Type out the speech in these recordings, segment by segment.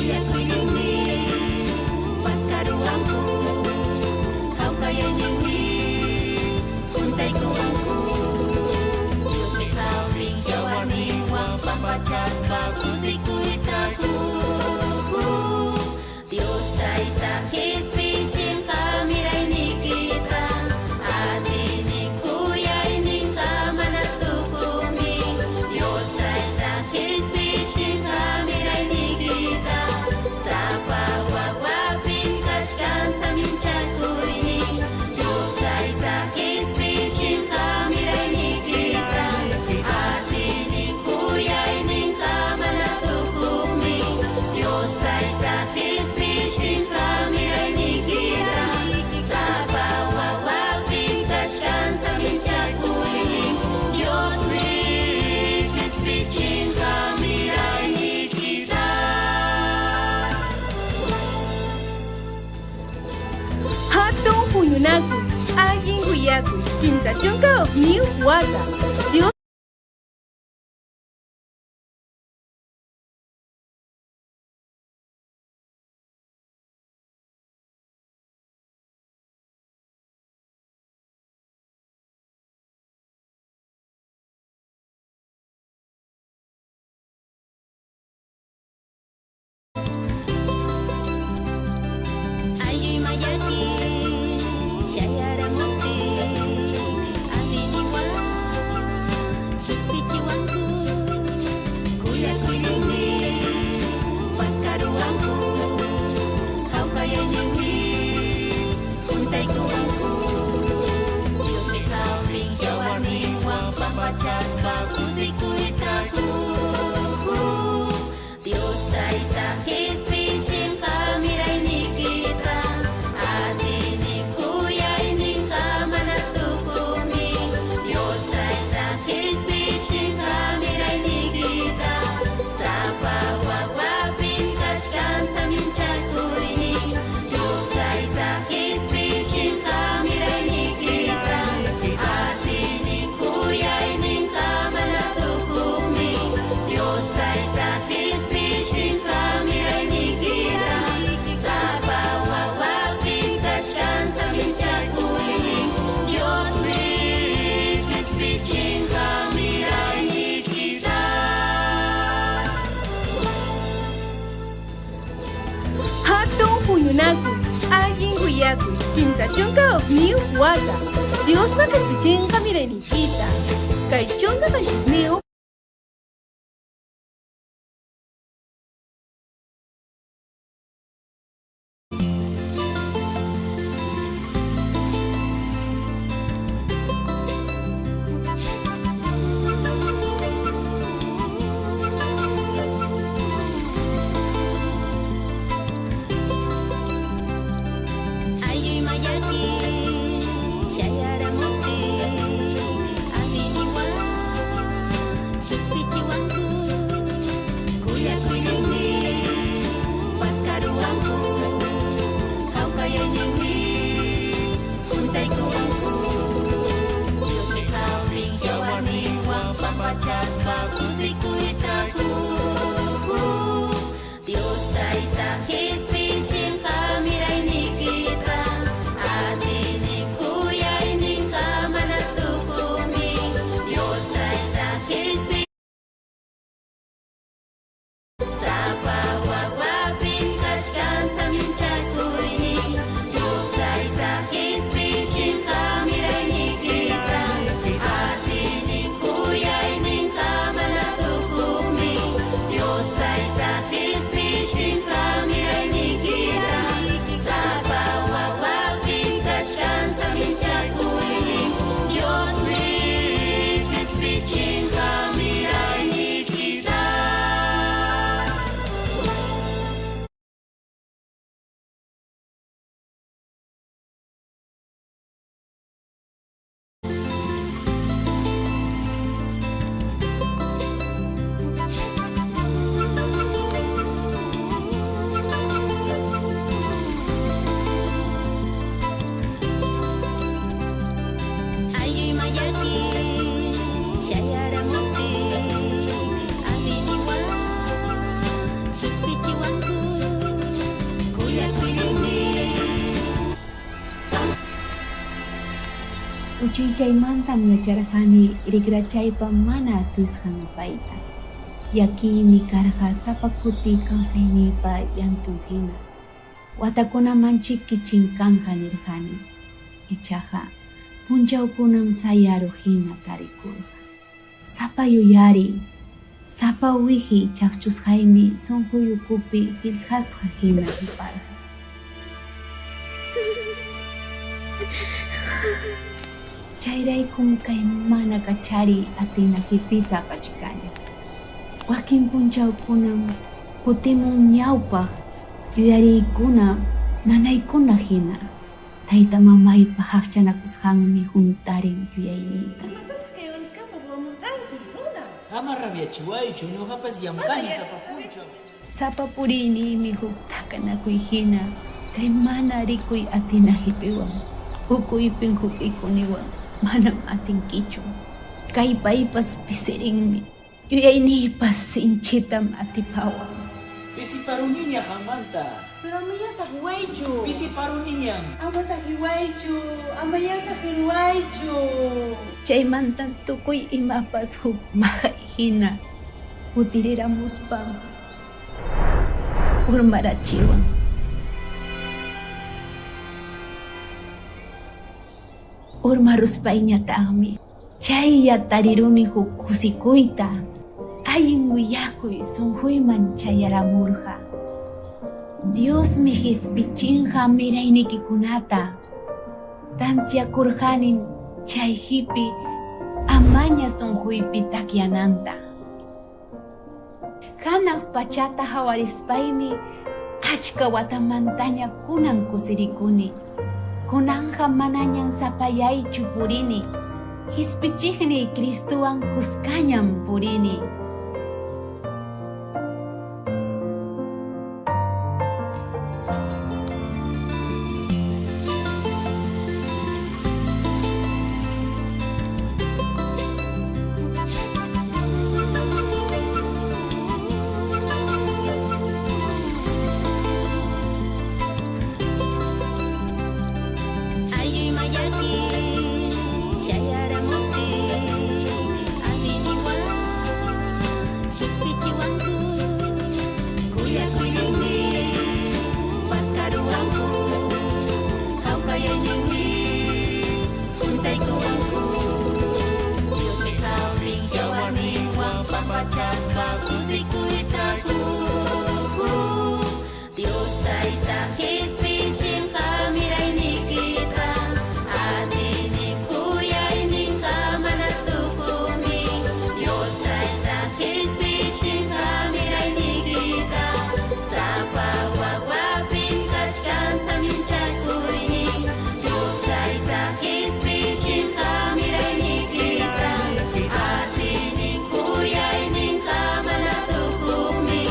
Kuyakuyninmi paskaruwanku, hawkayayninmi huntaykuwanku. Diosmi hawpin yawarninwan pampachaspa kusikuyta qukun. Dios Tayta qispichinqa miraynikita, atiynin kuyayninqa mana tukuqmi. Dios Tayta qispichinqa miraynikita, sapa wawapim kachkan saminchakuynin. Dios Tayta qispichinqa miraynikita, atiynin kuyayninqa mana tukuqmi. Dios Tayta qispichinqa miraynikita, sapa wawapim kachkan saminchakuynin. Diosmi qispichinqa miraynikita. Hatun huñunakuy, allin willakuy, 31 wata. Dios Aylluy mayaki chayaramuptin, atiyninwan qispichiwanku. Kuyakuyninmi paskaruwanku, hawkayayninmi huntaykuwanku. Diosmi hawpin yawarninwan pampachaspa kusikuyta qukun. Dios Tayta qispichinqa miraynikita, atiynin kuyayninqa mana tukuqmi. Dios Tayta qispichinqa miraynikita, sapa wawapim kachkan saminchakuynin. Dios Tayta qispichinqa miraynikita, atiynin kuyayninqa mana tukuqmi. Dios Tayta qispichinqa miraynikita, sapa wawapim kachkan saminchakuynin. Diosmi qispichinqa miraynikita. Hatun huñunakuy, allin willakuy, 31 wata. Diospa qispichinqa miraynikita. Kay 17. Aylluy mayaki chayaramuptin, atiyninwan Uchuychaymantam yacharqani rikrachaypa mana atisqan apayta. Llakiymi karqa sapa kuti kawsayniypa llantun hina. Watakunamanchiki chinkanqa nirqani. Ichaqa punchawkunam sayaruq hina tarikurqa. Sapa yuyariy, sapa wihi chaqchusqaymi sunquy ukupi qillqasqa hina qiparqa. Chayraykum kay mana kachariy atina qipita apachkani. Wakin punchawkunam kutimun ñawpaq yuyariykuna nanaykuna hina. Tayta mamaypa qaqchanakusqanmi huntarin yuyayniyta. Imatataq kay oraskama ruwamurqanki, runa? Ama rabiachiwaychu, ñuqapas llamkani sapa punchaw. Sapa puriyniymi huk takanakuy hina kay mana rikuy atina qipiwan. Ukuypim huk'ikuniwan, manam atinkichu. Kallpaypas pisirinmi, yuyayniypas sinchitam atipawan. Pisiparuniña qammanta. Pero amayá saqiwaychu. Pisiparuniñam. Ama saqiwaychu, amayá saqiruwaychu. Chaymantam tukuy imapas huk maqay hina kutiriramuspa urmarachiwan. Urmaruspayñataqmi chaylla tariruni huk kusikuyta, allin willakuy sunquyman chayaramurqa. Diosmi qispichinqa miraynikikunata. Tantiakurqanim chay qipi amaña sunquypi takyananta. Hanaq pachata hawarispaymi achka watamantaña kunan kusirikuni. Kunanqa manañam sapayaychu purini, qispichiqniy Cristowan kuskañam purini. Aylluy mayaki chayaramuptin atiyniwan qispichiwanku, kuyakuyninmi paskaruwanku, hawkayayninmi juntaykuwanku. Diosmi hapin yawarninwan pampachaspa kusikuyta qukun. Dios Tayta qispichinqa miraynikita, atiynin kuyayninqa mana tukuqmi. Dios Tayta qispichinqa miraynikita, sapa wawapin kachkan saminchakuynin. Dios Tayta qispichinqa miraynikita, atiynin kuyayninqa mana tukuqmi.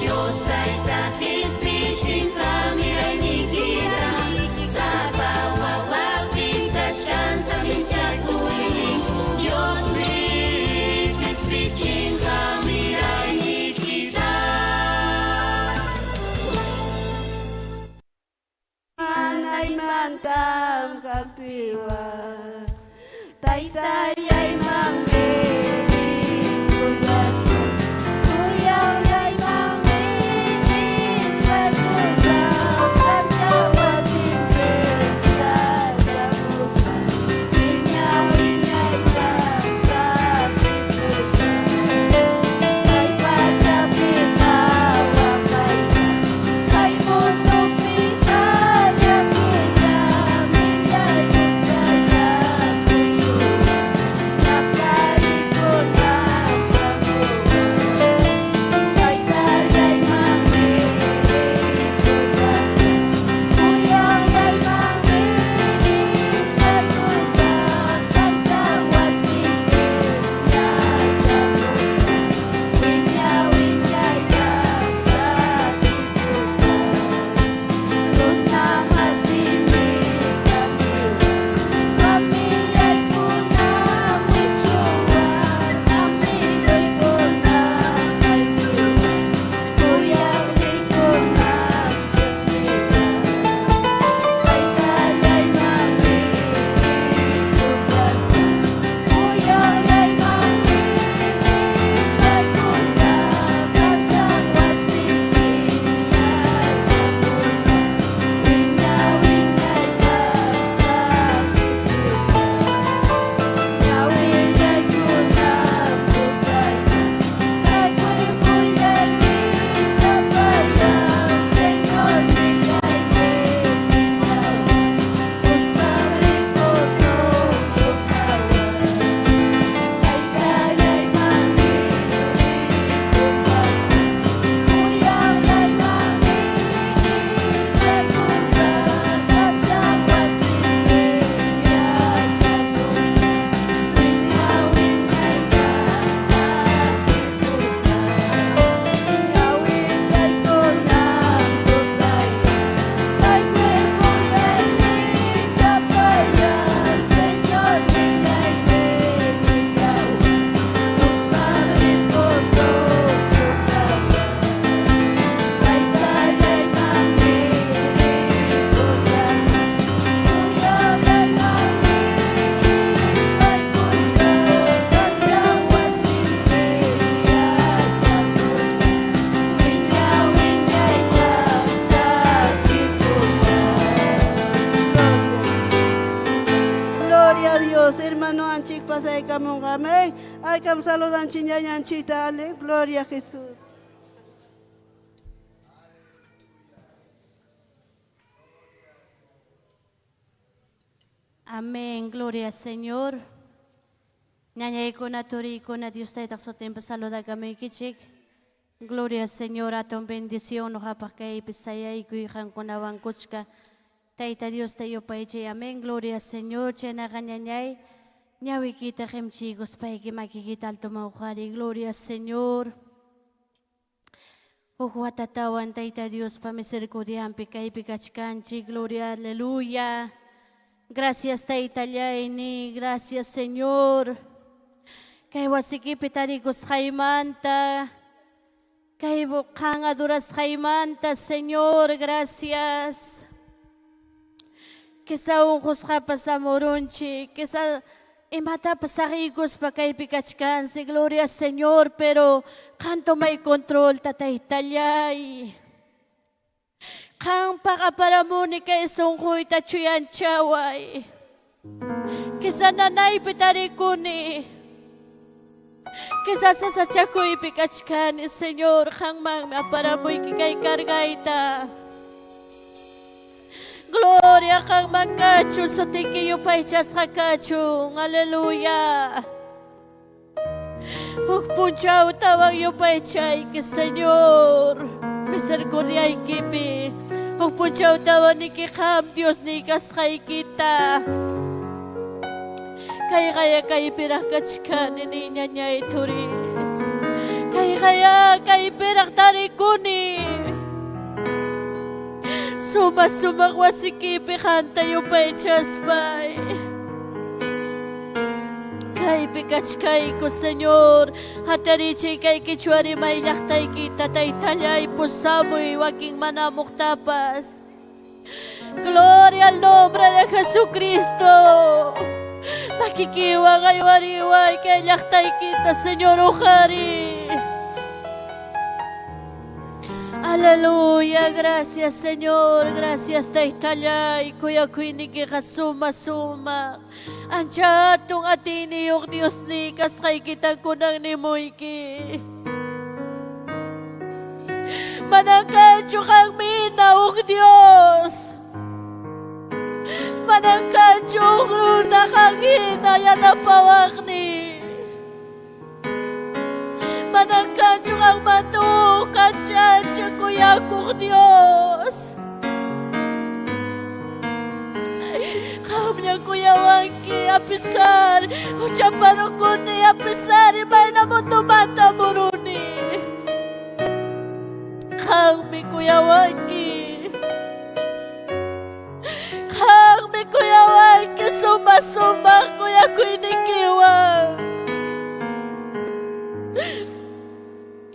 Dios Tayta qispichinqa miraynikita, sapa wawapin kachkan saminchakuynin. Diosmi qispichinqa miraynikita. Nanaymantam hampiwan, taytallaymanmi ripullasaq, kuyaqllaymanmi rispakusaq, kancha wasinpi yachakusaq, wiña wiñayta qatipusaq, kay pachapiqa waqayta, kay mundupiqa llakilla, millay huchalla. Dios. Hermanoanchikpas aykamunqa. Amén. Aykam saludanchik ñañanchikta. Ale, gloria a Jesús. Amén, gloria al Señor. Ñañaykuna, turiykuna, Dios taytaq sutinpi saludakamuykichik. Gloria al Señor, atun bendición nuqapaq kaypi sayaykuy qankunawan kuchka. Tayta Diosta yupaychay, amén, gloria al Señor. Chaynaqa ñañay, ñawiykita qimchiykuspayki makiykita altoman uqhariy, gloria al Señor. Huk watatawan Tayta Diospa misericordianpi kaypi kachkanchik, gloria, aleluya. Gracias Taytallayni, gracias Señor. Kay wasikipi tarikusqaymanta, kay qan adorasqaymanta, Señor, gracias. Quizá unqusqapas amurunchik, quizá imatapas saqiykuspa kaypi kachkansi, gloria Señor, pero qan tomay controlta Taytallay. Qampaq aparamuni kay sunquyta chuyanchaway. Quizá nanaypi tarikuni. Quizá sasachakuypi kachkani, Señor, qanmanmi aparamuyki kay cargayta. Gloria qanman kachun, sutiyki yupaychasqa kachun, aleluya. Huk punchawtawan yupaychayki, Señor, misericordiaykipi. Huk punchawtawan niki qam Diosniy kasqaykita. Kayqaya kaypiraq kachkani, niñañay turi. Kayqaya kaypiraq tarikuni. Suma sumaq wasikipi qanta yupaychaspay. Kaypi kachkayku, Señor. Hatarichiy kay qichwa rimay llaqtaykita, Taytallay, pusamuy wakin manamuqtapas. Gloria al nombre de Jesucristo. Makikiwan aywariway kay llaqtaykita, Señor, uqhari. Aleluya, gracias Señor, gracias Taytallay, kuyakuynikiqa suma suma. Ancha hatun atiyniyuq Diosniy kasqaykitan kunan nimuyki. Manan kanchu qanmina huk Dios. Manan kanchu huk runa qan hina yanapawaqniy. Manan kanchu qanmanta huk kancha kuyakuq Dios. Qamlla kuyawanki a pesar huchaparukuni, a pesar imayna mundumanta muruni. Qammi kuyawanki. Qammi kuyawanki suma sumaq kuyakuynikiwan.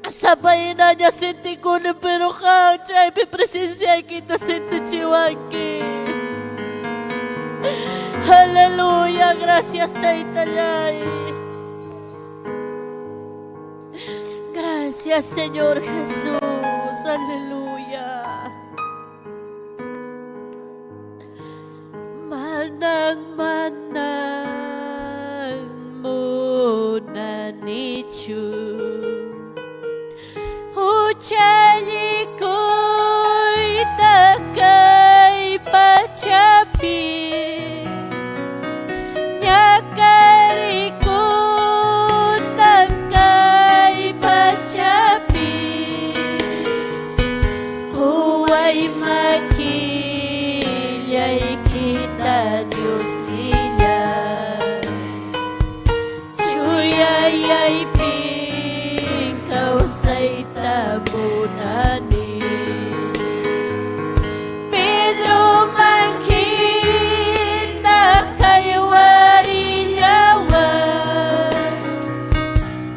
Sapa hinaña sentikuni, pero qam chaypi presenciaykita sentichiwanki. Aleluya, gracias Taytallay. Gracias Señor Jesús, aleluya. Manang manang munanichu huchallikuyta kay pachapi ñakarikuna kay pachapi quway makillaykita Diosnillay chuyayaypin kawsayta munani Pedroman hina haywarillawan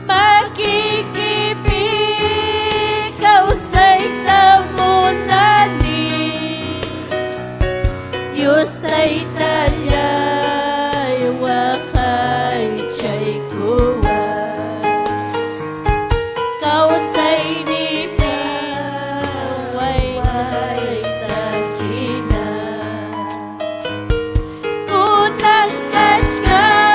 makikipi kawsayta munani Dios Taytallay waqaychaykuway kawsayniypi waynayta hina kunan kachkani.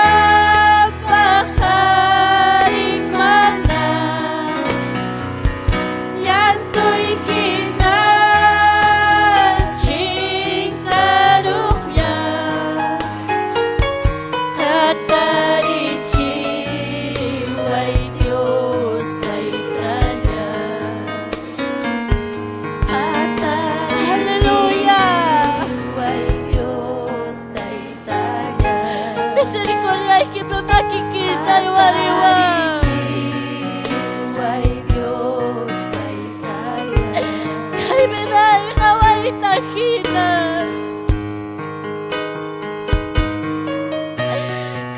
qawayta hinas.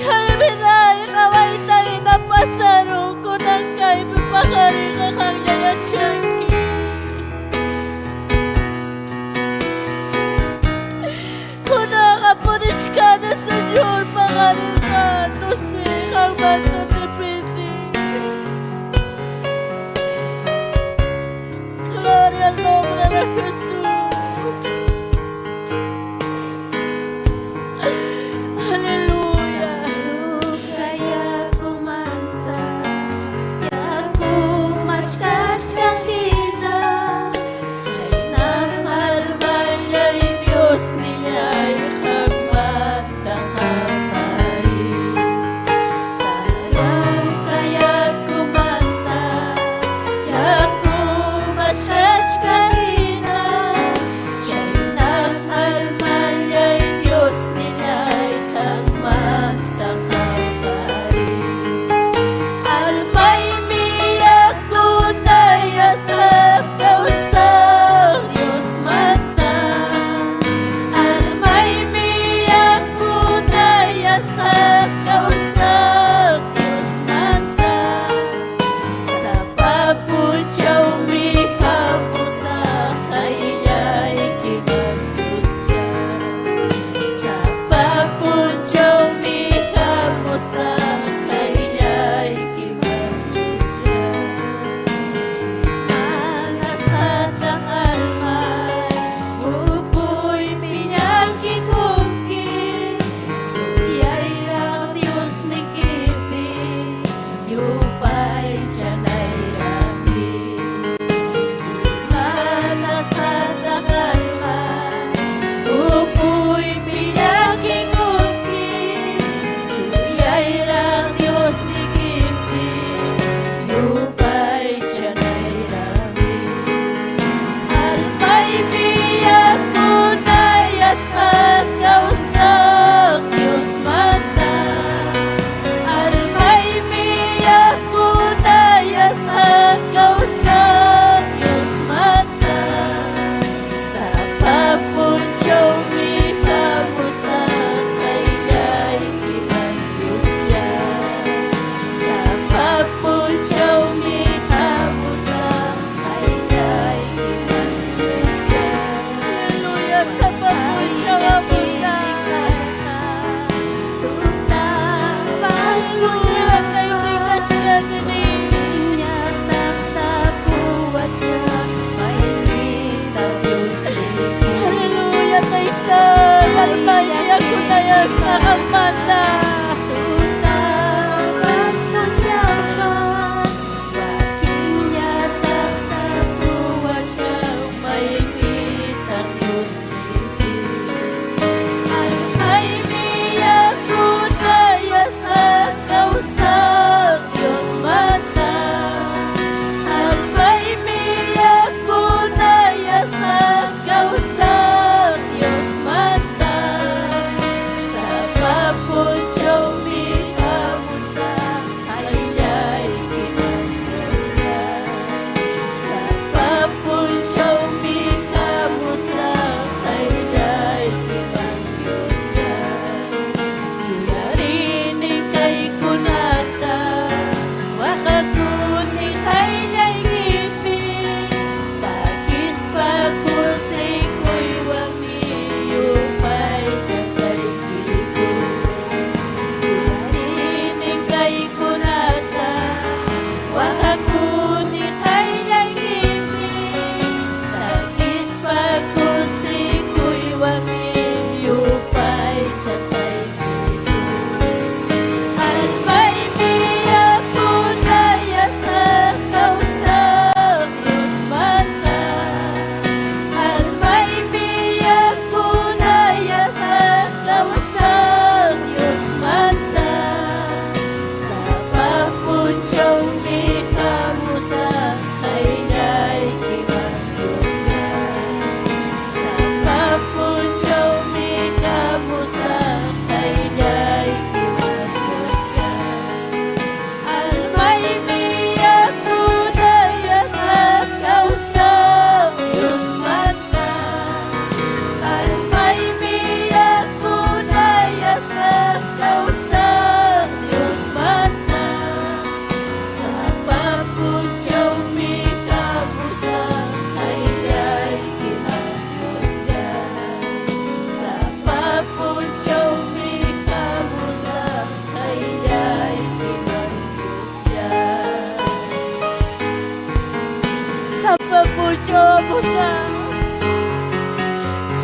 Kay viday qawayta hina pasarun, kunan kaypi paqarinqa qanlla yachanki. Kunanqa purichkani Señor paqarinqa, no sé, qanmanta depende. Gloria al nombre de Jesús. Aleluya. Yakumanta yaku machkachkan.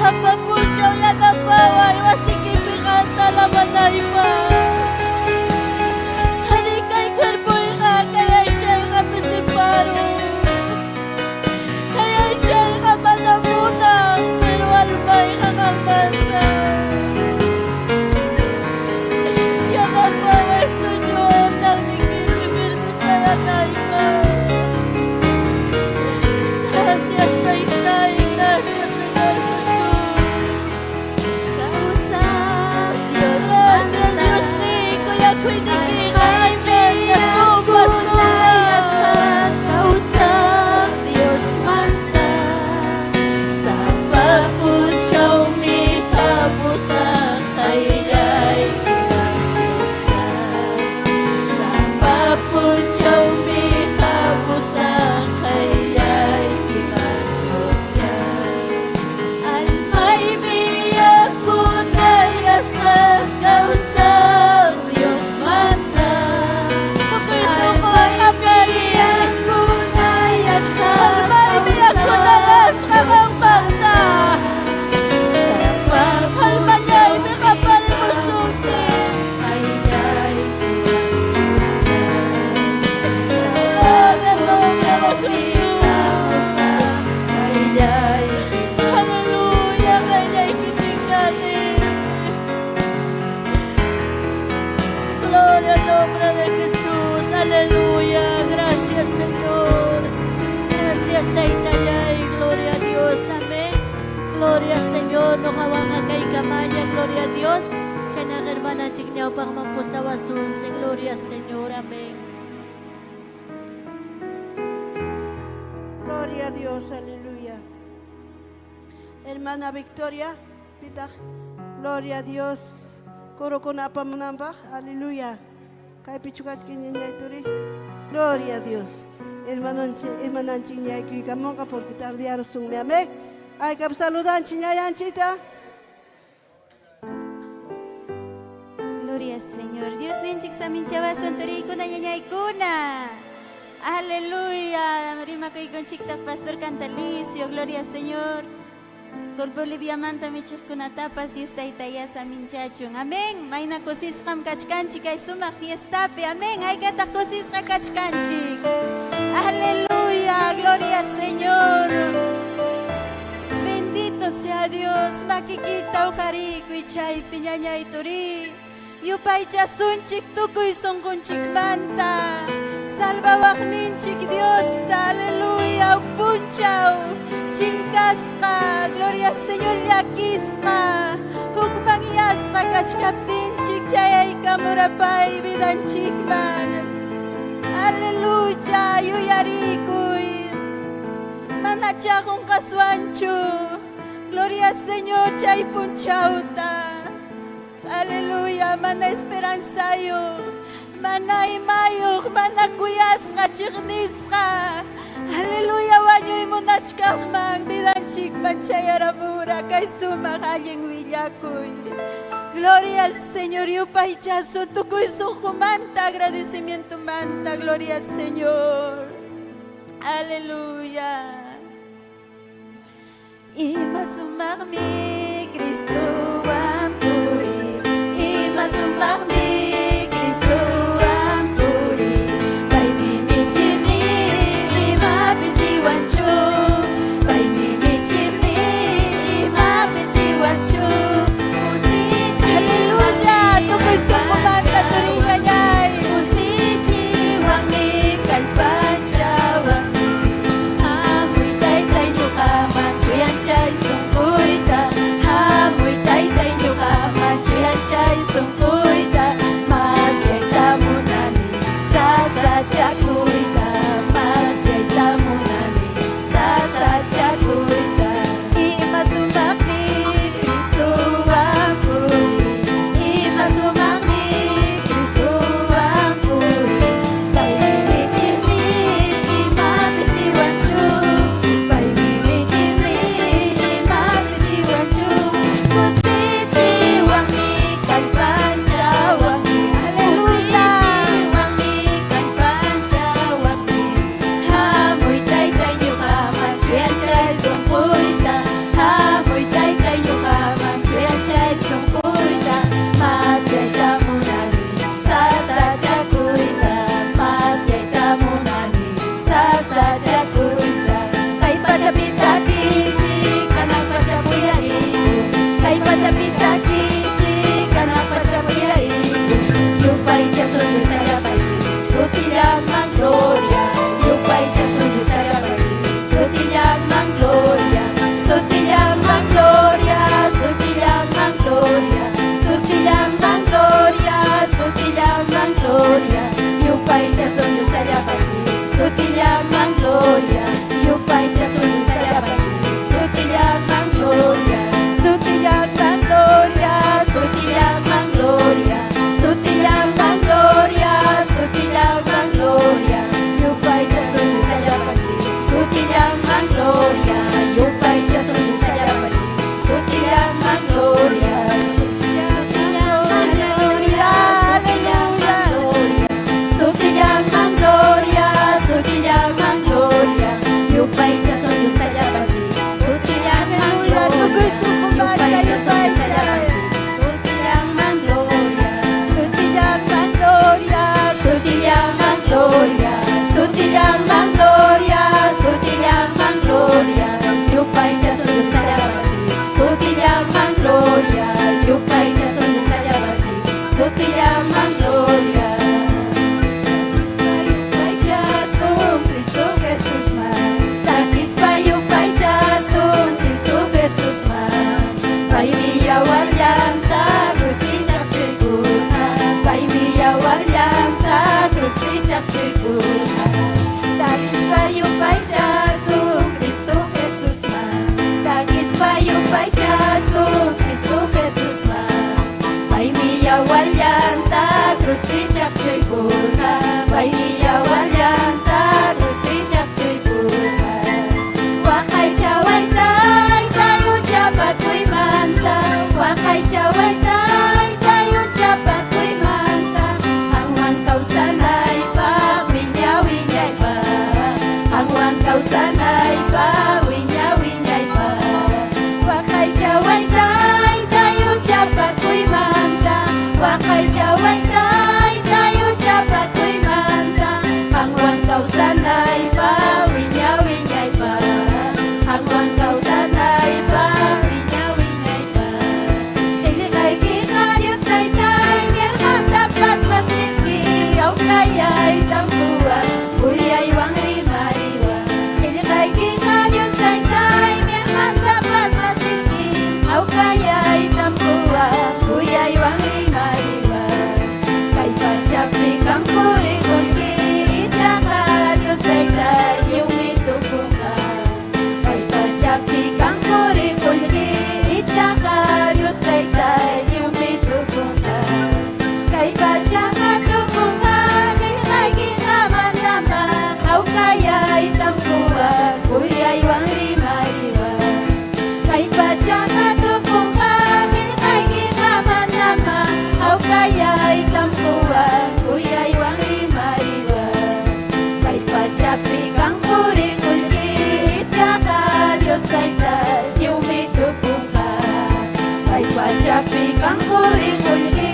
Sapa punchaw yanapaway wasikipi qanta alabanaypaq. Arí, kay cuerpoyqa, kay aychayqa pisiparun. Kay aychayqa mana munan, pero almayqa qanmanta. Yanapaway, Señor, ñannikipi firme sayanaypaq. Gracias, Taytay, gracias, Señor Jesús. Kawsaq Dios Gracias, Diosniy, kuyakuynikiqa ancha ancha sumaq sumaq. Kawsaq Diosmanta Sapa punchawmi hamusaq qayllaykiman Dioslla Sapa punchawmi hamusaq qayllaykiman Dioslla Almaymi yakunayasqa kawsaq Diosmanta Tukuy sunquwan qapariy. Yakunayasqa Almaymi yakunayasqa qanmanta. Sapa Almallaymi qaparimusunki. Qayllaykiman Dioslla Gloria al nombre de Jesús. Qayllaykiman Aleluya, qayllaykipi kani. Gloria al nombre de Jesús. Aleluya. Gracias, Señor. Gracias, Taytallay. Gloria a Dios. Amén. Gloria, Señor. Ñuqawanqa kaykamaña. Gloria a Dios. Chaynaqa hermananchik ñawpaqman pusawasunsi. Gloria, Señor. Amén. Gloria a Dios, aleluya. Hermana Victoria, pitaq, gloria a Dios. Corokuna apamunanpaq, aleluya. Kaypichu kachkan ñañay turi. Gloria a Dios. Hermanonchik, hermananchik ñaykuykamunqa porque tardearusunmi, amén. Haykap saludanchik ñayanchita. Gloria al Señor. Diosninchik saminchawasun turiykuna ñañaykuna. Aleluya. Rimakuykunchiktaq Pastor Cantalicio. Gloria al Señor. Boliviamanta michiqkunatapas Dios taytaya saminchachun. Amén. Mayna kusisqam kachkanchik kay sumaq fiestapi. Amén. Haykataq kusisqa kachkanchik. Aleluya. Gloria al Señor. Bendito sea Dios. Makikita uqarikuy chaypi ñañay turi. Yupaychasunchik tukuy sunqunchikmanta. Salvawaqninchik Diosta. Aleluya. Huk punchaw. Chinkasqa. Gloria al Señor llakisqa. Hukmanyasqa kachkaptinchik chayaykamura pay vidanchikman. Aleluya. Yuyarikuy. Manachá qunqaswanchu. Gloria al Señor chay punchawta. Aleluya, mana esperanzayuq, mana imayuq, mana kuyasqa, chiqnisqa. Aleluya, wañuy munachkaqman, vidanchikman chayaramura, kay sumaq allin willakuy. Gloria al Señor, yupaychasun tukuy sunqumanta, agradecimientomanta, gloria al Señor. Aleluya. Ima sumaqmi Cristowan puriy, ima sumaqmi Cristowan puriy, paymi michiqniy ima pisiwanchu, paymi michiqniy ima pisiwanchu, Aleluya, tukuy sunqumanta turiñañay. Kusichiwanmi kallpanchawanmi hamuy taytay ñuqaman chuyanchay sunquyta hamuy taytay. Yupaychasun Cristo Jesusman. Paymi yawarllanta cruzpi chaqchuykurqa. Paymi yawarllanta cruzpi chaqchuykurqa. Waqaychaway taytay huchapakuymanta. Waqaychaway taytay huchapakuymanta. Qanwan kawsanaypaq wiña wiñaypaq. Qanwan kawsanaypaq wiña wiñaypaq. Waqaychaway taytay huchapakuymanta. Waqaychaway taytay huchapakuymanta. Qanwan kawsanaypaq wiña wiñaypaq. Qanwan kawsanaypaq wiña wiñaypaq. Qillqaykiqa Dios taytay mielmantapas mas miski hawkayaytam quwan uyaywan rimariwan. Qillqaykiqa Dios taytay mielmantapas mas miski hawkayaytam quwan uyaywan rimariwan. Kay pachapi kan quri qullqi ichaqa Dios taytay lliwmi tukunqa. Kay pachapi kan quri qullqi ichaqa Dios taytay lliwmi tukunqa. Kay pachaqa tukunqa qillqaykiqa manama hawkayaytam quwan uyaywan rimariwan. Kay pachaqa tukunqa qillqaykiqa manama hawkayaytam quwan uyaywan rimariwan. Kay pachapi kan quri qullqi ichaqa Dios taytay lliwmi tukunqa. Kay pachapi kan quri qullqi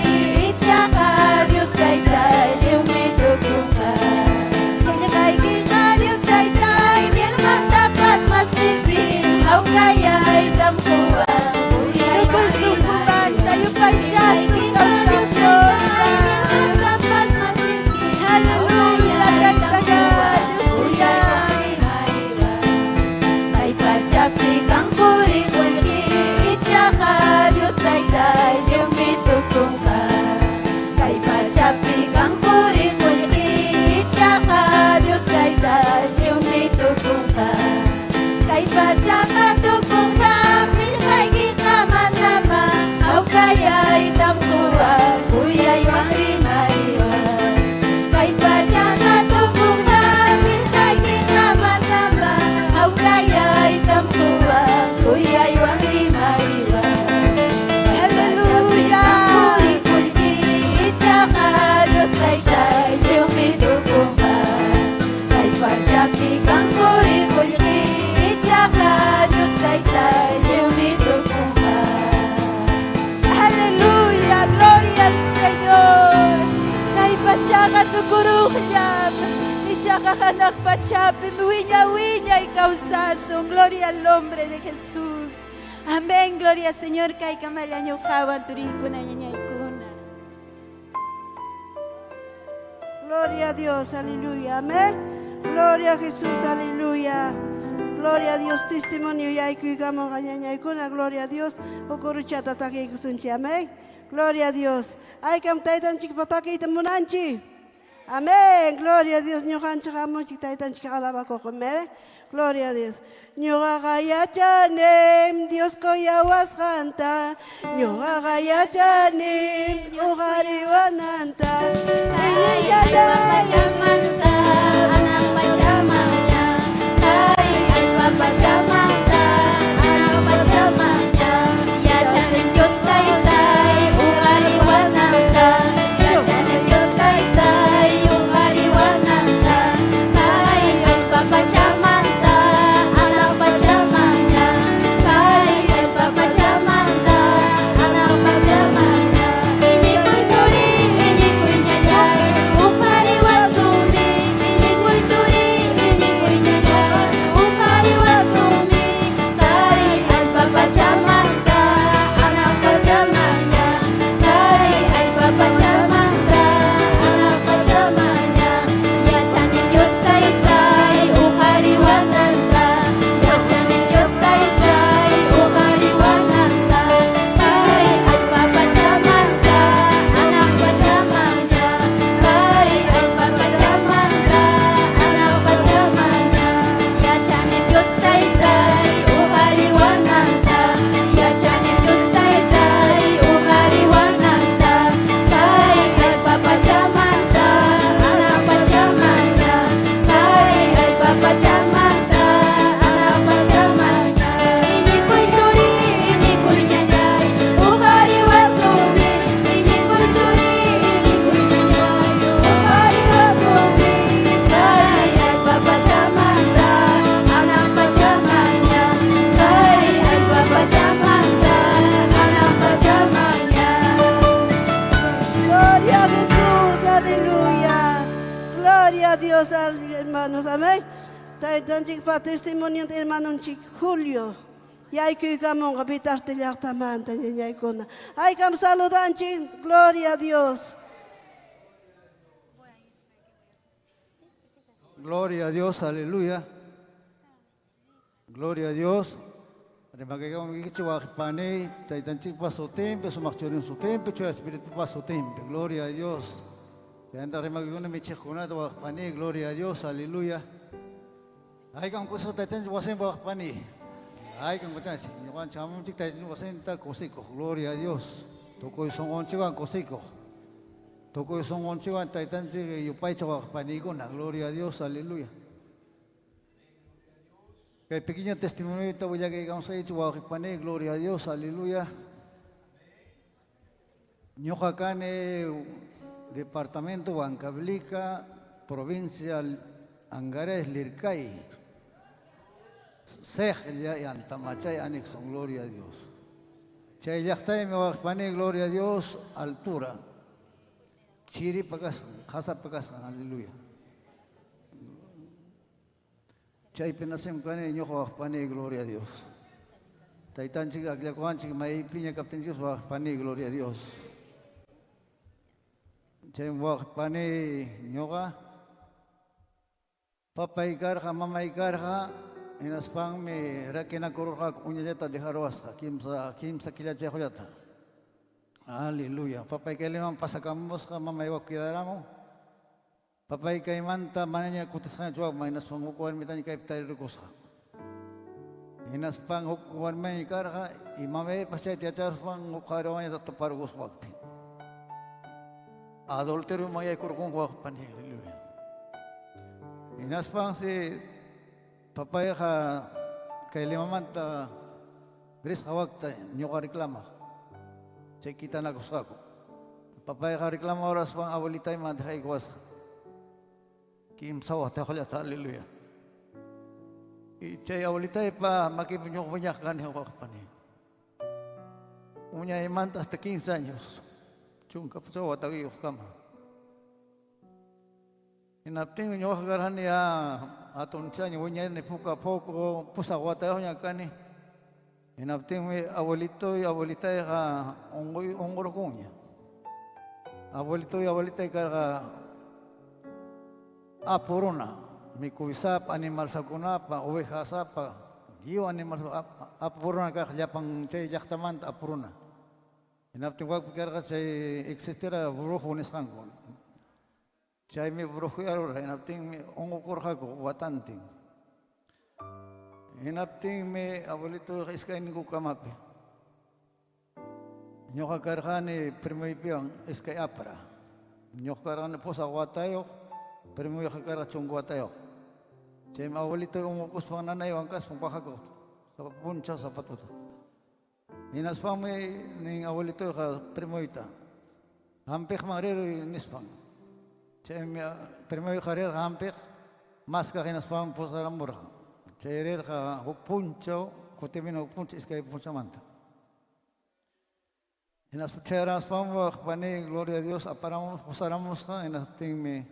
ichaqa Dios taytay lliwmi tukunqa. Qillqaykiqa Dios taytay mielmantapas mas miski hawkayaytam quwan Tukuy sunqumanta yupaychasun kawsaq Diosta. Aleluya, taytallay, Diosnillay. Kay pachapi kan quri qullqi ichaqa Dios taytay lliwmi tukunqa. Kay pachapi kan quri qullqi ichaqa Dios taytay lliwmi tukunqa. Kay pachaqa tukunqam qillqaykiqa manama hawkayaytam quwan uyaywan rimariwan. Kay pachaqa tukunqam qillqaykiqa manama hawkayaytam quwan uyaywan rimariwan. Aleluya. Quri qullqi ichaqa Dios taytay lliwmi tukunqa. Kay pachapi kan quri qullqi ichaqa Dios taytay lliwmi tukunqa. Aleluya, gloria al Señor. Kay pachaqa tukuruqllam. Ichaqa hanaq pachapim wiña wiñay kawsasun. Gloria al nombre de Jesús. Amén, gloria al Señor. Kay kamalla ñuqawan turiykuna ñañaykuna. Gloria a Dios, aleluya. Amén. Gloria a Jesús, aleluya. Gloria a Dios, testimonio yaykuykamunqa ñañaykuna, gloria a Dios. Ukuruchata takiykusunchik, amén. Gloria a Dios. Aykam taytanchikpa takiyta munanchik. Amén. Gloria a Dios. Ñuqanchik hamunchik taytanchik alabakuq. Amén. Gloria a Dios. Ñuqaqa yachanim Dios kuyawasqanta. Ñuqaqa yachanim uqariwananta. Kay allpa pachamanta, hanaq pachamanña. Kay allpa pachamanta, hanaq pachamanña. Yachanim Dios taytay uqariwananta. Yachanim Dios taytay uqariwananta. Kay allpa pachamanta, hanaq pachamanña. Kay allpa pachamanta, hanaq pachamanña. Iñikuy turi, iñikuy ñañay, uqariwasunmi. Iñikuy turi, iñikuy ñañay, uqariwasunmi. Dios, hermanos. Amén. Taytanchikpa testimonionta hermanonchik Julio yaykuykamunqa Vitarte llaqtamanta ñañaykuna. Haykam saludanchik. Gloria a Dios. Gloria a Dios, aleluya. Gloria a Dios. Rimakaykamunkichik waqpani, taytanchikpa sutinpi, sumaq churin sutinpi, chuya espiritupa sutinpi. Gloria a Dios. Chayanta rimakuykuna michiqkunata waqpani, gloria a Dios, aleluya. Haykam kusisqa taytanchik wasinpa waqpani. Haykam kuchanchik. Ñuqanchik hamunchik taytanchik wasinta kusikuq. Gloria a Dios. Tukuy sunqunchikwan kusikuq. Tukuy sunqunchikwan taytanchik yupaychaq waqpaniykuna. Gloria a Dios, aleluya. Kay pequeño testimonioyta willakaykamusaychik wawqipani, gloria a Dios, aleluya. Ñuqa kani departamento Huancavelica, provincia Angares, Lircay, Sejlla y Antamachay, anexo, gloria a Dios. Chay llaqtaymi wawqipani, gloria a Dios, altura. Chiripa kasqan, qasapa kasqan, aleluya. Chaypi nacimkani kani ñuqa waqpani, gloria a Dios. Taytanchik akllakuwanchik maypiña kaptinchik waqpani, gloria a Dios. Chay waqpani ñuqa papay karqa, mamay karqa, hinaspanmi rakinakururqaku uñallata dejaruwasqa kimsa killachayuqllata. Aleluya. Papay kayliman pasakamusqa, mamay wak quedaramun. Papay kaymanta manaña kutisqañachu wakman, hinaspan huk warmitaña kaypi tarirukusqa. Hinaspan huk warmiña karqa y mamaypas chayta yacharuspan huk qhariwanña tuparukusqa wakpi. Adulterioman yaykurqunku waqpani, aleluya. Hinaspansi papayqa kay Limamanta risqa wakta ñuqa reclamaq. Chay kitanakusqaku. Papayqa reclamawaspan abuelitayman dejaykuwasqa. Kimsa watayuqllata, aleluya. Y chay abuelitaypa makinpi ñuqa wiñaq kani waqpani. Uñaymanta hasta 15 años. Chunka pusaq watayuqkama. Hinaptinmi ñuqaqa karqani ya hatunchaña wiñayni poco a poco pusaq watayuqña kani. Hinaptinmi abuelitoy abuelitayqa unqurkunña. Abuelitoy abuelitay karqa apu runa, mikuysapa, animalsakunapa, ovejasapa, lliw animal apu runa karqa llapan chay llaqtamanta apu runa. Hinaptin wakpi karqa chay existira brujo nisqanku. Chaymi brujearurqa, hinaptinmi unqukurqaku watantin. Hinaptinmi abuelitoyqa iskayninku kamapi. Ñuqa karqani primoypiwan iskay apra. Ñuqa karqani pusaq watayuq, primoyqa karqa chunka watayuq. Chaymi abuelitoy unqukuspan nanaywan kaspan bajakuq sapa punchaw sapa tuta. Hinaspanmi nin abuelitoyqa primoyta, hampiqman riruy nispan. Chaymi primoyqa rirqa hampiq, maskaq hinaspanmi pusaramurqa. Chay rirqa huk punchaw, kutimina huk punchaw, iskay punchawmanta. Hinaspa chayaraspanmi waqpani, gloria a Dios, aparamus, pusaramusqa, hinaptinmi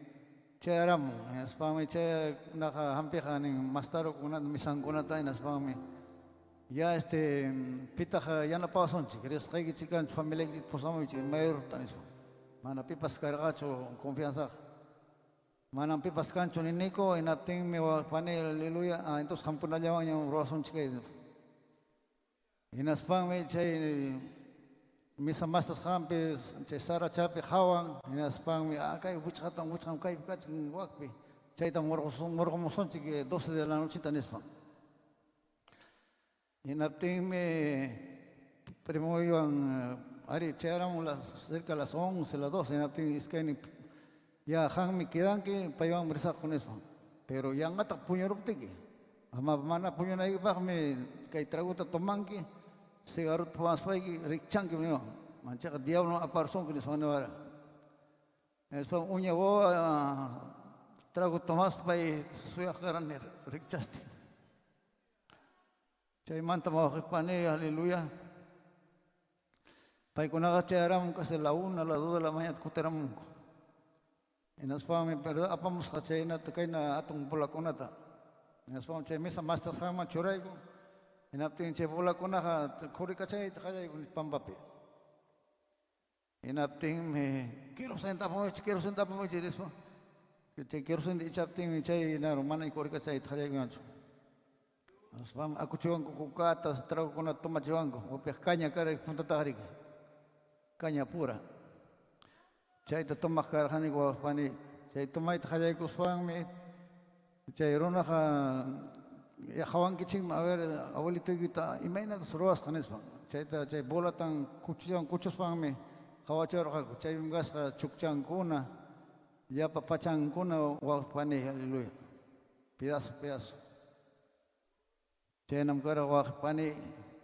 chayaramun. Hinaspanmi chay naqa hampiqqa nin mastarukunata, misankunata, hinaspanmi ya pitaq yanapawasunchik, risqaykichik kanchu, familiaykichik pusamuychik, mayorta nispa. Mana pipas karqachu confianzaqa. Manam pipas kanchu niniku, hinaptinmi waqpani, aleluya, entonces qamkunallawanñam ruwasunchik kay. Hinaspanmi chay misa mastasqanpi chay sarachapi qawan, hinaspanmi kay wichqatan wichqam kaypi kachkan wakpi, chaytam murqumusunchik 12 de la nochita nispan. Hinaptinmi primoywan ari chayaramun cerca de las 11, las 12, hinaptinmi iskaynin ya qanmi quedanki paywanmi risaqku nispan. Pero yanqataq puñuruptiki. Ama mana puñunaykipaqmi kay traguta tomanki, cigarrota fumaspayki rikchanki niwan. Manchaqa diablo aparsunki nispan niwara. Nispan uña wawa trago tomaspay suyaq karani rikchasti. Chaymanta wawqipani, aleluya. Paykunaqa chayaramun casi la 1, las 2 de la mañana kutiramunku. Hinaspanmi pero apamusqa chaynata kayna hatun bolakunata. Hinaspam chay mesa mastasqanman churaykun. Hinaptin chay bolakunaqa qurikachayta qallaykun pampapi. Hinaptinmi querosenta apamuychik, querosenta apamuychik nispa. Chay querosenta ichaptinmi chay mana qurikachayta qallaykunchu. Hinaspam akuchiwanku kukata, tragokunata tomachiwanku. Upiaq caña kara puntataqa riki. Caña pura. Chayta tomaq karqaniku wawqipani. Chay tomayta qallaykuspanmi chay runaqa qawankichikman, a ver, abuelitoykita imaynatas ruwasqa nispa. Chayta chay bolatan cuchillowan kuchuspanmi qawachiwarqaku. Chaymi kasqa chukchankuna, llapa pachankuna wawqipani, aleluya. Pedazo, pedazo. Chaynam karqa wawqipani,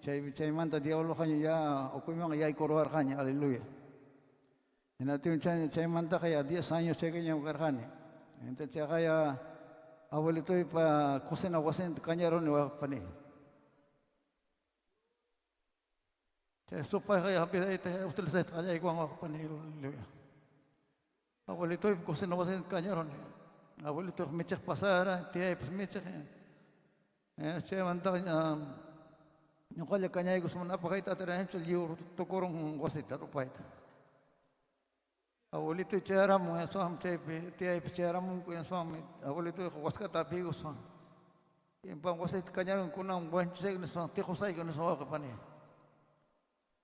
chaymi chaymanta diabloqa ya ukuymanqa yaykuruwarqaña, aleluya. Hinaptinmi chay chaymantaqa ya 10 años chaykañam karqani. Entonces chayqa ya abuelitoypa cocina wasinta kañaruni wawqipani. Chay supayqa ya vidayta utilizayta qallaykuwan wawqipani, aleluya. Abuelitoypa cocina wasinta kañaruni. Abuelitoyqa michiq pasara, tiyaypas michiq. Chaymantaqa ñuqalla kañaykuspa mana apaqayta atiranichu lliw tukurun wasita rupayta. Abuelitoy chayaramun hinaspam chaypi tiyaypas chayaramunku hinaspam abuelitoyqa waskata apiykuspa impam wasita kañarun kunan wañuchisayki nispa tiqusayki nispa wawqipani.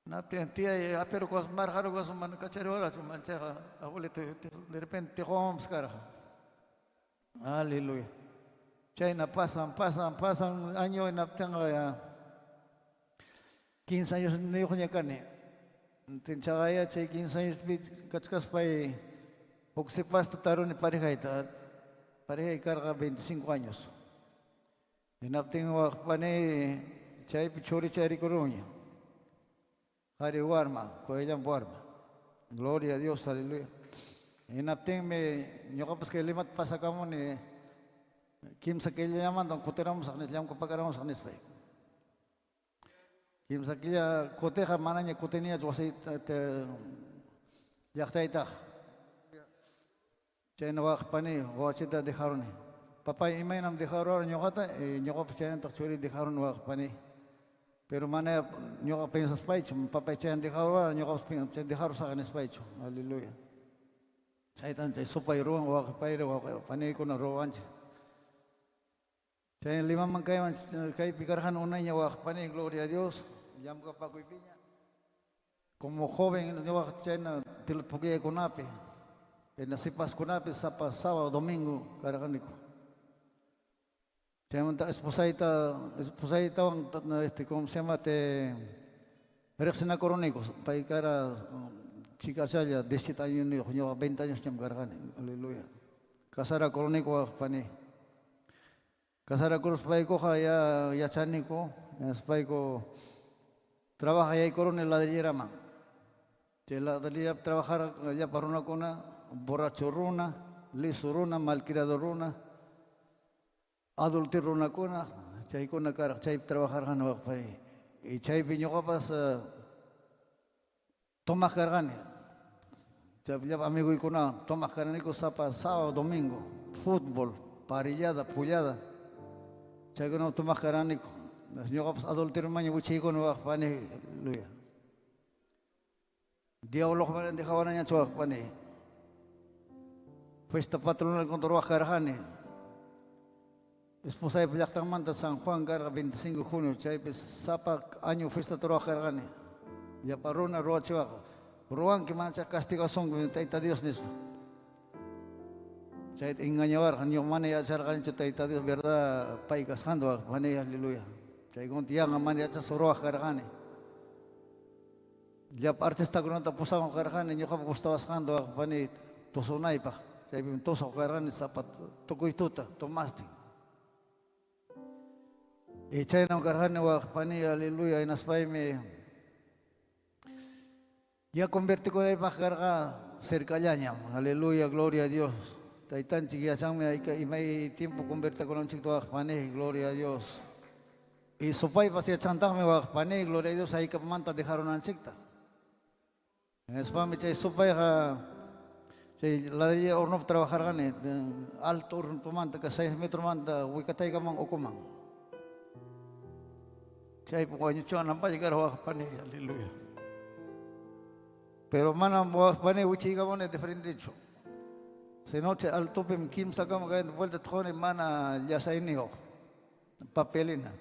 Hinaptin tiyay apirukuspa marqarukuspa mana kachariwarachu mana chayqa abuelitoy de repente tiquwanpas karqa. Aleluya. Chayna pasan, pasan, pasan año hinaptinqa ya 15 años niyuqña kani. Chaqaya chay 15 añospi kachkaspay huk sipasta taruni parejayta. Parejay karqa 25 años. Hinaptin waqpani chaypi churichay rikurunña. Qhari warma, kuyallanpa warma. Gloria a Dios, aleluya. Hinaptinmi ñuqapas kay Limata pasakamuni kimsa killallamantam kutiramusaq nispa, llamkapakaramusaq nispay. Kimsa killa kutiqa manaña kutiniñachu wasiyta llaqtaytaqa. Chayna waqpani wawachita dejaruni. Papay imaynam dejaruwara ñuqata, ñuqapas chaynataq churiy dejaruni waqpani. Pero mana ñuqa pensaspaychu, papay chayna dejaruwara ñuqapas chay dejarusaq nispaychu. Aleluya. Chaytam chay supay ruwan wawqipayri wawqipaniykuna ruwanchik. Chay Limaman kayman kaypi karqani unayña wawqipani, gloria a Dios, llamkapakuypiña. Como joven ñuqaqa chayna pukiyaykunapi, chayna sipaskunapi sapa sábado, domingo karqaniku. Chaymanta esposayta, esposaytawan este, ¿cómo se llama? Te riqsinakuruniku. Pay kara chikachalla 17 añosniyuq, ñuqa 20 añosñam karqani. Aleluya. Casarakuruniku wawqipani. Casarakuruspaykuqa ya yachaniku, hinaspayku trabaja yaykuruni ladrilleraman. Chay ladrillerapi trabajar llapa runakuna, borracho runa, liso runa, malcriado runa, adultero runakuna, chaykuna karqa, chaypi trabajarqani wawqipani. Y chaypi ñuqapas tomaq karqani. Chaypi llapa amigoykunawan tomaq karqaniku sapa sábado, domingo, fútbol, parrillada, pullada. Chaykunawan tomaq karqaniku. Ñuqapas adulteriomanña wichiykuni wawqipani, aleluya. Diabloqa mana dejawanañachu wawqipani. Fiesta patronal kunata ruwaq karqani. Esposaypa llaqtanmanta San Juan karqa 25 de junio, chaypi sapa año fiestata ruwaq karqani. Llapa runa ruwachiwaq. Ruwanki mana chay castigasunki Tayta Dios nispa. Chayta engañawarqa, ñuqa mana yacharqanichu Tayta Dios verdad pay kasqanta wawqipani, aleluya. Chaykunata yanqa mana yachaspa ruwaq karqani. Llapa artistakunata pusamuq karqani ñuqapa gustawasqanta wawqipani tusunaypaq. Chaypim tusuq karqani sapa tukuy tuta tomastin. Y chaynam karqani wawqipani, aleluya, hinaspaymi ya convertikunaypaq karqa cercallañam. Aleluya, gloria a Dios. Taytanchik yachanmi hayka imay tiempo convertikunanchikta wawqipani, gloria a Dios. Y supaypas yachantaqmi wawqipani, gloria a Dios, haykapmanta dejarunanchikta. Hinaspami chay supayqa Chay ladrilla hornopi trabajarqani, alto hornomanta, 6 metromanta wikataykaman ukuman. Chaypi wañuchiwananpacha karqa waqpani, aleluya. Pero manam waqpani wichiykamuni de frentechu. Sino chay altopim kimsakama kayna vuelta tuquni mana llasayniyuq, papelina.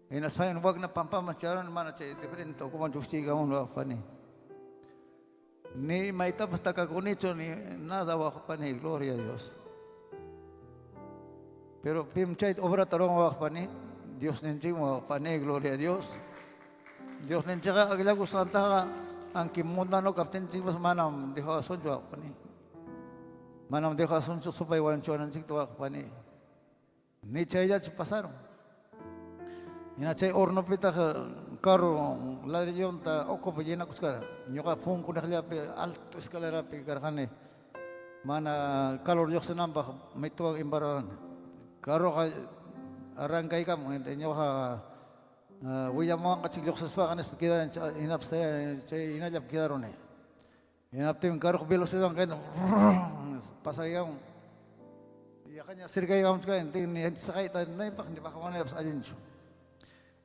Hinaspaymi wakna pampaman charuni mana chay de frente ukuman wichiykamuni waqpani. Ni maytapas takakunichu ni nada waqpani, gloria a Dios. Pero pim chayta obrata ruwan waqpani, Diosninchikmi waqpani, gloria a Dios. Diosninchikqa akllakusqantaqa aunque mundano kaptinchikpas manam dejawasunchu waqpani. Manam dejawasunchu supay wañuchiwananchikta waqpani. Ni chayllachu pasaron. Hina chay hornopitaq carro ladrillonta ukupi llenakuchkara. Ñuqa punku niqllapi alto escalerapi karqani. Mana calor lluqsinanpaq mituwan embarrarani. Carroqa arrancaykamun ñuqa willamuwanqachik lluqsispaqa nispa quedaran hinapas chay hinallapi quedaruni. Hinaptinmi carroqa velocidadwan kayna pasaykamun. Yaqaña cercaykamuchkani ni saqayta naypaq ni bajamunaypas allinchu.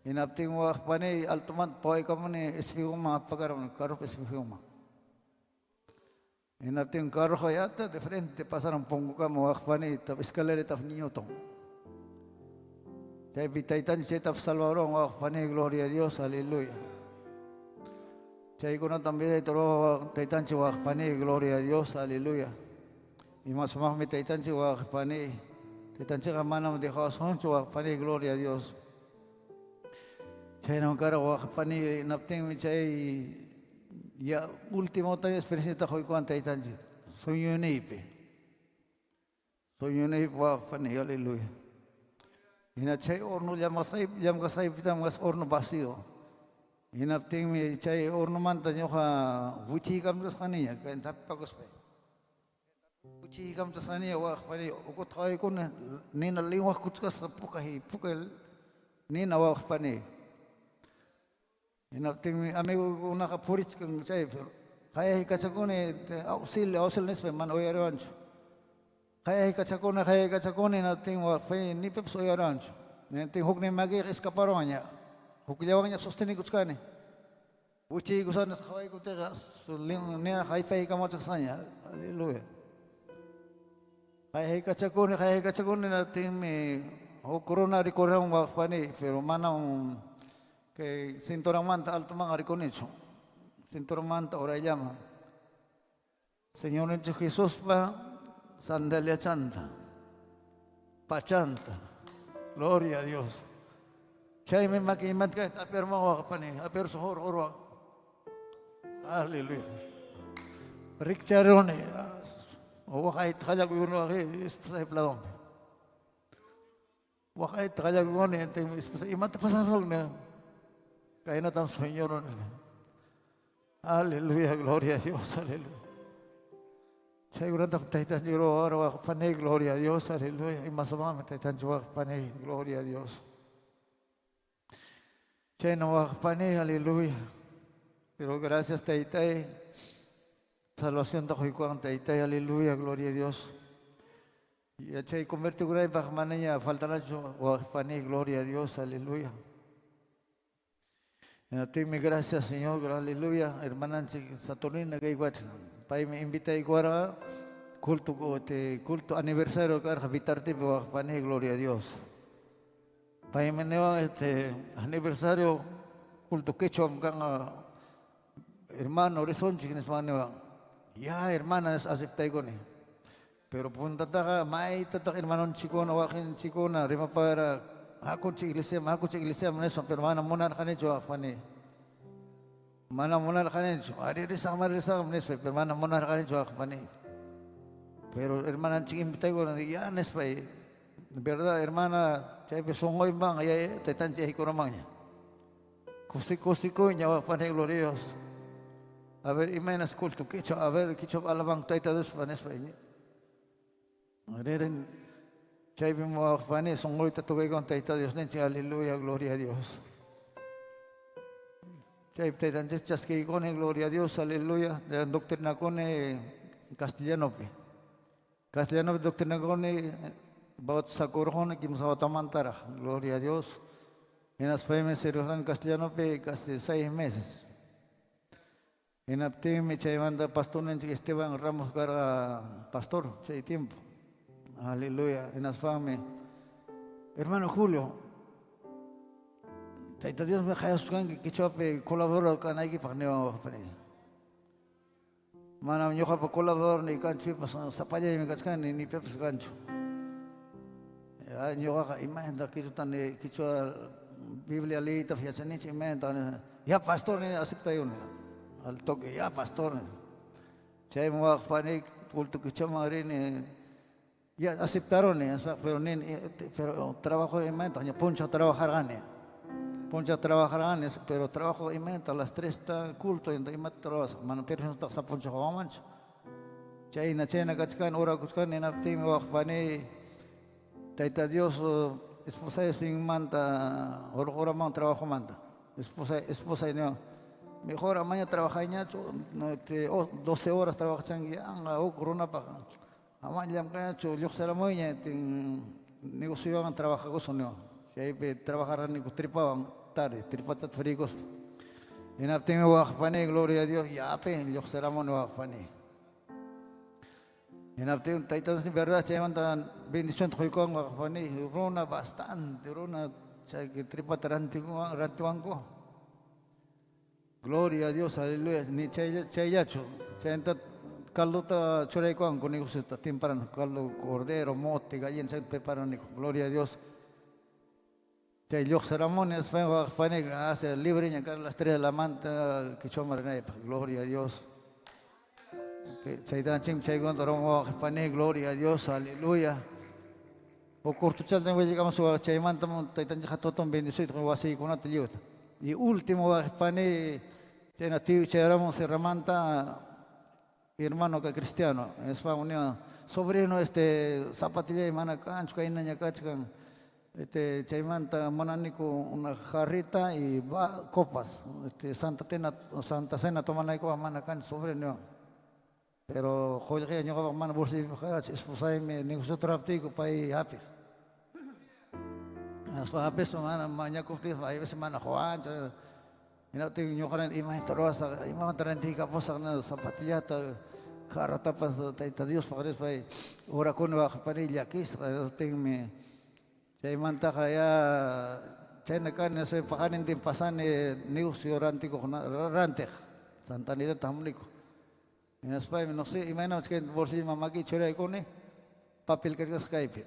Hinaptin waqpani altomanta pawaykamuni espejoman apakaramuni carropa espejoman. Hinaptin carroqa yata de frente pasaron punkukama waqpani escalerata ñutun. Chaypi taytanchik chaytapas salvaruwan waqpani, gloria a Dios, aleluya. Chaykunatam vidayta ruwawan taytanchik waqpani, gloria a Dios, aleluya. Ima sumaqmi taytanchik waqpani. Taytanchikqa manam dejawasunchu waqpani, gloria a Dios. Chaynam karqa waqpani, hinaptinmi chay ya último experienciata quykuwan taytanchik sueñoniypi. Sueñoniypi waqpani, aleluya. Hina chay horno llamkasqaypitam horno vacío. Hinaptinmi chay hornomanta ñuqa wichiykamchasqaniña kayna hapipakuspay. Wichiykamchasqaniña waqpani ukuta qawaykuni nina linwaqkuchkasqa puka puka nina waqpani. Hinaptinmi amigukunaqa purichkan chaypi qayaykachakuni auxilio auxilio nispa mana uyariwanchu. Qayaykachakuni qayaykachakuni hinaptin waqpani ni pipas uyariwanchu. Hinaptin huknin makiyqa escaparuwanña. Hukllawanña sostenikuchkani. Wichiykusani qawaykuptiyqa nina haypaykamuchkasqaña, aleluya. Qayaykachakuni qayaykachakuni hinaptinmi huk runa rikuramun waqpani, pero manam kay cinturanmanta altomanqa rikunichu. Cinturanmanta urayllaman. Señorninchik Jesuspa sandaliachanta, pachanta, gloria a Dios. Chaymi makiymanta kayta apirman waqpani, apirsu hurqurwan. Aleluya. Rikcharuni, waqayta qallakuyuni esposaypa ladonpi. Waqayta qallakuyuni, imata pasarun? Kaynatam sueñoruni. Aleluya, gloria a Dios, aleluya. Chaykunatam taytanchik ruwawara waqpani, gloria a Dios, aleluya. Ima sumaqmi taytanchik waqpani, gloria a Dios. Chayna waqpani, aleluya. Pero gracias taytay, salvacionta quykuwan taytay, aleluya, gloria a Dios. Chay convertikunaypaq manaña faltanachu waqpani, gloria a Dios, aleluya. Hinaptinmi gracias Señor, aleluya, hermananchik Saturnina kaykuwachkan. Paymi invitaykuwarqa culto culto aniversario karqa Vitartipi waqpani, gloria a Dios. Paymi niwan aniversario culto quechuam kanqa hermano risunchik nispan niwan. Ya hermana aceptaykuni. Pero puntataqa maytataq hermanonchikkuna waqinchikkuna rimapayara hakuchik iglesiaman hakuchik iglesiaman nispa, pero mana munarqanichu waqpani. Mana munarqanichu. Ari risaqman risaqman nispa, pero mana munarqanichu waqpani. Pero hermananchik invitaykuna ya nispa, verdad hermana chaypi sunquyman ya taytanchik yaykurumanña. Kusi kusikuyña waqpani, gloria a Dios. A ver imaynas culto quechua, a ver quechua alabanza tayta Diospa nispa. Ririn chaypim waqpani sunquyta tukaykun tayta Diosninchik, aleluya, gloria a Dios. Chaypi taytanchik chaskiykuni, gloria a Dios, aleluya. Doctrinakuni castellanopi. Castellanopi doctrinakuni bautizakurquni kimsa watamantaraq, gloria a Dios. Hinaspaymi servirqani castellanopi casi seis meses. Hinaptinmi chaymanta pastorninchik Esteban Ramos karqa pastor chay tiempo. Aleluya. Hinaspanmi, hermano Julio, Tayta Diosmi qayasusqanki quichuapi colaborador kanaykipaq niwan waqpani. Manam ñuqapa colaboradorniy kanchu pipas, sapallaymi kachkani, ni pipas kanchu. Ñuqaqa imaynata quichuata ni quichua Biblia leeytapas yachanichu imaynata ya pastor nini aceptayuni al toque ya pastor nini. Chaymi waqpani culto quichuaman rini ya aceptaruni pero nini pero trabajo imaynata ña punchaw trabajarqani. Punchaw trabajarqani pero trabajo imaynata a las 3 ta culto imata ruwasaq mana permisotaqa sapa punchaw qowanmanchu. Chayna chayna kachkani orakuchkani hinaptinmi waqpani Tayta Dios esposay sinmanta hurquraman trabajomanta. Esposay esposay niwan mejor amaña trabajayñachu este 12 horas trabajachanki anqa huk runapaq amaña llamk'ayñachu lluqsiramuyña negociowan trabajakusun niwan. Chaypi trabajarqaniku tripawan tarde tripachata frikuspa. Hinaptinmi waqpani gloria a Dios yapi lluqsiramuni waqpani. Hinaptin Tayta Dios verdad chaymanta bendicionta quykuwan waqpani runa bastante runa chay tripata rantiwanku. Gloria a Dios, aleluya. Ni chayllachu. Chaymanta caldota churaykuwanku negociota temprano caldo cordero, mote, gallina chayta preparaniku. Gloria a Dios. Chay lluqsiramuni nispa waqpani gracias libreña kani las 3 de la manta quichuaman rinaypaq. Gloria a Dios. Chaytanchikmi chaykunata ruwan waqpani gloria a Dios, aleluya. Huk cortuchata willakamusun chaymantam taytanchik hatun bendeciyta wasiykunata lliwta. Y último waqpani chayna tío chayaramun Serramanta hermano ka cristiano nispa niwan sobrino este zapatillay mana kanchu kaynaña kachkan este chaymanta munaniku una jarrita y va copas este Santa Cena Santa Cena tomanaykupaq mana kanchu sobrino niwan. Pero qullqiqa ñuqapaq mana bolsilloypaq karachu esposaymi negociota ruwaptiyku pay hapiq. Hinaspa hapispa mana mañakuptiypas hay veces mana quwanchu. Hinaptin ñuqa nini imayta ruwasaq imamanta rantiykapusaq zapatillata jarratapas Tayta Diospaq nispay orakuni waqpani llakisqa hinaptinmi chaymantaqa ya chayna kani paqarintin pasani negocio rantikuq rantiq Santa Anitata hamuniku. Hinaspaymi no sé imaynam chay bolsilloman makiy churaykuni papel kachkasqa kaypi.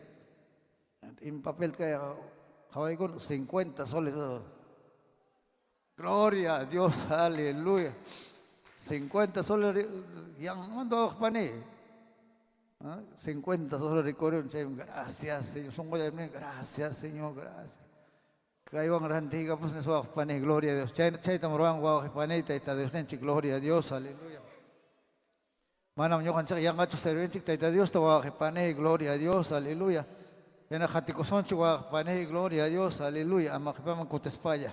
Ima papel kay qawaykuni 50 soles. Gloria a Dios, aleluya. 50 soles yanqamanta waqpani. 50 soles rikurirun chaymi gracias Señor, sunqullaymi gracias Señor, gracias. Kaywan rantiykapus nispa waqpani, gloria a Dios. Chaytam ruwan wawqipani, Tayta Diosninchik, gloria a Dios, aleluya. Manam ñuqanchikqa yanqachu servinchik Tayta Diosta wawqipani, gloria a Dios, aleluya. Hina qatikusunchik wawqipani, gloria a Dios, aleluya. Ama qipaman kutispalla.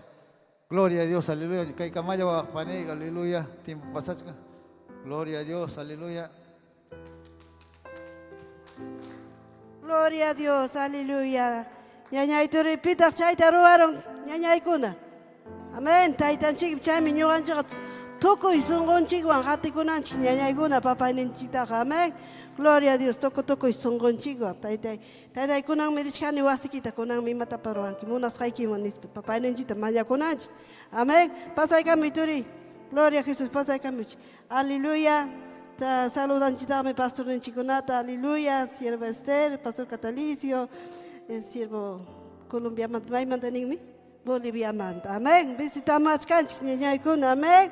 Gloria a Dios, aleluya. Kaykamalla wawqipani, aleluya. Tiempo pasachkan. Gloria a Dios, aleluya. Gloria a Dios, aleluya. Ñañay turi, pitaq chayta ruwarun ñañaykuna? Amén. Taytanchikmi chaymi ñuqanchikqa tukuy sunqunchikwan qatikunanchik ñañaykuna papayninchiktaqa. Amén. Gloria a Dios, tukuy tukuy sunqunchikwan. Taytay, taytay kunanmi richkani wasikita, kunanmi imatapas ruwanki munasqaykiman nispa papayninchikta mañakunanchik. Amén. Pasaykamuy turi. Gloria a Jesús, pasaykamuy. Aleluya. Saludanchiktaqmi pastorninchikkunata. Aleluya. Siervo Esther, pastor Catalicio, siervo Colombiamanta, maymanta ninmi? Boliviamanta. Amén. Visitamachkanchik ñañaykuna. Amén.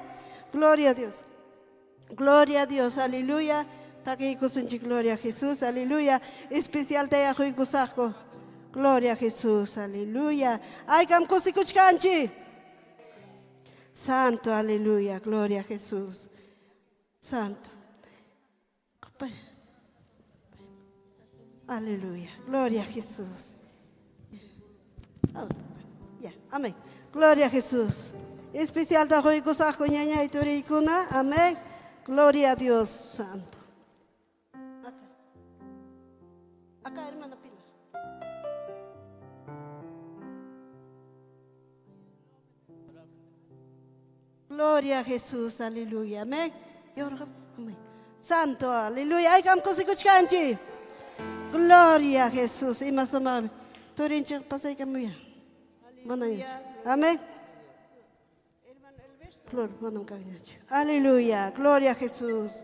Gloria a Dios. Gloria a Dios. Aleluya. Takiykusunchik, gloria a Jesús. Aleluya. Especial tayaquykusaqku. Gloria a Jesús. Aleluya. Haykam kusikuchkanchik. Santo, aleluya. Gloria a Jesús. Santo. Aleluya. Gloria a Jesús. Ya, amén. Gloria a Jesús. Especial taquykusaqku ñañay turiykuna. Amén. Gloria a Dios Santo. Acá, hermana Pilar. Gloria a Jesús, aleluya. Amén. Amén. Santo, aleluya. Ay, kam kusikuchkanchik. Gloria a Jesús. Ima sumaqmi. Turinchik pasaykamuya. Mana Amén. Gloria, manam kanñachu. Aleluya. Gloria a Jesús.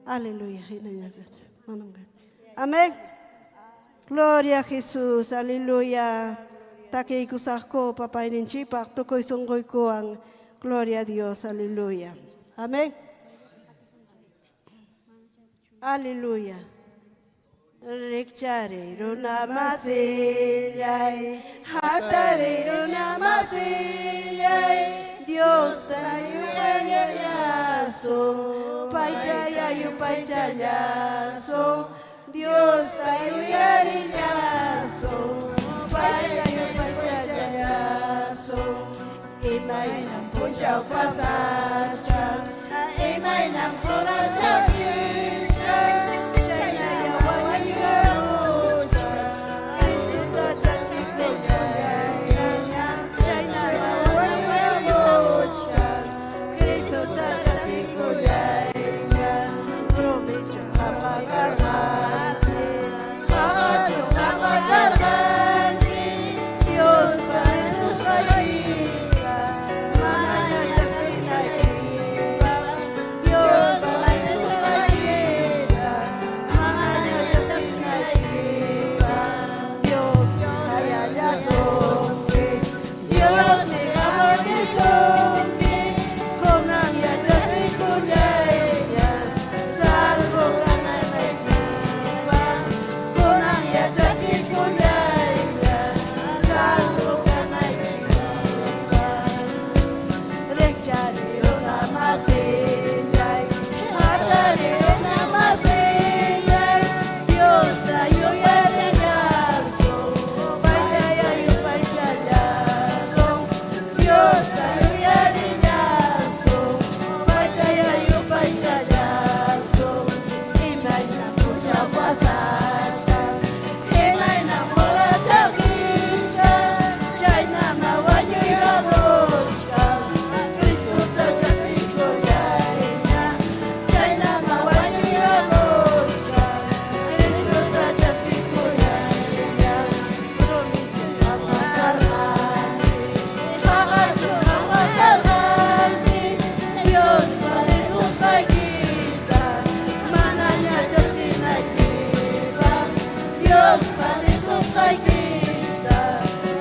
Aleluya. Amén. Gloria a Jesús. Aleluya. Takiykusaqku papayninchikpaq tukuy sunquykuwan. Gloria a Dios. Aleluya. Amén. Aleluya. Rikchari runa masillay, hatari runa masillay, Dios tayupayallaso, paytaya yupaychallaso, Dios tayuyarillaso, paytaya yupaychallaso, imaynam punchaw pasachkan, imaynam qurachakishkan, chaynaya wañuyamuchkan, Cristo chaskisqullayña, chaynaya wañuyamuchkan, Cristo chaskisqullayña, rumichu qapakarqanki, qaqachu qapakarqanki, Diospa nisusqaykita, manaña chaskinaykipaq, Diospa nisusqaykita, manaña chaskinaykipaq, Dios hayallasunki, Diosmi amornisunki, kunan yachachikuyayña, salvo kanaykipaq, kunan yachachikuyayña, salvo kanaykipaq. Rikchari runa masillay, hatari runa masillay, Diosta yuyarillasun, paytaya yupaychallasun, Diosta yuyarillasun, paytaya yupaychallasun, imayna punchaw pasachkan, imayna qurachakishkan, chaynama wañuykamuchkan, Cristuta chaskikuyayña, chaynama wañuykamuchkan, Cristuta chaskikuyayña, rumichu qapakarqanki, qaqachu qapakarqanki, Diospa nisusqaykita, manaña chaskinaykipaq, Diospa nisusqaykita,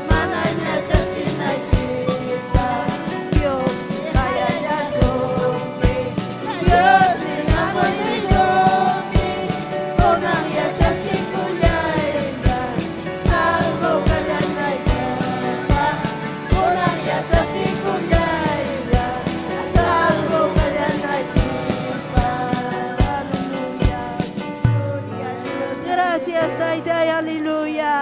manaña chaskinaykipaq, Diosmi hayallasunki, Diosmi amornisunki, kunan yachaskikullayña, salvo kallanaykipaq, kunan yachaskikullayña, salvo kallanaykipaq. Aleluya. Gracias, Taytay, aleluya.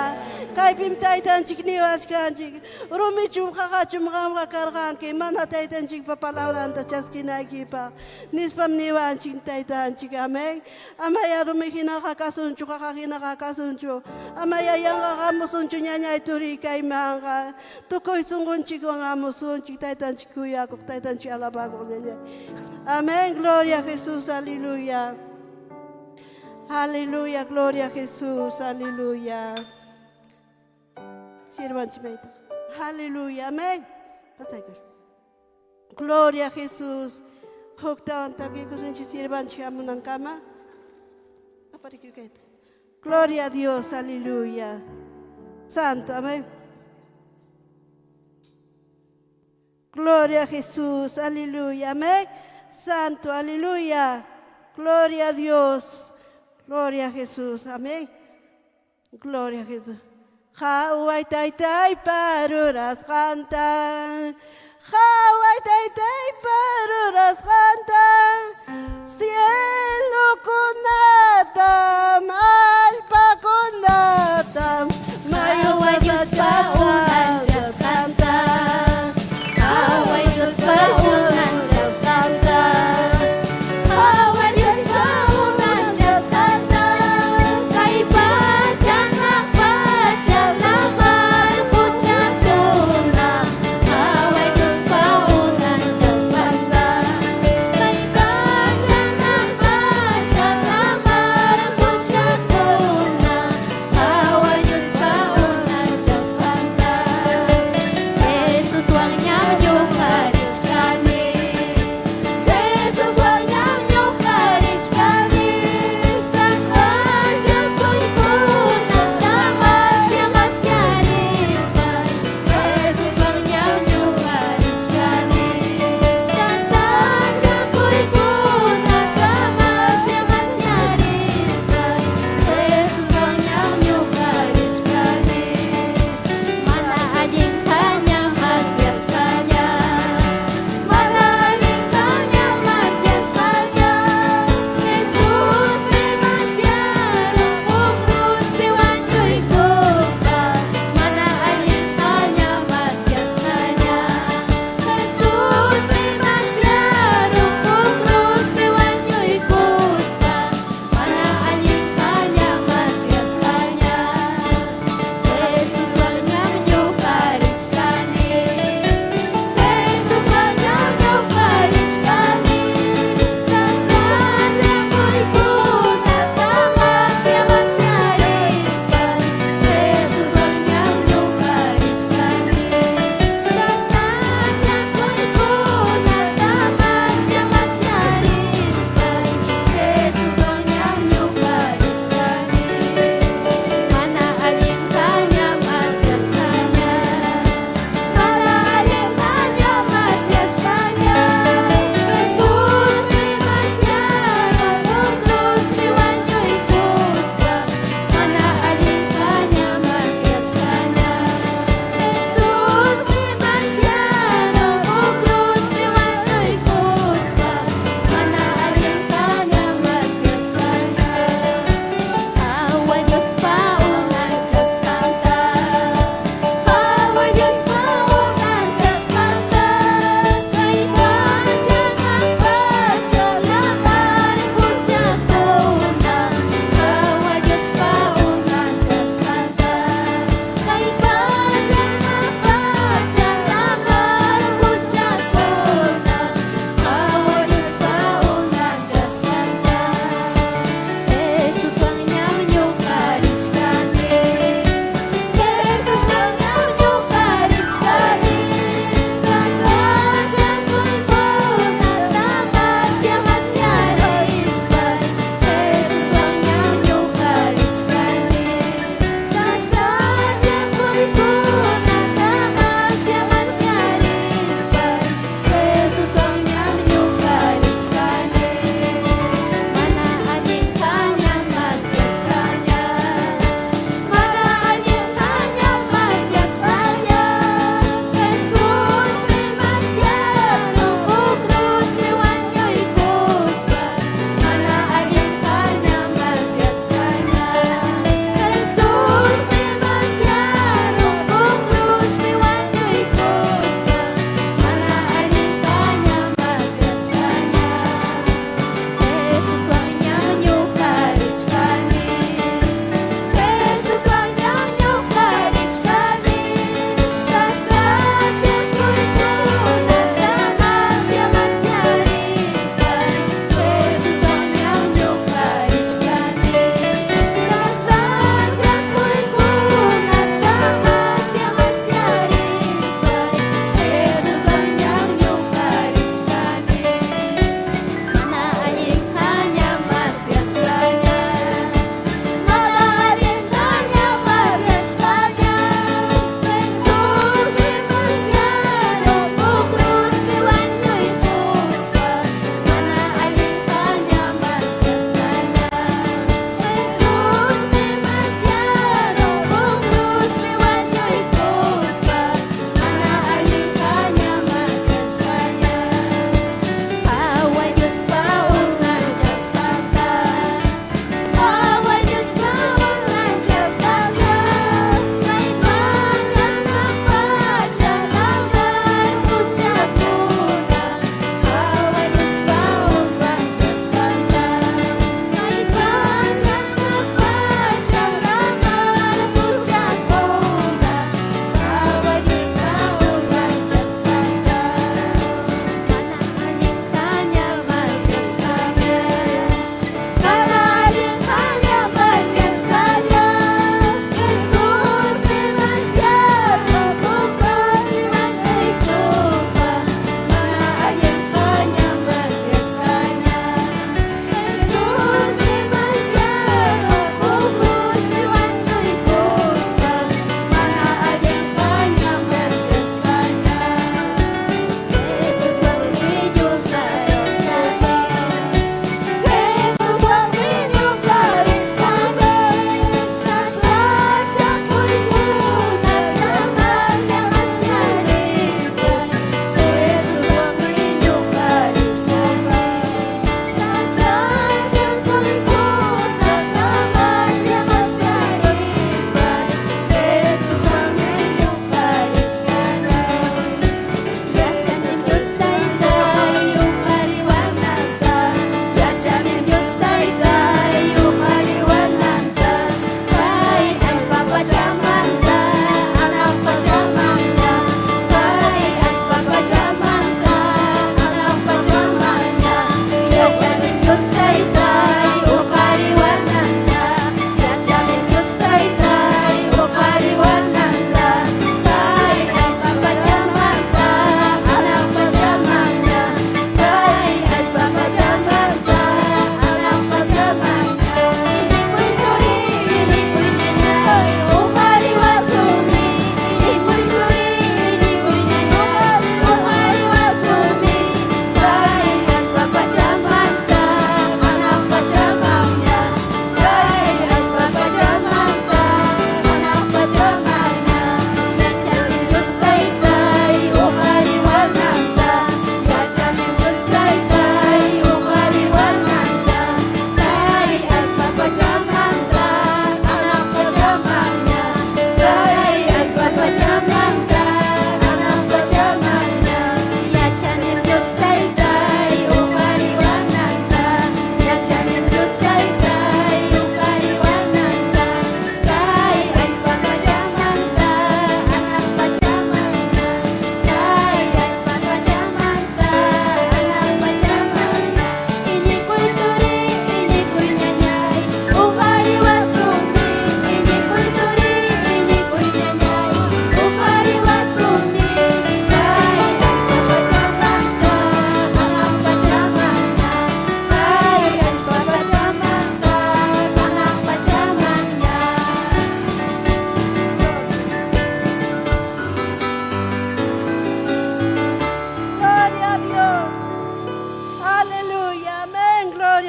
Kaypim taytanchik niwachkanchik. Rumichum qaqachum qamqa karqanki, mana taytanchikpa palabranta chaskinaykipaq. Nispam niwanchik taytanchik, amén. Amaya rumi hinaqa kasunchu, qaqa hinaqa kasunchu. Amaya yanqa hamusunchu ñañay turi kaymanqa. Tukuy sunqunchikwan hamusunchik, taytanchik kuyakuq, taytanchik alabakuq ñañay. Amén, gloria a Jesús, aleluya. Aleluya, gloria a Jesús, aleluya. Sirvanchik mayta. Aleluya, amén. Pasaykuy. Gloria a Jesús. Huktawan takiykusunchik sirvanchik hamunankama. Aparikuykaita. Gloria a Dios, aleluya. Santo, amén. Gloria a Jesús, aleluya, amén. Santo, aleluya. Gloria a Dios. Gloria a Jesús, amén. Gloria a Jesús. Qhaway taytaypa rurasqanta. Qhaway taytaypa rurasqanta. Cielokunatam, allpakunatam, mayu Qhaway Diospa unanchasqanta. Qhaway Diospa unanchasqanta. Qhaway Diospa unanchasqanta.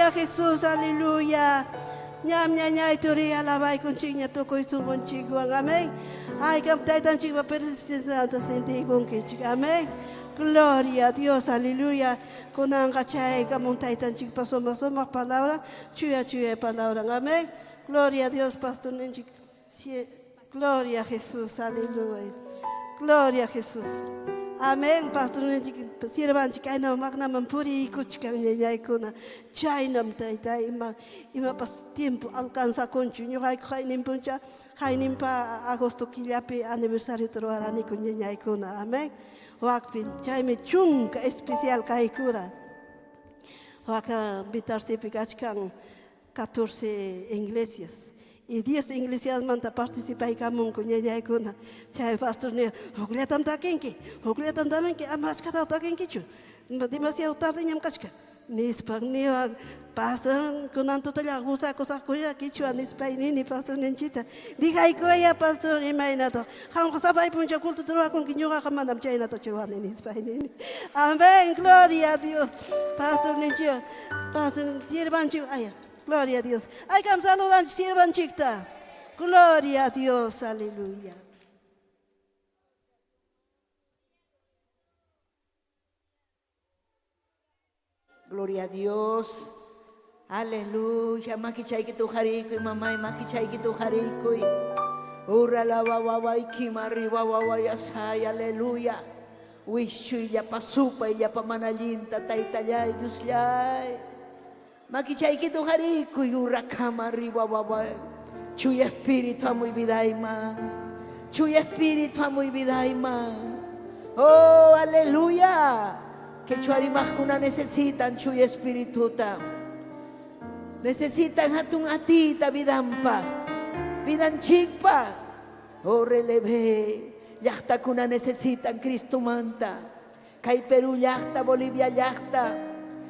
Gloria a Jesús, aleluya. Ñam ñañay turi alabaykunchikña tukuy sunqunchikwan. Amén. Haykam taytanchikpa presencianta sentiykunkichik. Amén. Gloria a Dios, aleluya. Kunanqa chayaykamun taytanchikpa sumaq sumaq palabran, chuya chuya palabran. Amén. Gloria a Dios, pastorninchik. Gloria a Jesús, aleluya. Gloria a Jesús. Amén, pastorninchik, siervanchik kaynaman maqnaman puriykuchkan ñañaykuna. Chaynam tayta ima imapas tiempo alcanzakunchu. Ñuqayku qaynin puncha, qayninpa agosto killapi aniversario ruwaraniku ñañaykuna. Amén. Wakpi chaymi chunka especial kaykura. Waka Vitartipi kachkan 14 iglesias. Y 10 iglesiasmanta participaykamunku ñañaykuna. Chay pastor niya, hukllatam takinki, hukllatam takinki, ama achkata takinkichu. Demasiado tardeñam kachkan. Nispa niwan, pastor, kunan tutalla gusakusaqkuya kichwa nispay nini pastor ninchita. Dijaykuya pastor imaynata. Qamqa sapay puncha culto ruwakunki ñuqaqa manam chaynata ruwani nispay nini. Amén, gloria a Dios. Pastor ninchik, pastor siervanchik, ay, gloria a Dios. Haykam saludanchik siervanchikta. Gloria a Dios, aleluya. Gloria a Dios. Aleluya. Makichayki tuharikuy, mamay, makichayki tuharikuy. Ura la wawaway, kimari wawaway asay, aleluya. Wischuy llapa supay, llapa manallinta, taytallay, Diosllay. Makichayki tuharikuy, ura kamari wawaway. Chuy espíritu amuy vidayma. Chuy espíritu amuy vidayma. Oh, aleluya. Quechua rimaqkuna necesitan chuy espirituta. Necesitan hatun atita vidanpa. Vidanchikpa. Oh, releve. Llaqtakuna necesitan Cristo manta. Kay Perú llaqta, Bolivia llaqta,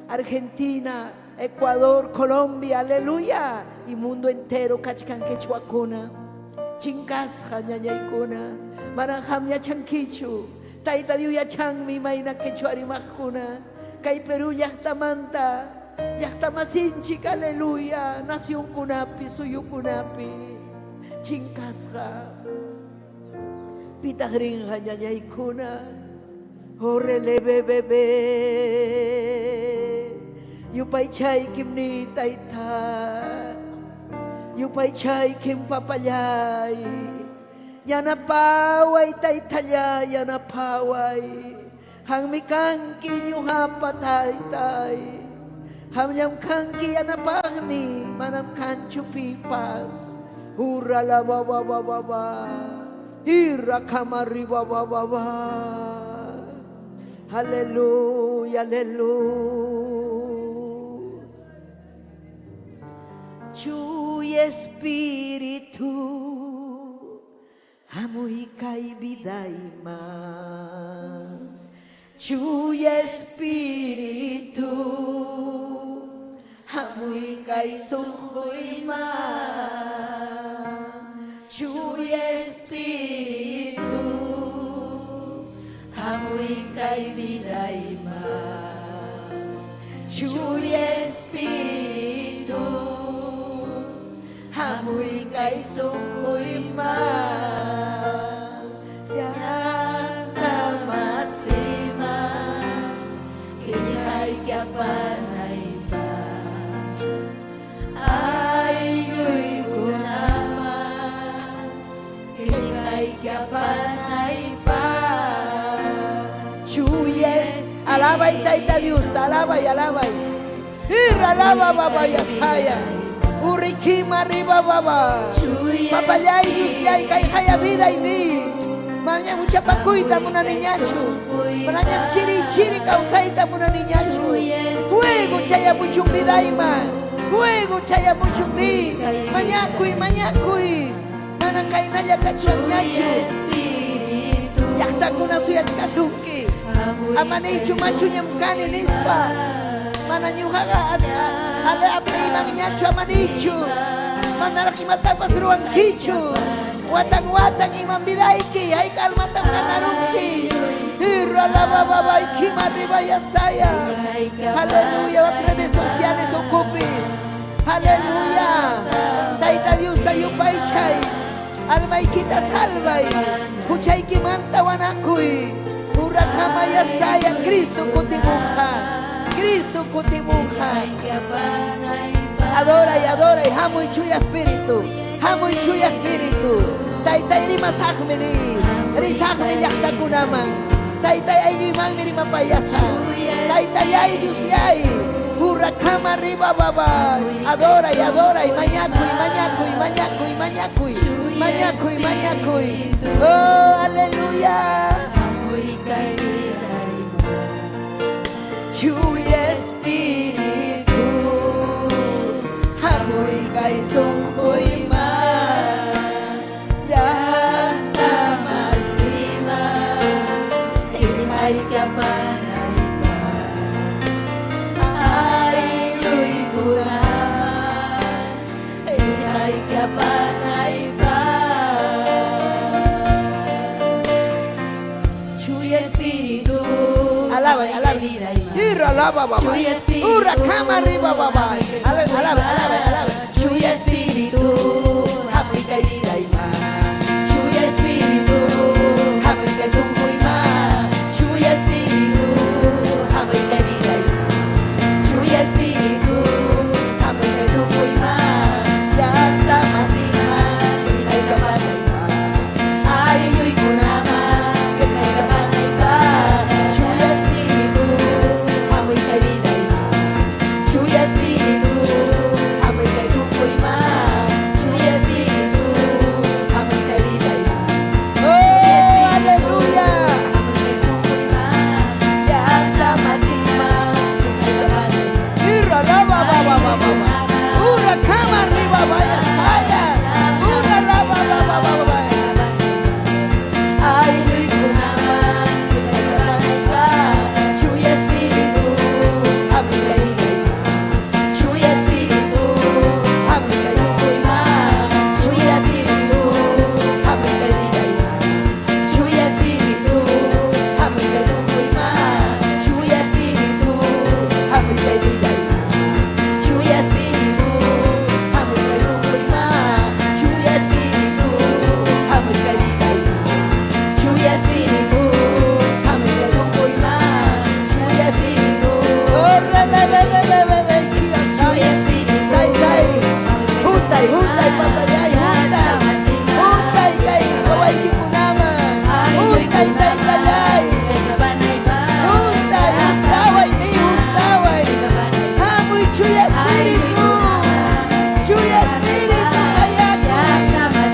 Argentina, Ecuador, Colombia, aleluya. Y mundo entero kachkan quechuakuna. Chinkasqa ñañaykuna. Manam qam yachankichu. Tayta Dios yachanmi mayna quechua rimaqkuna. Kay Perú llaqtamanta. Llaqtamasinchik, aleluya. Nacionkunapi, suyukunapi. Chinkasqa. Pitaq rinqa ñañaykuna. Oh, releve bebé. Yupaychaykim ni tayta. Yupaychaykim papallay. Yanapaway taytallay, yanapaway. Qammi kanki ñuqapa taytay. Qamllam kanki yanapaqni, manam kanchu pipas. Hurra la ba ba ba ba ba. Irra kama riba ba ba ba. Aleluya, aleluya. Chuy espíritu, hamuy kay vidayman. Chuy espíritu, hamuy kay sunquyman. Chuy espíritu, hamuy kay vidayman. Chuy espíritu, hamuy kay sunquyman. Llaqta masiman, qillqayki apanaypaq. Aylluykunaman, qillqayki apanaypaq. Chuyes, alabay Tayta Dios, alabay, alabay. Irra alaba baba yasaya. Urikima arriba baba. Papallay Diosllay kay haya vida ni. Manañam huchapakuyta munaniñachu. Manañam chiri chiri kawsayta munaniñachu. Fuego chayamuchun vidayman. Fuego chayamuchun ni. Mañakuy, mañakuy. Mana kaynalla kachwanñachu. Llaqtakuna suyachkasunki. Ama niychu machuñam kani nispa. Mana ñuqaqa apiymanñachu ama niychu. Manaraq imatapas ruwankichu. Watan watan imam vidayki, hayka almatam ganarunki. Irra labababayki marribayasaya. Aleluya, redes sociales ukupi. Aleluya. Tayta Diosta yupaychay. Almaykita salvay. Huchaykimanta wanakuy. Urakamayasaya Cristo kutimunqa. Cristo kutimunqa. Adora y adora y hamuy chuya espíritu. Hamuy chuya espíritu. Taytay rimasaqmi ni. Risaqmi llaqtakunaman. Taytay aylluymanmi rimapayasa. Taytayay Diosyay. Urakama riba baba. Adora y adora y mañakuy, mañakuy, mañakuy, mañakuy. Mañakuy, mañakuy. Oh, aleluya. Chuya espíritu. Hamuy kay sunquyman. Llaqta masiman qillqaykapanaypaq aylluykunaman qillqaykapanaypaq Chuya espíritu Alaba, alaba. Irra alaba, baba. Chuya espíritu Urakama riba baba. Alaba, alaba, alaba, alaba. Chuya espíritu Hamuy kay vidayman. Chuya espíritu Hamuy kay sunquyman. Chuya espíritu hamuy kay vidayman Chuya espíritu Hamuy kay sunquyman. Llaqta masiman qillqaykapanaypaq. Aylluykunaman qillqaykapanaypaq Chuya espíritu hamuy kay vidayman Chuya espíritu hamuy kay sunquyman Chuya espíritu hamuy kay vidayman Oh, aleluya. Hamuy kay sunquyman Llaqta masiman qillqaykapanaypaq Irra lava baba baba. Urakama riba vaya saya. Ura lava baba baba. Aylluykunaman qillqaykapanaypaq Chuya espíritu hamuy kay vidayman Chuya espíritu hamuy kay sunquyman Chuya espíritu hamuy kay vidayman Chuya espíritu hamuy kay sunquyman Chuya espíritu Hamuy kay vidayman. Chuya espíritu Hamuy kay sunquyman. Chuya espíritu Hamuy kay vidayman. Chuya espíritu Hamuy kay sunquyman. Chuya espíritu Ora la la la la la la kia Chuya espíritu Tay tay. Huntay huntay papayay huntay. Huntay kay wawaykikunaman. Huntay taytayay. Huntay huntaway ni huntaway. Hamuy chuya espíritu. Chuya espíritu hayakuy.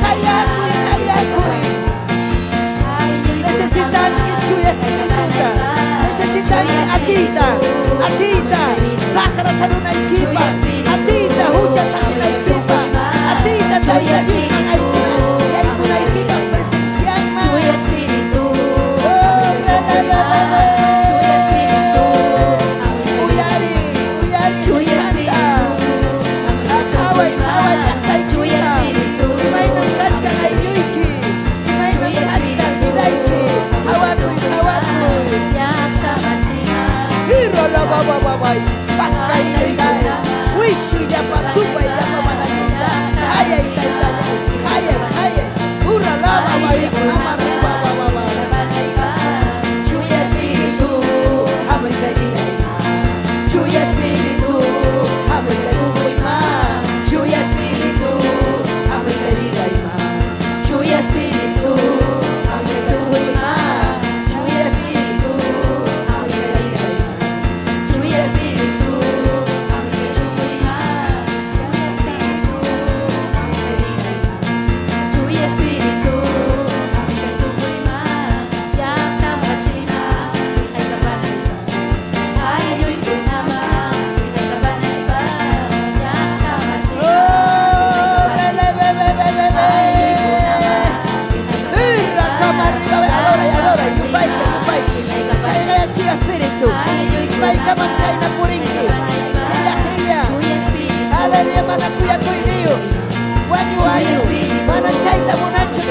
Hayakuy hayakuy. Necesitanki chuya espirituta. Necesitanki atiyta. Atiyta. Saqra sarunaykipaq. Atiyta hucha saqinaykipaq. Atiyta Tayta Diosman aykuna yaykunaykipaq presencianman. Chuya espíritu Oh, la, la, la, la, la. Chuya espíritu Uyari, uyari, Chuya canta. espíritu Qhaway, qhaway Chuya llaqtaykita. espíritu Imaynam kachkan aylluyki. Imaynam kachkan vidayki. Qhawakuy, qhawakuy. Llaqta masiman Irra la ba ba ba ba. Paskay taytay. Wishuy llapa supay llapa manakita. Hayay taytallay. Hayay, hayay. Urra la ba ba ya. Ama ba ba ba ba. Chuya espíritu Hamuy kay vidayman. Chuya espíritu Hamuy kay sunquyman. Chuya espíritu Hamuy kay vidayman. Chuya espíritu Hamuy kay sunquyman. Chuya espíritu Hamuy kay vidayman. Chuya espíritu hamuy kay sunquyman Chuya espíritu hamuy kay sunquyman Llaqta masiman qillqaykapanaypaq Aylluykunaman qillqaykapanaypaq Llaqta masiman Oh, le, le, be, be, be, be, be. Irra kama arriba, be, adora y adora. Yupaycha, yupaycha. Chayqa chuya espíritu. Imaykaman chayna purinki. Qilla, qilla. Aleluya, mana kuyakuyniyuq. Wañu, wañu. Mana chayta munanchu.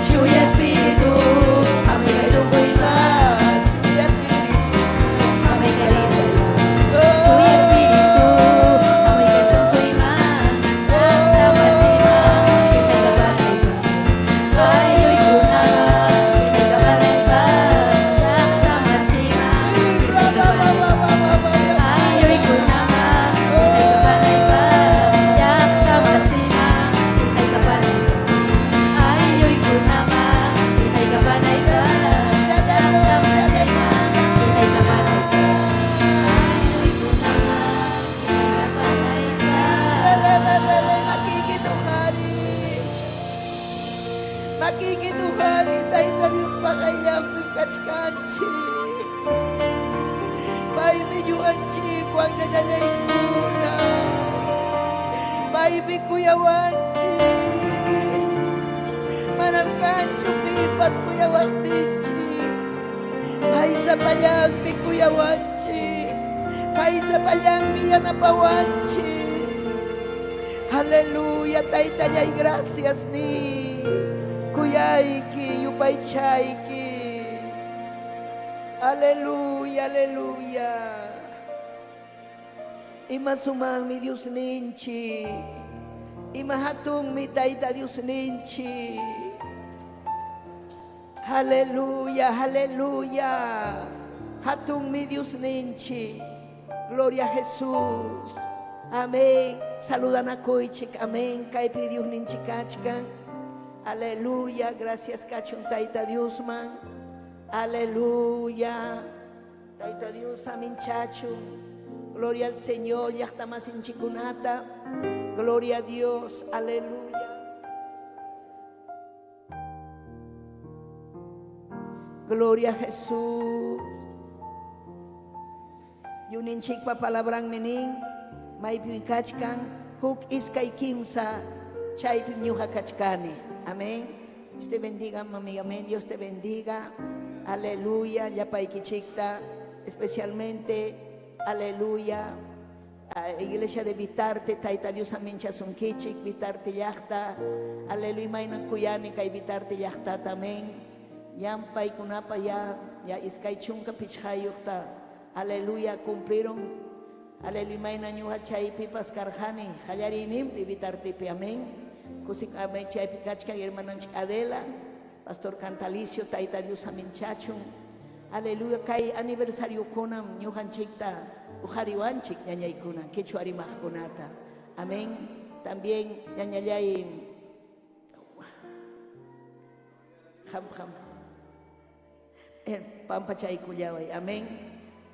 Chuya Espíritu, hamuy kay Chuya Espíritu, hamuy kay sunquyman, llaqta wasiman, qillqaykapanaypaq. Aylluykunaman, qillqaykapanaypaq, llaqta wasiman, qillqaykapanaypaq. Aylluykunaman, qillqaykapanaypaq, llaqta wasiman, qillqaykapanaypaq. Aylluykunaman, qillqaykapanaypaq, llaqta wasiman, qillqaykapanaypaq. Aylluykunaman, qillqaykapanaypaq. Makikituhari. Makikituhari, Tayta Diospa qayllanpim kachkanchik. Paymi ñuqanchikwan ñañallaykuna. Paymi kuyawanchik. Manam kanchu pipas kuyawaqninchik. Pay sapallanmi kuyawanchik. Pay sapallanmi yanapawanchik. Aleluya, Taytallay, gracias ni. Kuyayki, yupaychayki. Aleluya, aleluya. Ima sumaqmi Dios ninchik. Ima hatunmi Tayta Dios ninchik. Aleluya, aleluya. Hatunmi Dios ninchik. Gloria a Jesús. Amén. Saludanakuychik. Amén. Kaypi Dios ninchik kachkan. Aleluya. Gracias kachun Tayta Diosman. Aleluya. Tayta Dios aminchachun. Gloria al Señor. Llaqta masinchikunata. Gloria a Dios. Aleluya. Gloria a Jesús. Yuninchikpa palabranmi nin, maypim kachkan huk iskay kimsa, chaypim ñuqa kachkani. Amén. Dios te bendiga, mami. Amén. Dios te bendiga. Aleluya. Llapaykichikta, especialmente, aleluya. A Iglesia de Vitarte, Tayta Dios aminchasunkichik, Vitarte llaqta. Aleluya, mayna kuyani kay Vitarte llaqtata. Amén. Yan paykunapa ya, ya iskay chunka pichqayuqta. Aleluya, cumplieron. Aleluya, mayna ñuqa chaypipas karqani, qallariyninpi Vitartepi, amén. Kusik amén, chaypi kachkan hermananchik Adela, Pastor Cantalicio, Tayta Dios aminchachun. Aleluya, kay aniversariokunam ñuqanchikta uqariwanchik ñañaykuna, quechua rimaqkunata. Amén. También ñañallay qam qam pampachaykullaway, amén.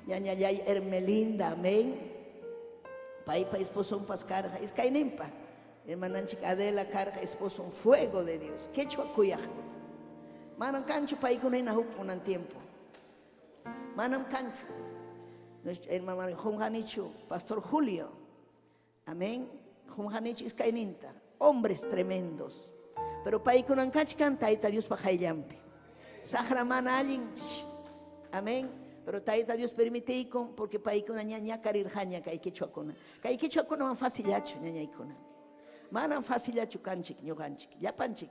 Ñañallay Hermelinda, amén. Paypa esposonpas karqa iskayninpa. Hermananchik Adela karqa esposo fuego de Dios. Quechua kuyaq. Manam kanchu paykuna hina huk kunan tiempo. Manam kanchu. Nuestro hermano Junjanichu, Pastor Julio. Amén. Junjanichu iskayninta. Hombres tremendos. Pero paykunan kachkan Tayta Diospa qayllanpi. Saqra mana allin. Amén. Pero Tayta Dios permitiykun porque paykuna ña ñakarirqaña kay quechuakuna. Kay quechuakuna man facillachu ñañaykuna. Manam facillachu kanchik ñuqanchik, llapanchik.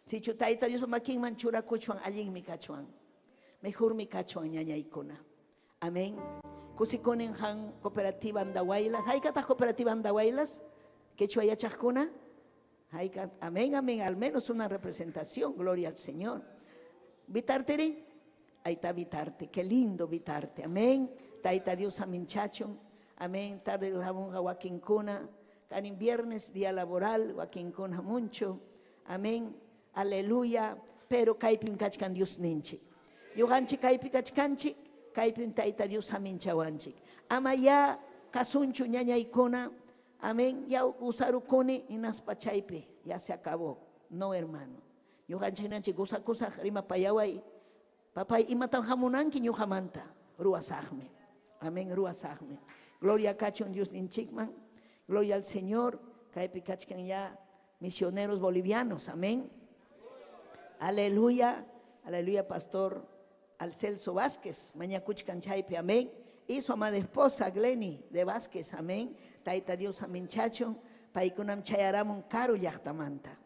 Sichu Tayta Diospa makinman churakuchwan allinmi kachwan. Mejormi kachwan ñañaykuna. Amén. Kusikunin han cooperativa Andahuaylas. ¿Haykataq cooperativa Andahuaylas? Quechua yachaqkuna. Hayka, amén, amén. Al menos una representación. Gloria al Señor. Vitarteri. Ahí está Vitarte. Qué lindo Vitarte. Amén. Tayta Dios aminchachun. Amén. Tarde hamunqa wakinkuna. Kanin viernes, día laboral, wakinkuna mucho. Amén. Aleluya. Pero kaypim kachkan Dios ninchik. Ñuqanchik kaypi kachkanchik, kaypim Tayta Dios aminchawanchik. Ama ya kasunchu ñañaykuna. Amén. Ya usarukuni hinaspa chaypi. Ya se acabó. No, hermano. Ñuqanchik nanchik gozakusaq rimapayaway. Papay, imatam hamunanki ñuqamanta. Ruwasaqmi. Amén, ruwasaqmi. Gloria kachun Dios ninchikman. Gloria al Señor. Kaypi kachkan ya misioneros bolivianos. Amén. Aleluya. Aleluya, pastor al Celso Vázquez, mañakuchkan chaypi, amén. Y su amada esposa Glenny de Vázquez, amén. Tayta Dios aminchachun, paykunam chayaramun karu llaqtamanta.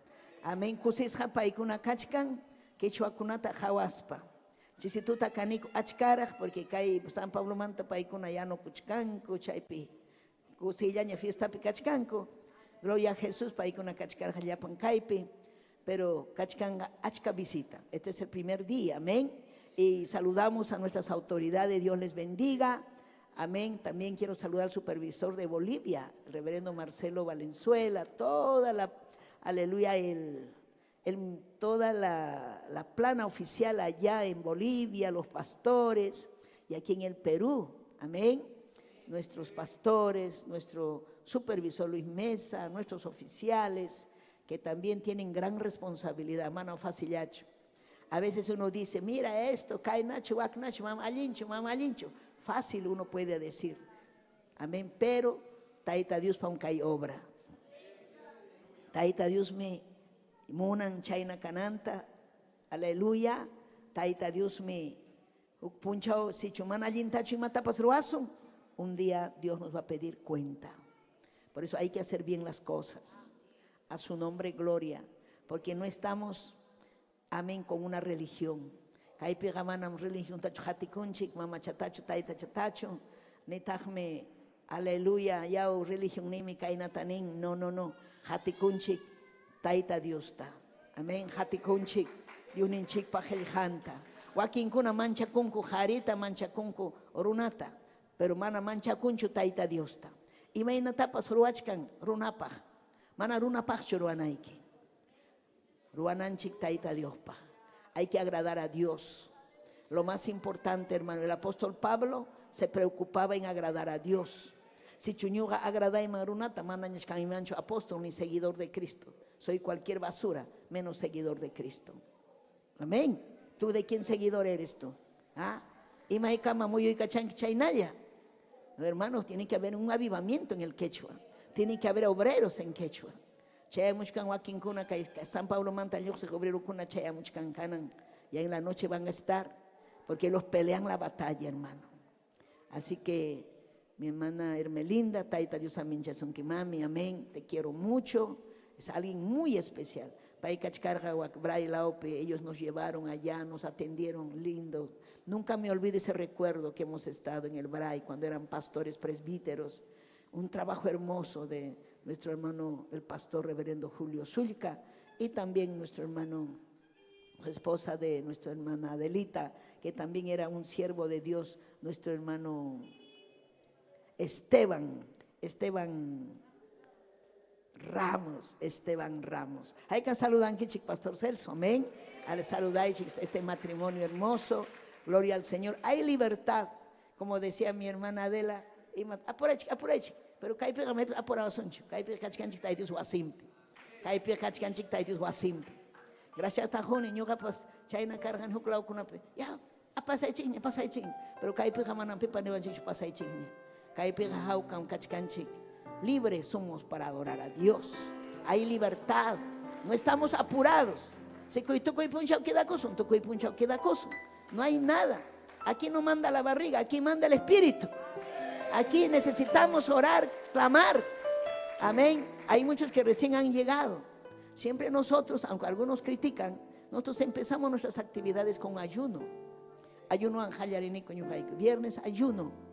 Amén. Kusisqa paykuna kachkan, quechuakunata qhawaspa. Chisituta kaniku achkaraq, porque kay San Pablomanta paykuna yanukuchkanku, chaypi kusiyllaña fiestapi kachkanku. Gloria a Jesús, paykuna kachkarqa llapan kaypi, pero kachkanqa achka visita. Este es el primer día, amén. Y saludamos a nuestras autoridades, Dios les bendiga. Amén. También quiero saludar al supervisor de Bolivia, el reverendo Marcelo Valenzuela, toda la, aleluya, toda la plana oficial allá en Bolivia, los pastores, y aquí en el Perú, amén. Nuestros pastores, nuestro supervisor Luis Mesa, nuestros oficiales, que también tienen gran responsabilidad, mano facilacho. A veces uno dice, mira esto, kaynachu, waknachu, mama allinchu, mama allinchu. Fácil uno puede decir, amén, pero Tayta Diospam kay obra. Tayta Diosmi munan chayna kananta, aleluya. Tayta Diosmi huk punchaw sichu mana allintachu imatapas ruwasun, un día Dios nos va a pedir cuenta. Por eso hay que hacer bien las cosas. A su nombre gloria, porque no estamos, amén, con una religión. Kaypiqa manam religiontachu qatikunchik, mamachatachu, taytachatachu, nitaqmi, aleluya, yaw religionninmi kaynata nin. No, no, no. Qatikunchik Tayta Diosta. Amén, qatikunchik Diosninchikpa qillqanta. Wakinkuna manchakunku qarita, manchakunku runata, pero mana manchakunchu Tayta Diosta. Imaynatapas ruwachkan runapaq, mana runapaqchu ruwanayki. Ruwananchik Tayta Diospaq. Hay que agradar a Dios. Lo más importante, hermano, el apóstol Pablo se preocupaba en agradar a Dios. Sichu ñuqa agradayman runata, manañas kanmanchu apóstol ni seguidor de Cristo. Soy cualquier basura, menos seguidor de Cristo. Amén. ¿Tú de quién seguidor eres tú? ¿Ah? Imaykama muyuykachanki chaynalla. No, hermanos, tiene que haber un avivamiento en el quechua. Tiene que haber obreros en quechua. Chayamuchkan wakinkuna kay San Pablomanta lluqsiq obrerokuna chayamuchkan kanan. Y en la noche van a estar, porque los pelean la batalla, hermano. Así que mi hermana Hermelinda, Tayta Dios aminchasunki mami, amén, te quiero mucho. Es alguien muy especial. Pay kachkarqa wak Bray lawpi, ellos nos llevaron allá, nos atendieron lindo. Nunca me olvido ese recuerdo que hemos estado en el Bray cuando eran pastores presbíteros. Un trabajo hermoso de nuestro hermano, el pastor reverendo Julio Zulca, y también nuestro hermano, su esposa de nuestra hermana Adelita, que también era un siervo de Dios, nuestro hermano Esteban, Esteban Ramos, Esteban Ramos. Hay que saludar Pastor Celso, amén. Al saludar este matrimonio hermoso, gloria al Señor. Hay libertad, como decía mi hermana Adela, apuraychik, apuraychik, pero kaypiqa maypi apurawasunchu, kaypiqa kachkanchik Tayta Dios wasinpi, kaypiqa kachkanchik Tayta Dios wasinpi. Gracias quni ñuqapas chayna karqan huk lawkunapi, ya pasaychikña, pasaychikña, pero kaypiqa manam pipa niwanchikchu pasaychikña. Kaypiqa hawkam kachkanchik. Libres somos para adorar a Dios. Hay libertad. No estamos apurados. Si tukuy punchaw quedakusun, tukuy punchaw quedakusun. No hay nada. Aquí no manda la barriga, aquí manda el Espíritu. Aquí necesitamos orar, clamar. Amén. Hay muchos que recién han llegado. Siempre nosotros, aunque algunos critican, nosotros empezamos nuestras actividades con ayuno. Ayuno ñuqayku. Viernes ayuno.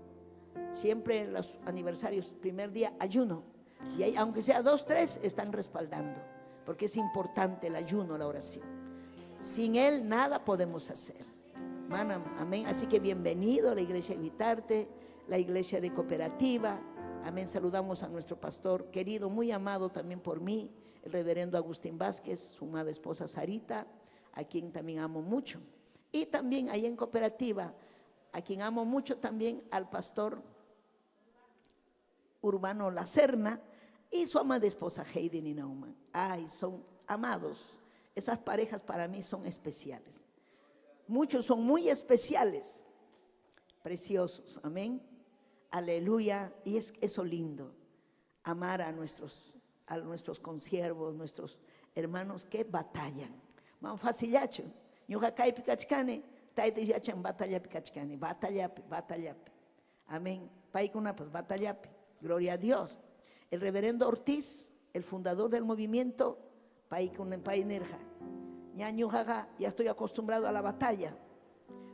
Siempre en los aniversarios, primer día ayuno. Y ahí, aunque sea dos, tres, están respaldando. Porque es importante el ayuno, la oración. Sin él nada podemos hacer. Manam, amén. Así que bienvenido a la iglesia de Vitarte, la iglesia de cooperativa. Amén. Saludamos a nuestro pastor querido, muy amado también por mí, el reverendo Agustín Vázquez, su amada esposa Sarita, a quien también amo mucho. Y también ahí en cooperativa, a quien amo mucho también, al pastor Urbano La Serna y su amada esposa Heidi Ninauman. Ay, son amados. Esas parejas para mí son especiales. Muchos son muy especiales, preciosos. Amén. Aleluya. Y es eso lindo, amar a nuestros consiervos, nuestros hermanos que batallan. Manam facillachu. Ñuqa kaypi kachkani, Tayta Dios yachan batallapi kachkani, batallapi, batallapi. Amén. Paykunapas batallapi. Gloria a Dios. El reverendo Ortiz, el fundador del movimiento, paykuna pay nirqa, ña ñuqaqa ya estoy acostumbrado a la batalla.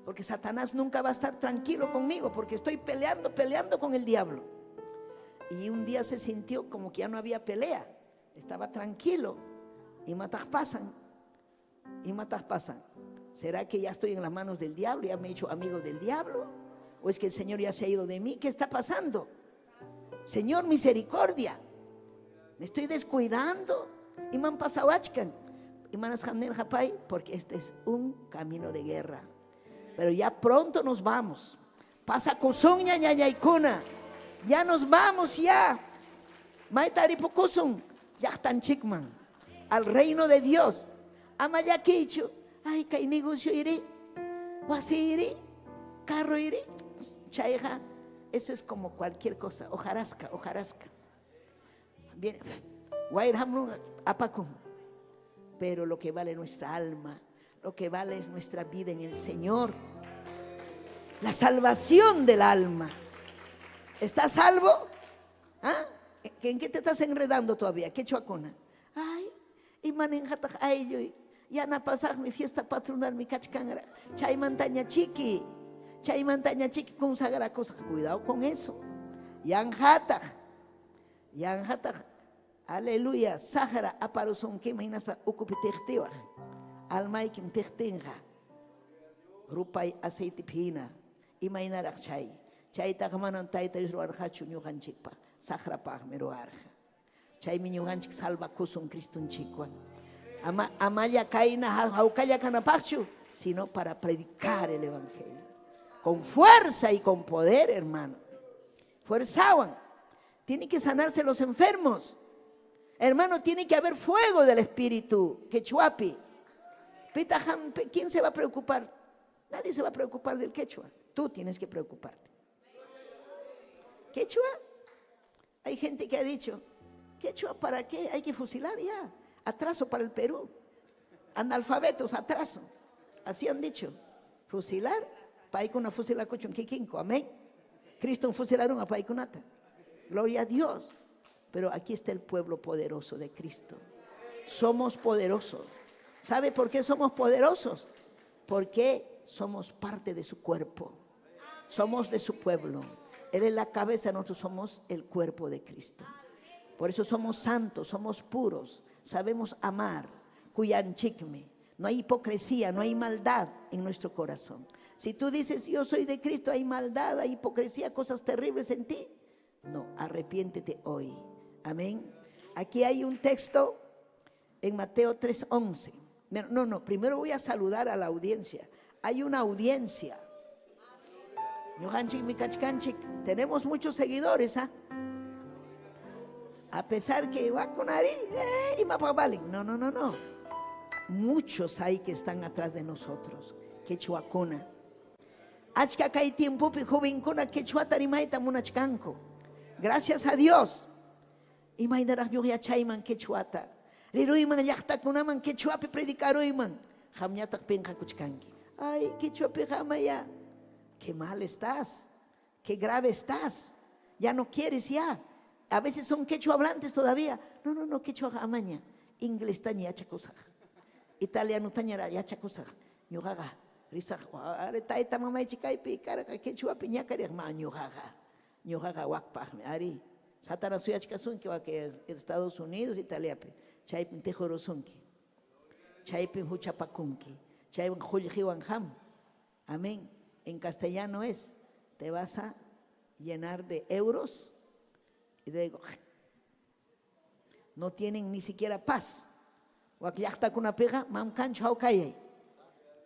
Porque Satanás nunca va a estar tranquilo conmigo, porque estoy peleando, peleando con el diablo. Y un día se sintió como que ya no había pelea, estaba tranquilo. Imataq pasan, imataq pasan. ¿Será que ya estoy en las manos del diablo? ¿Ya me he hecho amigo del diablo? ¿O es que el Señor ya se ha ido de mí? ¿Qué está pasando? Señor, misericordia. Me estoy descuidando. Imam pasawachkan. Imanas pay, porque este es un camino de guerra. Pero ya pronto nos vamos. Pasa kusun ñañañaykuna. Ya nos vamos ya. Mayta ripukusun llaqtanchikman. Al reino de Dios. Ama llakiychu. Ay, kay negocio iri. Wasi iri. Carro iri. Chayqa. Eso es como cualquier cosa. Hojarasca, hojarasca. Bien. Apakun. Pero lo que vale nuestra alma, lo que vale es nuestra vida en el Señor. La salvación del alma. ¿Estás salvo? ¿Ah? ¿En qué te estás enredando todavía? ¿Qué chuacona? Ay, y manenjataq aylluy. Yana pasaqmi fiesta patronal mi kachkanra. Chaymantaña chiki. Chaymantaña chiki consagrakusaq. Cuidado con eso. Yanjataq. Yanjataq. Aleluya. Saqra aparusunkiman hinaspa ukupi tiqtiwaq. Almaykim tiqtinqa. Rupay aceite hina. Imaynaraq chay. Chaytaqa manam Tayta Dios ruwarqachu ñuqanchikpaq. Saqrapaqmi ruwarqa. Chaymi ñuqanchik salvakusun Cristonchikwan. Ama, amalla kayna hawkalla kanapaqchu, sino para predicar el evangelio. Con fuerza y con poder, hermano. Fuerzawan. Tienen que sanarse los enfermos. Hermano, tiene que haber fuego del Espíritu. Quechuapi. ¿Quién se va a preocupar? Nadie se va a preocupar del quechua. Tú tienes que preocuparte. ¿Quechua? Hay gente que ha dicho, ¿quechua para qué? Hay que fusilar ya. Atraso para el Perú. Analfabetos, atraso. Así han dicho. Fusilar, paykuna fusilakuchun kikinku. Amén. Cristo fusilaron a paykunata. Gloria a Dios. Pero aquí está el pueblo poderoso de Cristo. Somos poderosos. ¿Sabe por qué somos poderosos? Porque somos parte de su cuerpo. Somos de su pueblo. Él es la cabeza, nosotros somos el cuerpo de Cristo. Por eso somos santos, somos puros, sabemos amar. Kuyanchikmi. No hay hipocresía, no hay maldad en nuestro corazón. Si tú dices, yo soy de Cristo, hay maldad, hay hipocresía, cosas terribles en ti. No, arrepiéntete hoy. Amén. Aquí hay un texto en Mateo 3:11. No, no, primero voy a saludar a la audiencia. Hay una audiencia. Tenemos muchos seguidores, ¿ah? A pesar que va con Ari, no, no, no, no. Muchos hay que están atrás de nosotros. Quechuacuna. Achka kay tiempopi jovenkuna quechuata rimayta munachkanku. Gracias a Dios. Imaynaraq ñuqa yachayman quechuata. Riruyman llaqtakunaman quechuapi predicaruyman. Qamñataq pinqakuchkanki. Ay, quechuapiqa amaya. Qué mal estás. Qué grave estás. Ya no quieres ya. A veces son quechua hablantes todavía. No, no, no, quechua amaña. Inglés taña yachakusaq. Italiano taña yachakusaq. Ñuqaqa risaq. Tayta mamaychik kaypi karqa quechuapi ñakariq ma ñuqaqa. Ñuqaqa wakpaqmi ari. Satanás suyachkasunki wak Estados Unidos, Italiapi. Chaypim tijurusunki. Chaypim huchapakunki. Chaypim qullqiwan ham. Amén. En castellano es, te vas a llenar de euros y luego no tienen ni siquiera paz. Wak llaqtakunapiqa manam kanchu hawkayay.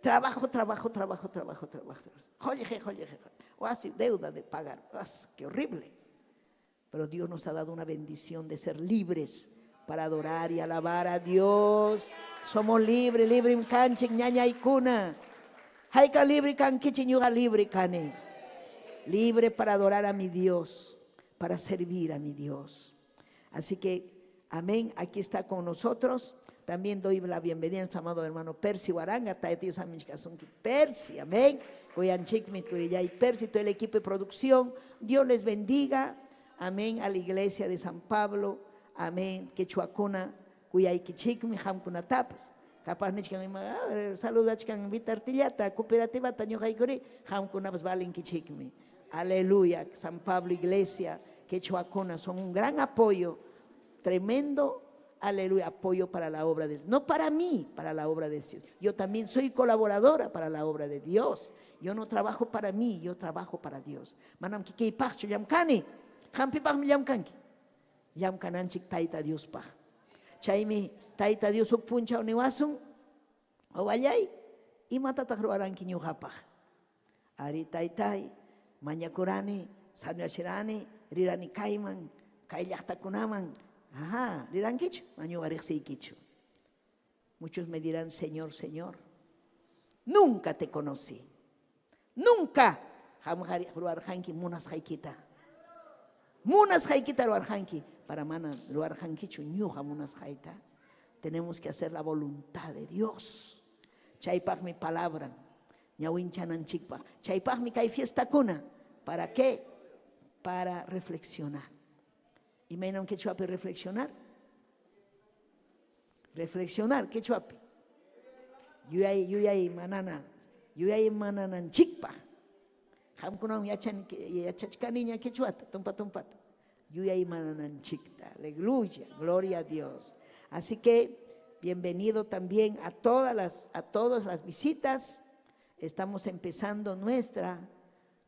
Trabajo, trabajo, trabajo, trabajo, trabajo. Qullqi, qullqi, wasi deuda de pagar. Qué horrible. Pero Dios nos ha dado una bendición de ser libres para adorar y alabar a Dios. Somos libres, libre kanchik ñañaykuna. Hayka libre kankichik ñuqa libre kani. Libre para adorar a mi Dios, para servir a mi Dios. Así que, amén, aquí está con nosotros. También doy la bienvenida a nuestro amado hermano Percy Huaranga, Tayta Dios saminchakasunki Percy, amén. Kuyanchikmi turillay Percy, todo el equipo de producción. Dios les bendiga, amén, a la iglesia de San Pablo, amén, quechuakuna, kuyaykichikmi qamkunatapas. Capaz nichkan ima, saludachkan Vitartillata, cooperativata ñuqaykuri, qamkunapas valinkichikmi. Aleluya, San Pablo Iglesia, quechuakuna son un gran apoyo, tremendo, aleluya, apoyo para la obra de Dios. No para mí, para la obra de Dios. Yo también soy colaboradora para la obra de Dios. Yo no trabajo para mí, yo trabajo para Dios. Manam kikiypaqchu llamkani, qampipaqmi llamkanki. Llamkananchik Tayta Diospaq. Chaymi Tayta Dios huk punchaw niwasun, wawallay, imatataq ruwaranki ñuqapaq? Ari taytay, mañakurani, sañachirani, rirani kayman, kay llaqtakunaman. Ajá, rirankichu, mañuqa riqsiykichu. Muchos me dirán, Señor, Señor, nunca te conocí. Nunca. Qamqa ruwarqanki munasqaykita. Munasqaykita ruwarqanki, para mana ruwarqankichu ñuqa munasqayta. Tenemos que hacer la voluntad de Dios. Chaypaqmi palabran, ñawinchananchikpaq. Chaypaqmi kay fiestakuna. ¿Para qué? Para reflexionar. Imaynam quechuapi reflexionar? Reflexionar, quechuapi. Yuyay, yuyay manana, yuyay manananchikpaq. Qamkunawan yachan, yachachkaniña quechuata, tumpa tumpata. Yuyay manananchikta. Aleluya, gloria a Dios. Así que bienvenido también a todas las visitas. Estamos empezando nuestra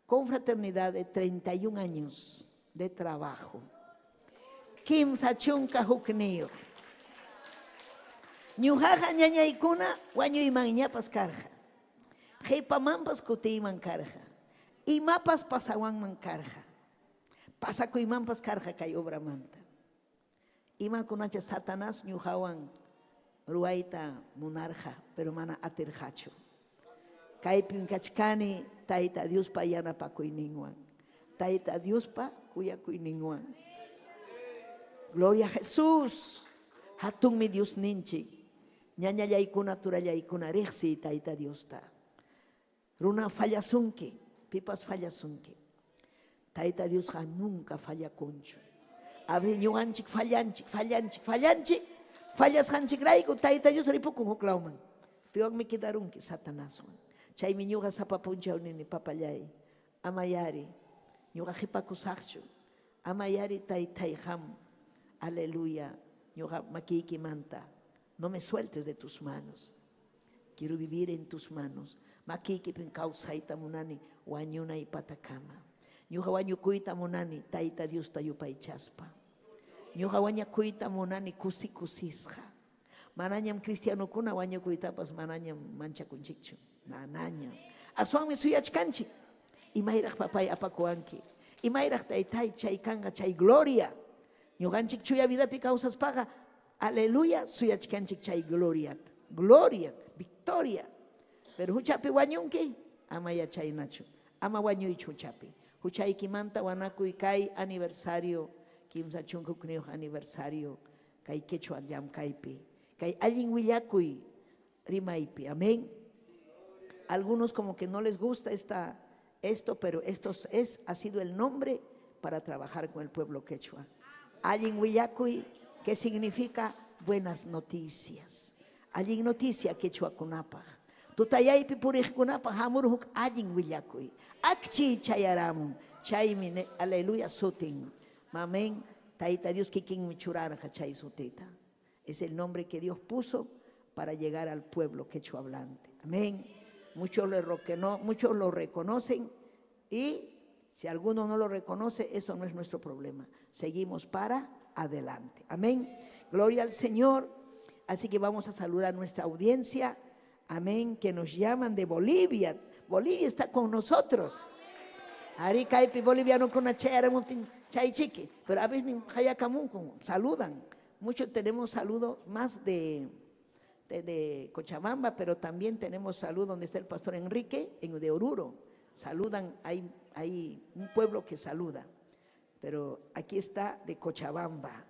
confraternidad de 31 años de trabajo. 31. Ñuqaqa ñañaykuna wañuymanñapas karqa. Qhipamanpas kutiyman karqa. Imapas pasawanman karqa. Pasakuymanpas karqa kay obramanta. Imakunacha Satanás ñuqawan ruwayta munarqa, pero mana atirqachu. Kaypim kachkani Tayta Diospa yanapakuyninwan. Tayta Diospa kuyakuyninwan. Gloria a Jesús. Hatunmi Dios ninchik. Ñañallaykuna turallaykuna riqsiy Tayta Diosta. Runa fallasunki, pipas fallasunki. Tayta Diosqa nunca fallakunchu. A veces ñuqanchik fallanchik, fallanchik, fallanchik. Fallasqanchikrayku Tayta Dios ripukun huk lawman. Piwanmi quedarunki Satanaswan. Chaymi ñuqa sapa punchaw nini, papallay, amayari, ñuqa qipakusaqchu. Amayari taytay qam, aleluya, ñuqa makiykimanta. No me sueltes de tus manos. Quiero vivir en tus manos. Makiykipim kawsayta munani wañunay patakama. Ñuqa wañukuyta munani Tayta Diosta yupaychaspa. Ñuqa wañakuyta munani kusi kusisqa. Manañam cristianokuna wañukuytapas manañam manchakunchikchu. Manañam. Aswanmi suyachkanchik. Imayraq papay apakuwanki. Imayraq taytay chay kanqa chay gloria. Ñuqanchik chuya vidapi kawsaspaqa, aleluya, suyachkanchik chay gloriata. Gloria, victoria. Pero huchapi wañunki, ama yachaynachu. Ama wañuychu huchapi. Huchaykimanta wanakuy kay aniversario, 31 aniversario, kay quechua llamkaypi. Kay allin willakuy rimaypi. Amén. Algunos como que no les gusta esto, pero esto ha sido el nombre para trabajar con el pueblo quechua. Allin willakuy, que significa buenas noticias. Allin noticia quechuakunapaq. Tutayaypi puriqkunapaq hamur huk allin willakuy. Akchi chayaramun. Chaymi, aleluya, sutin. Amén. Tayta Dios kikinmi churarqa chay sutita. Es el nombre que Dios puso para llegar al pueblo quechua hablante. Amén. Muchos lo reconocen y si alguno no lo reconoce, eso no es nuestro problema. Seguimos para adelante. Amén. Gloria al Señor. Así que vamos a saludar a nuestra audiencia. Amén. Que nos llaman de Bolivia. Bolivia está con nosotros. Ari kaypi bolivianokuna chay chiki. Pero a veces ni saludan. Muchos tenemos saludo más de Cochabamba, pero también tenemos saludo donde está el pastor Enrique, en de Oruro. Saludan, hay un pueblo que saluda, pero aquí está de Cochabamba.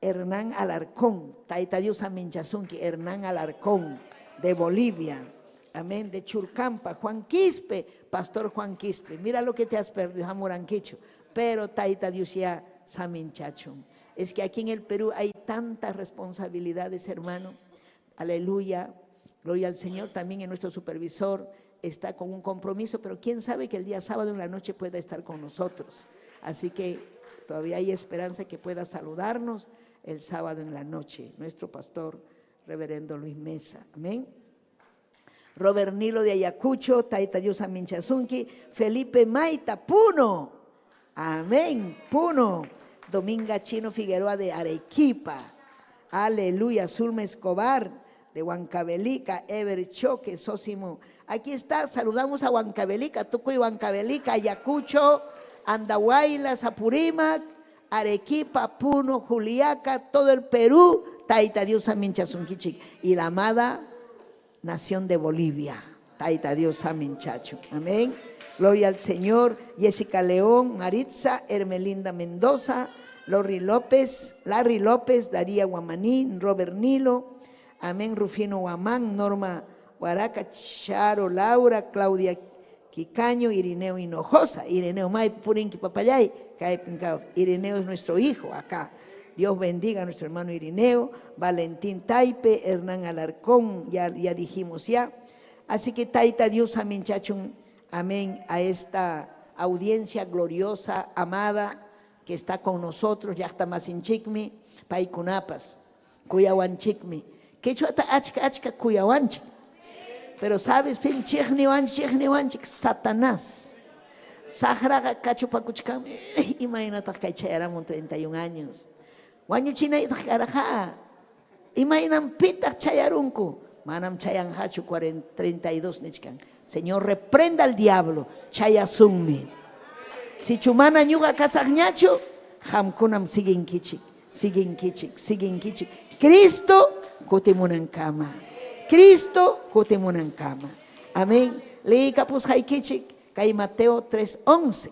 Hernán Alarcón. Taita Dios aminchasunki, Hernán Alarcón de Bolivia. Amén, de Churcampa, Juan Quispe, Pastor Juan Quispe. Mira lo que te has perdido, Hamuranquicho. Pero Taita Dios ya saminchachun. Es que aquí en el Perú hay tantas responsabilidades, hermano. Aleluya. Gloria al Señor. También en nuestro supervisor está con un compromiso, pero quién sabe que el día sábado en la noche pueda estar con nosotros. Así que todavía hay esperanza que pueda saludarnos el sábado en la noche. Nuestro pastor, reverendo Luis Mesa. Amén. Robert Nilo de Ayacucho, Taita Dios Aminchasunki, Felipe Maita, Puno. Amén, Puno. Dominga Chino Figueroa de Arequipa. Aleluya, Zulma Escobar de Huancavelica, Ever Choque, Sósimo. Aquí está, saludamos a Huancavelica, Tucuy Huancavelica, Ayacucho, Andahuaylas, Apurímac, Arequipa, Puno, Juliaca, todo el Perú, Taita Dios Aminchasunkichik y la amada nación de Bolivia. Taita Dios Aminchacho. Amén. Gloria al Señor. Jessica León, Maritza, Hermelinda Mendoza, Lorry López, Larry López, Daría Guamaní, Robert Nilo, Amén, Rufino Guamán, Norma Huaraca, Charo Laura, Claudia Quicaño, Irineo Hinojosa, Irineo May, Purinqui Papayay, Irineo es nuestro hijo acá. Dios bendiga a nuestro hermano Irineo, Valentín Taipe, Hernán Alarcón, ya, ya dijimos ya. Así que Taita Dios, amén, chachun, amén, a esta audiencia gloriosa, amada, que está con nosotros, llaqta masinchikmi, paykunapas, kuyawanchikmi. Quechuata achka achka kuyawanchik. Pero sabes, pim chiqniwanchik, chiqniwanchik, Satanás. Saqraqa kachupakuchkanmi, imaynataq kay chayaramun 31 años. Wañuchinaytaq karqa. Imaynanpitaq chayarunku. Manam chayanqachu 40, 32 nichkan. Señor, reprenda al diablo. Chayasunmi. Sichu mana ñuqa kasaqñachu, qamkunam siguinkichik, siguinkichik, siguinkichik. Cristo kutimunankama. Cristo kutimunankama. Amén. Leykapusqaykichik kay Mateo 3:11.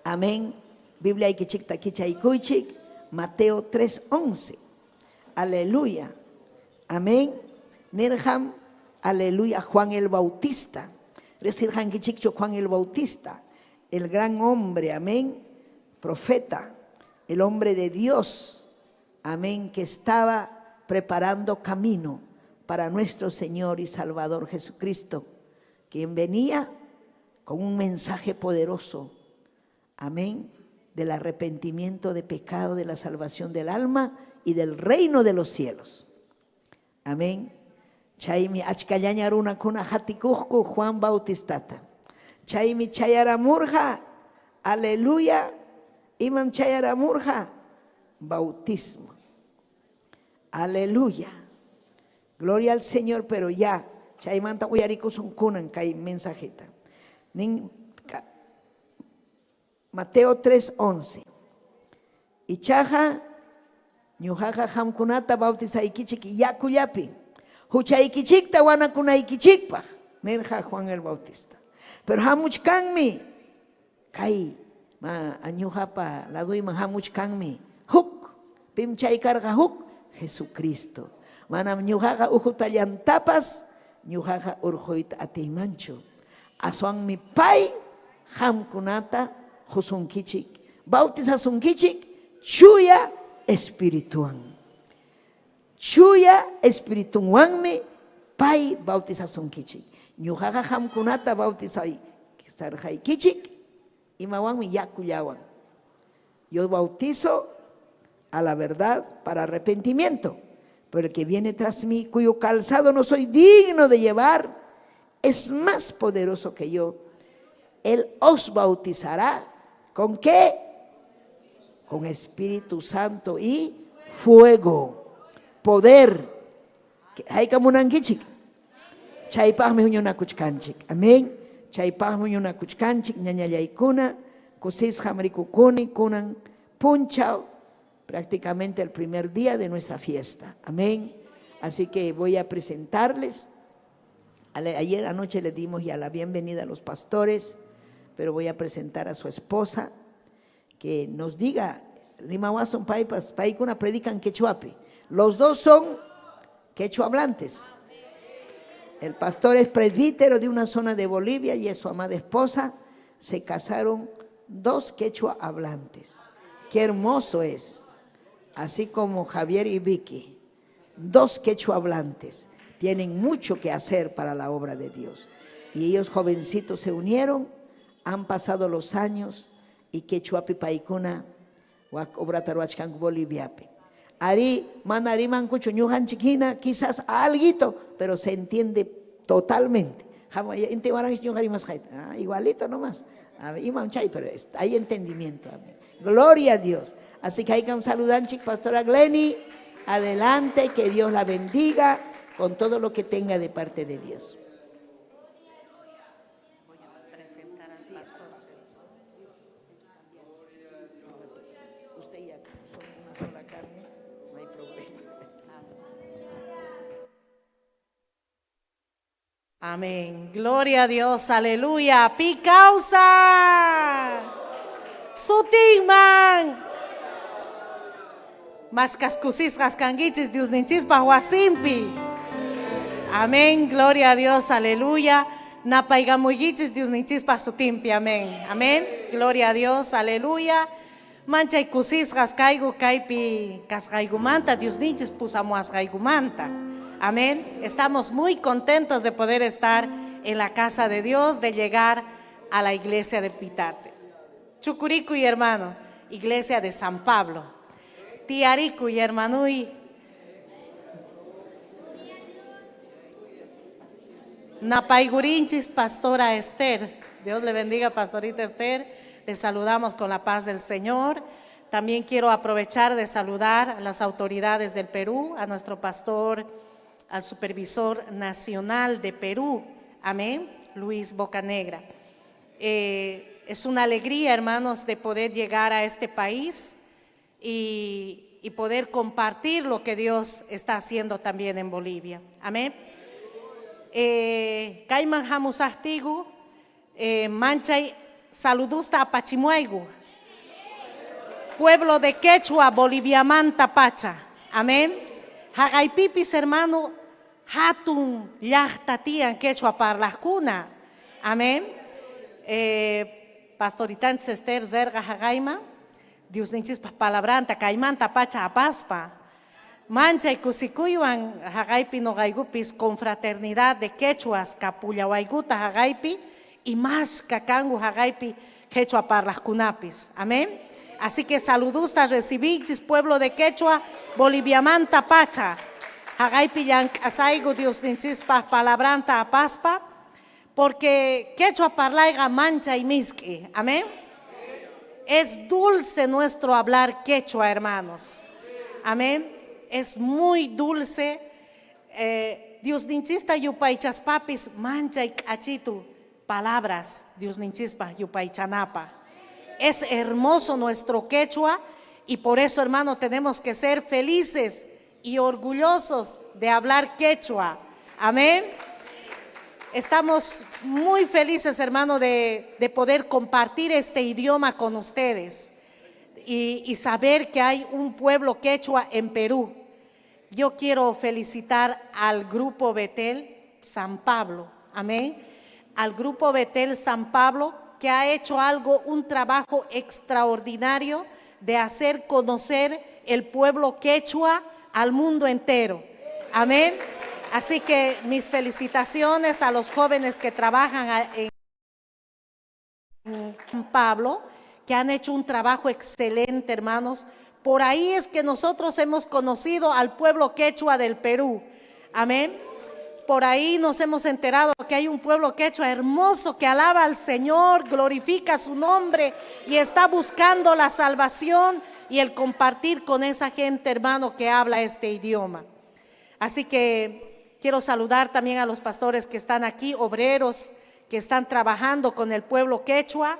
Amén. Bibliaykichikta kichaykuychik. Mateo 3:11. Aleluya. Amén. Nirqam, aleluya, Juan el Bautista. Riqsirqankichikchu Juan el Bautista, el gran hombre, amén, profeta, el hombre de Dios, amén, que estaba preparando camino para nuestro Señor y Salvador Jesucristo, quien venía con un mensaje poderoso, amén, del arrepentimiento de pecado, de la salvación del alma y del reino de los cielos. Amén. Chaymi achkallaña runakuna qatikuqku Juan Bautistata. Chaymi chayaramurqa, aleluya, imam chayaramurqa, bautismo. Aleluya. Gloria al Señor, pero ya, chaymanta uyarikusun kunan kay mensajeta. Nin, Mateo 3:11. Ichaqa ñuqaqa qamkunata bautizaykichik yakullapi, huchaykichikta wanakunaykichikpaq, nirqa Juan el Bautista. Pero hamuchkanmi kay ma ñuqapa laduyman hamuchkanmi huk, pim chay karqa huk, Jesucristo. Manam ñuqaqa uhutallantapas ñuqaqa urquyta atiymanchu. Aswanmi pay qamkunata qusunkichik, bautizasunkichik chuya espirituwan. Chuya espiritunwanmi pay bautizasunkichik. Ñuqaqa qamkunata bautizarqaykichik imawanmi yakullawan. Yo bautizo a la verdad para arrepentimiento, pero el que viene tras mí, cuyo calzado no soy digno de llevar, es más poderoso que yo. Él os bautizará ¿con qué? Con Espíritu Santo y fuego, poder. Haykamunankichik. Chaypaqmi huñunakuchkanchik. Amén. Chaypaqmi huñunakuchkanchik, ñañallaykuna, kusisqam rikukuni kunan punchaw, prácticamente el primer día de nuestra fiesta. Amén. Así que voy a presentarles. Ayer anoche le dimos ya la bienvenida a los pastores, pero voy a presentar a su esposa, que nos diga Rimawasun paypas, paykuna predican quechuapi. Los dos son quechua hablantes. El pastor es presbítero de una zona de Bolivia y es su amada esposa. Se casaron dos quechua hablantes. Qué hermoso es. Así como Javier y Vicky, dos quechua hablantes, tienen mucho que hacer para la obra de Dios. Y ellos jovencitos se unieron, han pasado los años y quechuapi paykuna wak obrata ruwachkanku Boliviapi. Arí, mana rimankuchu ñuqanchik hina, quizás alguito, pero se entiende totalmente. Ñuqa rimasqayta, ah, igualito nomás. Imam chay, pero hay entendimiento. Amén. Gloria a Dios. Así que hay que saludanchik, Pastora Glenny. Adelante, que Dios la bendiga con todo lo que tenga de parte de Dios. Voy a presentar al pastor. Usted ya son una sola carne, no hay problema. Amén. Gloria a Dios, aleluya. Pi kawsan. Sutinman. Mashkas kusisqas kankichis Diosninchispaq wasinpi. Amén. Gloria a Dios, aleluya. Napaykamuykichis Diosninchispaq sutinpi. Amén. Amén. Gloria a Dios, aleluya. Manchay kusisqas kayku kaypi kasqaykumanta, Diosninchis pusamuasqaykumanta. Amén. Estamos muy contentos de poder estar en la casa de Dios, de llegar a la iglesia de Pitarte. Chucurico y hermano, iglesia de San Pablo. Tiarico y hermanui. Napaykurinchis, pastora Esther. Dios le bendiga, pastorita Esther. Le saludamos con la paz del Señor. También quiero aprovechar de saludar a las autoridades del Perú, a nuestro pastor, al supervisor nacional de Perú, amén, Luis Bocanegra. Es una alegría, hermanos, de poder llegar a este país y poder compartir lo que Dios está haciendo también en Bolivia. Amén. Kayman hamusaqtiyku, manchay saludusta apachimuayku. Pueblo de Quechua, Boliviamanta pacha. Amén. Haqaypipis, hermano, hatun llaqta tiyan quechua parlaqkuna. Amén. Pastoritanchis Esther rirqa haqayman, Diosninchispaq palabranta kaymanta pacha apaspa. Manchay kusikuywan haqaypi nuqaykupis confraternidad de quechuas kapullawaykuta haqaypi y más kakanku haqaypi quechua parlaqkunapis. Amén. Así que saludusta recibinchis pueblo de Quechua, Boliviamanta pacha. Haqaypi llank'asayku Diosninchispaq palabranta apaspa, porque quechua parlayqa manchay misk'i. Amén. Es dulce nuestro hablar quechua, hermanos. Amén. Es muy dulce. Diosninchista yupaychaspapis manchay k'achitu palabras Diosninchispaq yupaychanapaq. Es hermoso nuestro quechua y por eso, hermano, tenemos que ser felices y orgullosos de hablar quechua. Amén. Estamos muy felices, hermano, de poder compartir este idioma con ustedes y saber que hay un pueblo quechua en Perú. Yo quiero felicitar al Grupo Betel San Pablo, amén. Al Grupo Betel San Pablo, que ha hecho algo, un trabajo extraordinario de hacer conocer el pueblo quechua al mundo entero. Amén. Así que mis felicitaciones a los jóvenes que trabajan en San Pablo, que han hecho un trabajo excelente, hermanos. Por ahí es que nosotros hemos conocido al pueblo quechua del Perú. Amén. Por ahí nos hemos enterado que hay un pueblo quechua hermoso que alaba al Señor, glorifica su nombre y está buscando la salvación y el compartir con esa gente, hermano, que habla este idioma. Así que quiero saludar también a los pastores que están aquí, obreros que están trabajando con el pueblo quechua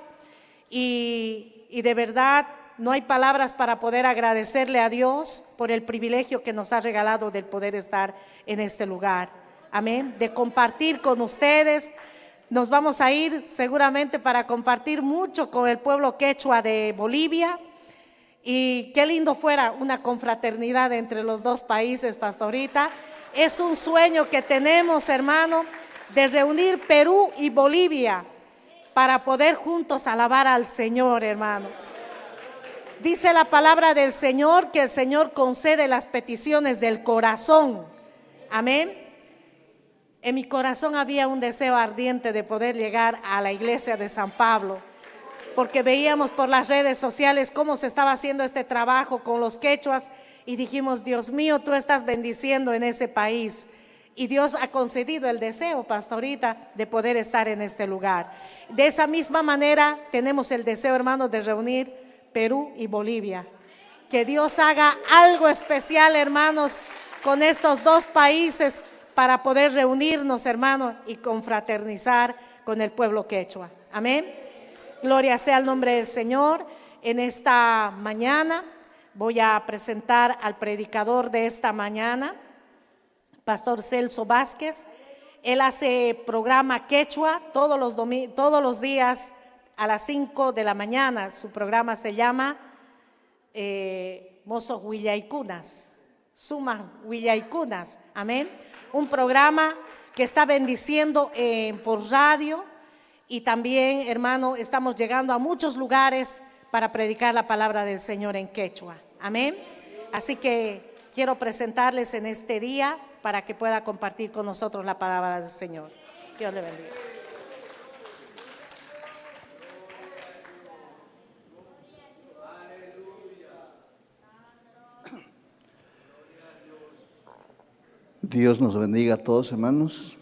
y de verdad no hay palabras para poder agradecerle a Dios por el privilegio que nos ha regalado del poder estar en este lugar. Amén, de compartir con ustedes. Nos vamos a ir seguramente para compartir mucho con el pueblo quechua de Bolivia. Y qué lindo fuera una confraternidad entre los dos países, pastorita. Es un sueño que tenemos, hermano, de reunir Perú y Bolivia para poder juntos alabar al Señor, hermano. Dice la palabra del Señor que el Señor concede las peticiones del corazón. Amén. En mi corazón había un deseo ardiente de poder llegar a la iglesia de San Pablo, porque veíamos por las redes sociales cómo se estaba haciendo este trabajo con los quechuas y dijimos, Dios mío, tú estás bendiciendo en ese país. Y Dios ha concedido el deseo, pastorita, de poder estar en este lugar. De esa misma manera tenemos el deseo, hermano, de reunir Perú y Bolivia. Que Dios haga algo especial, hermanos, con estos dos países para poder reunirnos, hermano, y confraternizar con el pueblo quechua. Amén. Gloria sea al nombre del Señor. En esta mañana voy a presentar al predicador de esta mañana, Pastor Celso Vázquez. Él hace programa quechua todos los, todos los días a las 5 de la mañana. Su programa se llama eh, Mozo Huillaycunas, Suma Huillaycunas. Amén. Un programa que está bendiciendo eh, por radio y también, hermano, estamos llegando a muchos lugares para predicar la palabra del Señor en quechua. Amén. Así que quiero presentarles en este día para que pueda compartir con nosotros la palabra del Señor. Dios le bendiga. Dios nos bendiga a todos, hermanos.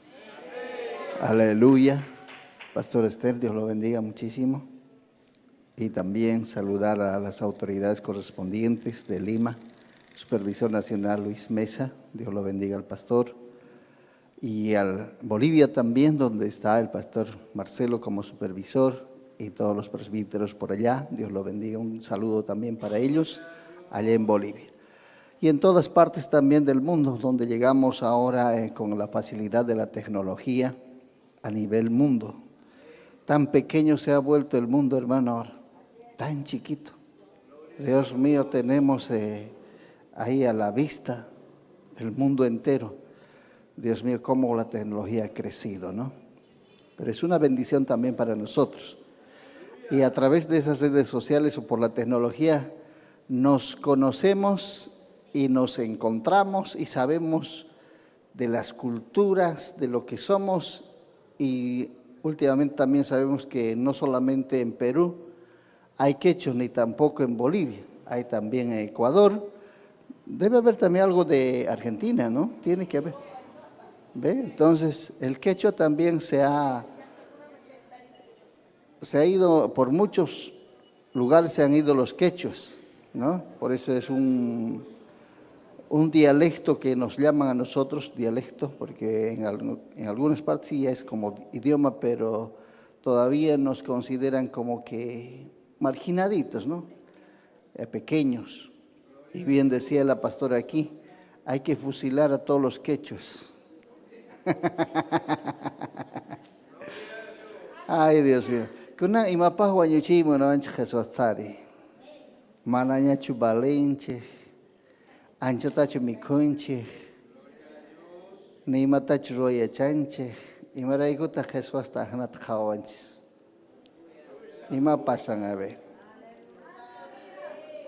Aleluya. Pastor Esther, Dios lo bendiga muchísimo. Y también saludar a las autoridades correspondientes de Lima, Supervisor Nacional Luis Mesa, Dios lo bendiga al pastor. Y al Bolivia también, donde está el pastor Marcelo como supervisor y todos los presbíteros por allá, Dios lo bendiga. Un saludo también para ellos allá en Bolivia y en todas partes también del mundo, donde llegamos ahora eh, con la facilidad de la tecnología a nivel mundo. Tan pequeño se ha vuelto el mundo, hermano, ahora, tan chiquito. Dios mío, tenemos eh, ahí a la vista el mundo entero. Dios mío, cómo la tecnología ha crecido, ¿no? Pero es una bendición también para nosotros. Y a través de esas redes sociales o por la tecnología, nos conocemos y nos encontramos y sabemos de las culturas, de lo que somos y últimamente también sabemos que no solamente en Perú hay quechos ni tampoco en Bolivia, hay también en Ecuador. Debe haber también algo de Argentina, ¿no? Tiene que haber. ¿Ve? Entonces, el quechua también se ha, se ha ido, por muchos lugares se han ido los quechuas, ¿no? Por eso es un, un dialecto que nos llaman a nosotros dialecto, porque en, en algunas partes sí es como idioma, pero todavía nos consideran como que marginaditos, ¿no? Eh, pequeños. Y bien decía la pastora aquí, hay que fusilar a todos los quechuas. Ay, Dios mío. Kuna imapaq wañuchiy munawanchik Jesuastari. Manañachu valenchik, anchatachu mikhunchik, ni imatachu ruway yachanchik, imaraykutaq Jesuasta aknata qhawawanchis. Ima pasan a ver.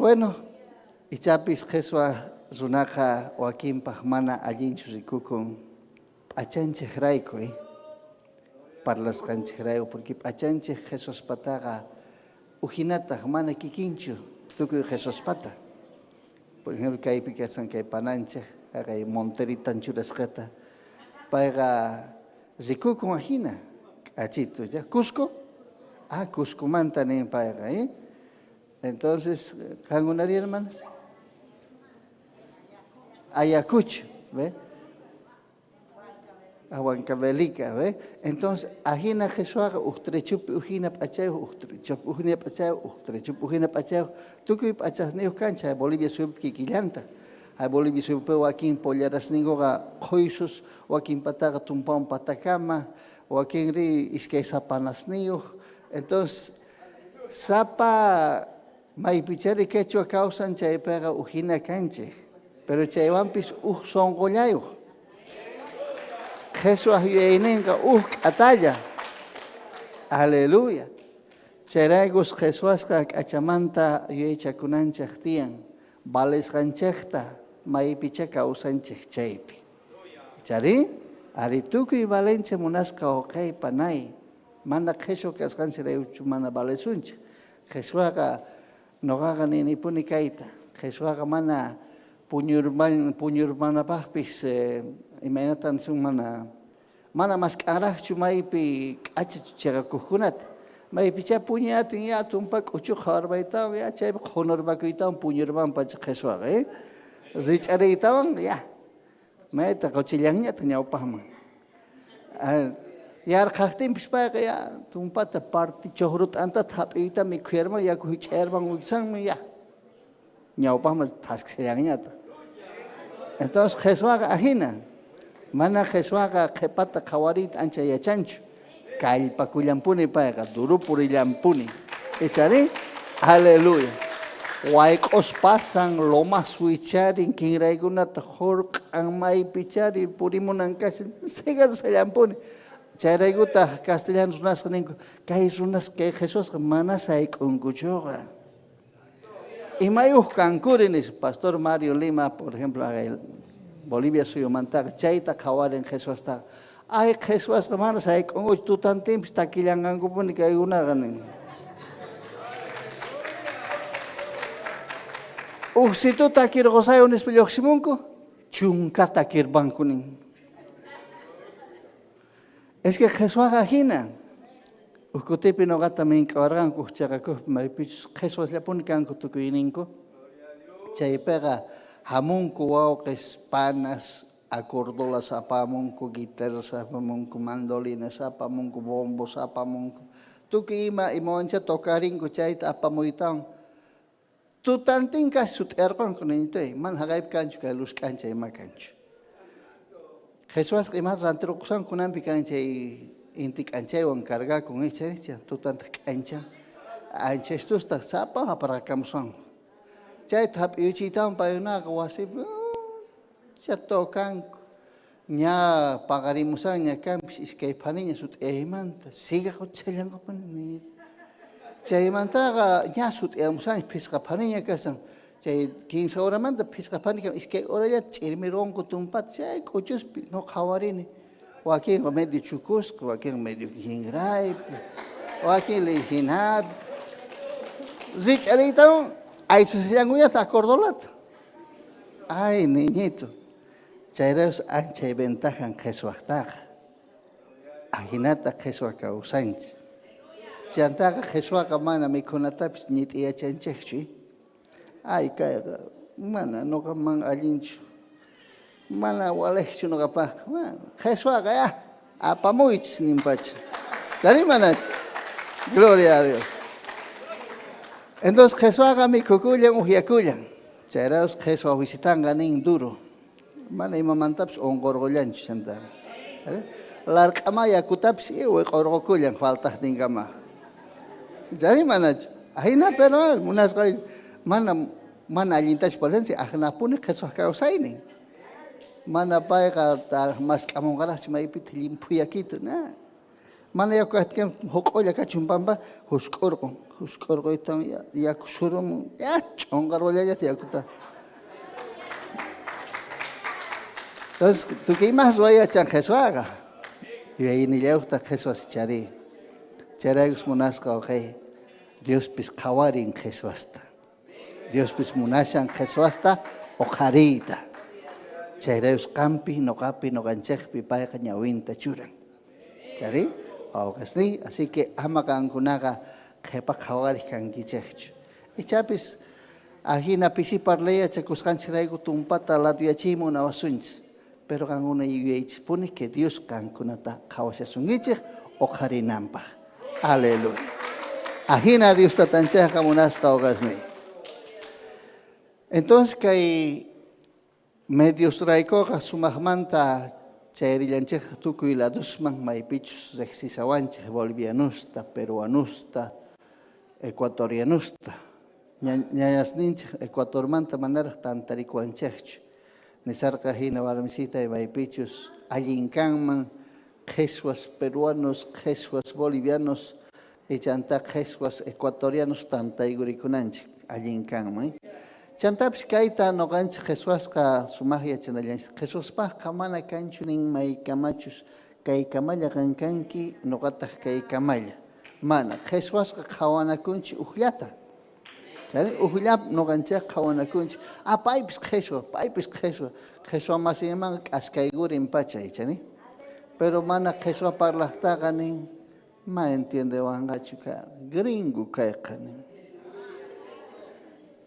Bueno, ichapis qheswa runaqa wakinpaq mana allinchu rikukun p'achanchikrayku, eh? Parlasqanchikrayku, porque p'achanchik qheswaspataqa ujinataq mana kikinchu tukuy qheswaspata. Por ejemplo, kaypi kashan kay pananchik, haqay monteritan churasqata, payqa rikukun ajina, k'achitu, ya, Cusco, ah, Cuscomanta nin payqa, eh? Entonces, qankunari hermanas? Ayacucho, ¿ve? Huancavelica, ¿ve? Entonces, ajina qheswaqa uj trechupi ujina p'achayuq, uj trechupi ujina p'achayuq, uj trechupi ujina p'achayuq, tukuy p'achasniyuq kan chay Bolivia suyupi kikillanta. Hay Bolivia suyupi wakin pollarasninkuqa qhuysus, wakin pataqa tumpan patakama, wakinri iskay sapanasniyuq. Entonces, sapa Maypichari quechua kawsan chaypiqa ujina kanchik, pero chaywanpis uj sunqullayuq. Qheswaj yuyayninqa uj k'atalla. Aleluya. Chayraykus qheswasqa k'achamanta yuyaychakunanchik tiyan, valesqanchikta maypichá kawsanchik chaypi. Icharí? Ari tukuy valenchik munasqa wawqey panay, mana qheswa kasqanchikraykuchu mana valesunchik. Qheswaqa noqaqa ninipuni kayta, qheswaqa mana puñurmanapaqpis imaynatan nisun mana mana mask'anraqchu maypi k'acha cheqakuqkunata. Maypichá puñuy atin ya tumpa k'uchu qhawarpaytawan ya chaypi qhunurpakuytawan puñurpanpacha qheswaqa, eh? Rich'ariytawan ya mayta qochillanñataq ñawpaqman. Yarqhaqtinpis payqa ya tumpata parti chuqru t'antata hap'iyta mikhuyarman yaku hich'ayarman wiksanman ya ñawpaqman thaskishallanñataq. Entonces qheswaqa ajina, mana qheswaqa qhepata qhawariyta ancha yachanchu, kallpakullanpuni payqa, duro purillanpuni. Icharí? Aleluya. Wayq'os pasan, lomas wicharin, kinraykunata hurq'an, maypichari purimunan kashan, sigasallanpuni. Chayraykutaq castellano runasqa ninku, kay runas, kay Jesusqa mana sayk'unkuchuqa. Imayuq kankuri nispa, Pastor Mario Lima, por ejemplo, Bolivia suyumantaqa chayta qhawarin Jesustaqa. Ay, Jesusqa mana sayk'unkuchu, tutantinpis takillanqankupuni kaykunaqa nin. Ujsitu takirqosayo nispa lluqsimunku, chunka takirpanku nin. Es que qheswaqa jina. Uj kutipi noqata mink'awarqanku uj cheqakuqpi maypichus qheswasllapuni kanku tukuyninku. Chaypiqa hamunku wawqis, panas, acordolas apamunku, guitarras apamunku, mandolinas apamunku, bombos apamunku. Tukuy ima imawanchá tocarinku chayta apamuytawan. Tutantin casi sut'iyarqanku niñitoy, mana haqaypi kanchu kay luz k'ancha ima kanchu. Qheswasqa ima rantiruqusqanku kunanpi kan chay inti k'anchaywan cargakun icha icha tutantaq k'anchan. Anchastustaq sapa aparqakamusqanku. Chayta hap'iyuchiytawan paykunaqa wasipi cha tocanku. Ña paqarimusanña kanpis iskay phaniña sut'iyaymanta siga quchallankupuni niñita. Chaymantaqa ña sut'iyamusanña phisqa phaniña kasan. Chay kinsa horamanta phisqa phani kan iskay horallata ch'irmirunku tumpata chay k'uchuspi no qhawarini. Wakinqa medio chukusqa, wakinqa medio kinraypi, wakin lijinapi. Rich'ariytawan aysasillankuñataq acordolata. Ay, niñito. Chayraykus anchay ventajan qheswaqtaqa. Ajinata qheswa kawsanchik. Chantaqa qheswaqa mana mikhunatapis ñit'iyachanchikchu. Ay, kayqa mana noqaman allinchu. Mana walejchu noqapaqqa. Mana. Qheswaqa ya apamuychis ninpacha. Chari manachu? Gloria a Dios. Entonces qheswaqa mikhukullan, ukyakullan. Chayraykus qheswa visitanqa nin duro. Mana imamantapis unqurqullanchu chanta. Larq'ama yakutapis wiq'urqukullan faltaqtinkama. Chari manachu? Ajina pero munasqa mana mana allintachu parlanchik ajnapuni qheswaq kawsaynin. Mana payqa mask'amunqaraqchu maypitaq llimphu yakitu na. Mana yaku kaqtin huq'ulla kachun pampa husk'urqun. Husk'urquytan yaku surumun ya ch'unqarwallallata yakuta. Entonces, tukuy imas ruway yachan qheswaqa. Yuyaynillayuqtaq qheswas chari. Chayraykus munasqa waqay Diospis qhawarin qheswasta. Diospis munashan qheswasta uqhariyta. Chayraykus qampi, noqapi, noqanchikpi payqa ñawinta churan. Chari? Wawqesniy, así que ama qankunaqa qhepa qhawariq kankichikchu. Ichapis ajina pisi parlay yachakusqanchikrayku tumpata laduyachiyta munawasunchis. Pero qankuna yuyaychispuni que Dios qankunata qhawashasunkichik uqharinanpaq. Aleluya. Ajina Dios tatanchikqa munasqa wawqesniy. Entonces kay mediosraykuqa sumaqmanta chayrillanchikqa tukuy ladosman maypichus riqsishawanchik bolivianusta, peruanusta, ecuatorianusta. Ñañasninchik Ecuadormanta manaraq tantarikuwanchikchu. Nisarqa hina warmisitay maypichus allin kanman qheswas peruanos, qheswas bolivianos, chantá qheswas ecuatorianos tantaykurikunanchin allin kanman. Chantapis kayta noqanchik qheswasqa sumaq yachanallanchik. Qheswaspaqqa mana kanchu nin maykamachus kaykamalla qan kanki, noqataq kaykamalla. Mana, qheswasqa qhawanakunchik ujllata. Chayri ujllap noqanchik qhawanakunchik. Ah, paypis qheswa, paypis qheswa. Qheswa masinmanqa k'askaykurin pacha, ichani. Pero mana qheswa parlaqtaqa nin, ma entiendewanqachu ka gringo kayqa nin.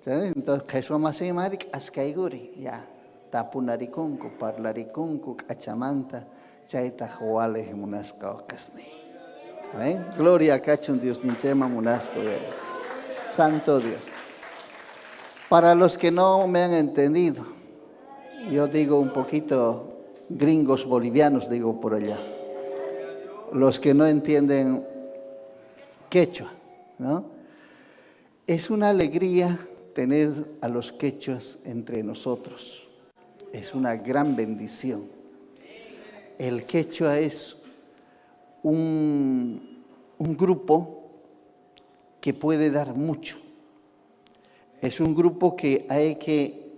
Chayri entonces qheswa masinmanri k'askaykurin, ya tapunarikunku, parlarikunku k'achamanta, chaytaq waliq munasqa waqasniy. Amén. Gloria kachun Diosninchikman munasqa uyari. Santo Dios. Para los que no me han entendido, yo digo un poquito gringos bolivianos, digo por allá. Los que no entienden quechua, ¿no? Es una alegría tener a los quechuas entre nosotros. Es una gran bendición. El quechua es un, un grupo que puede dar mucho. Es un grupo que hay que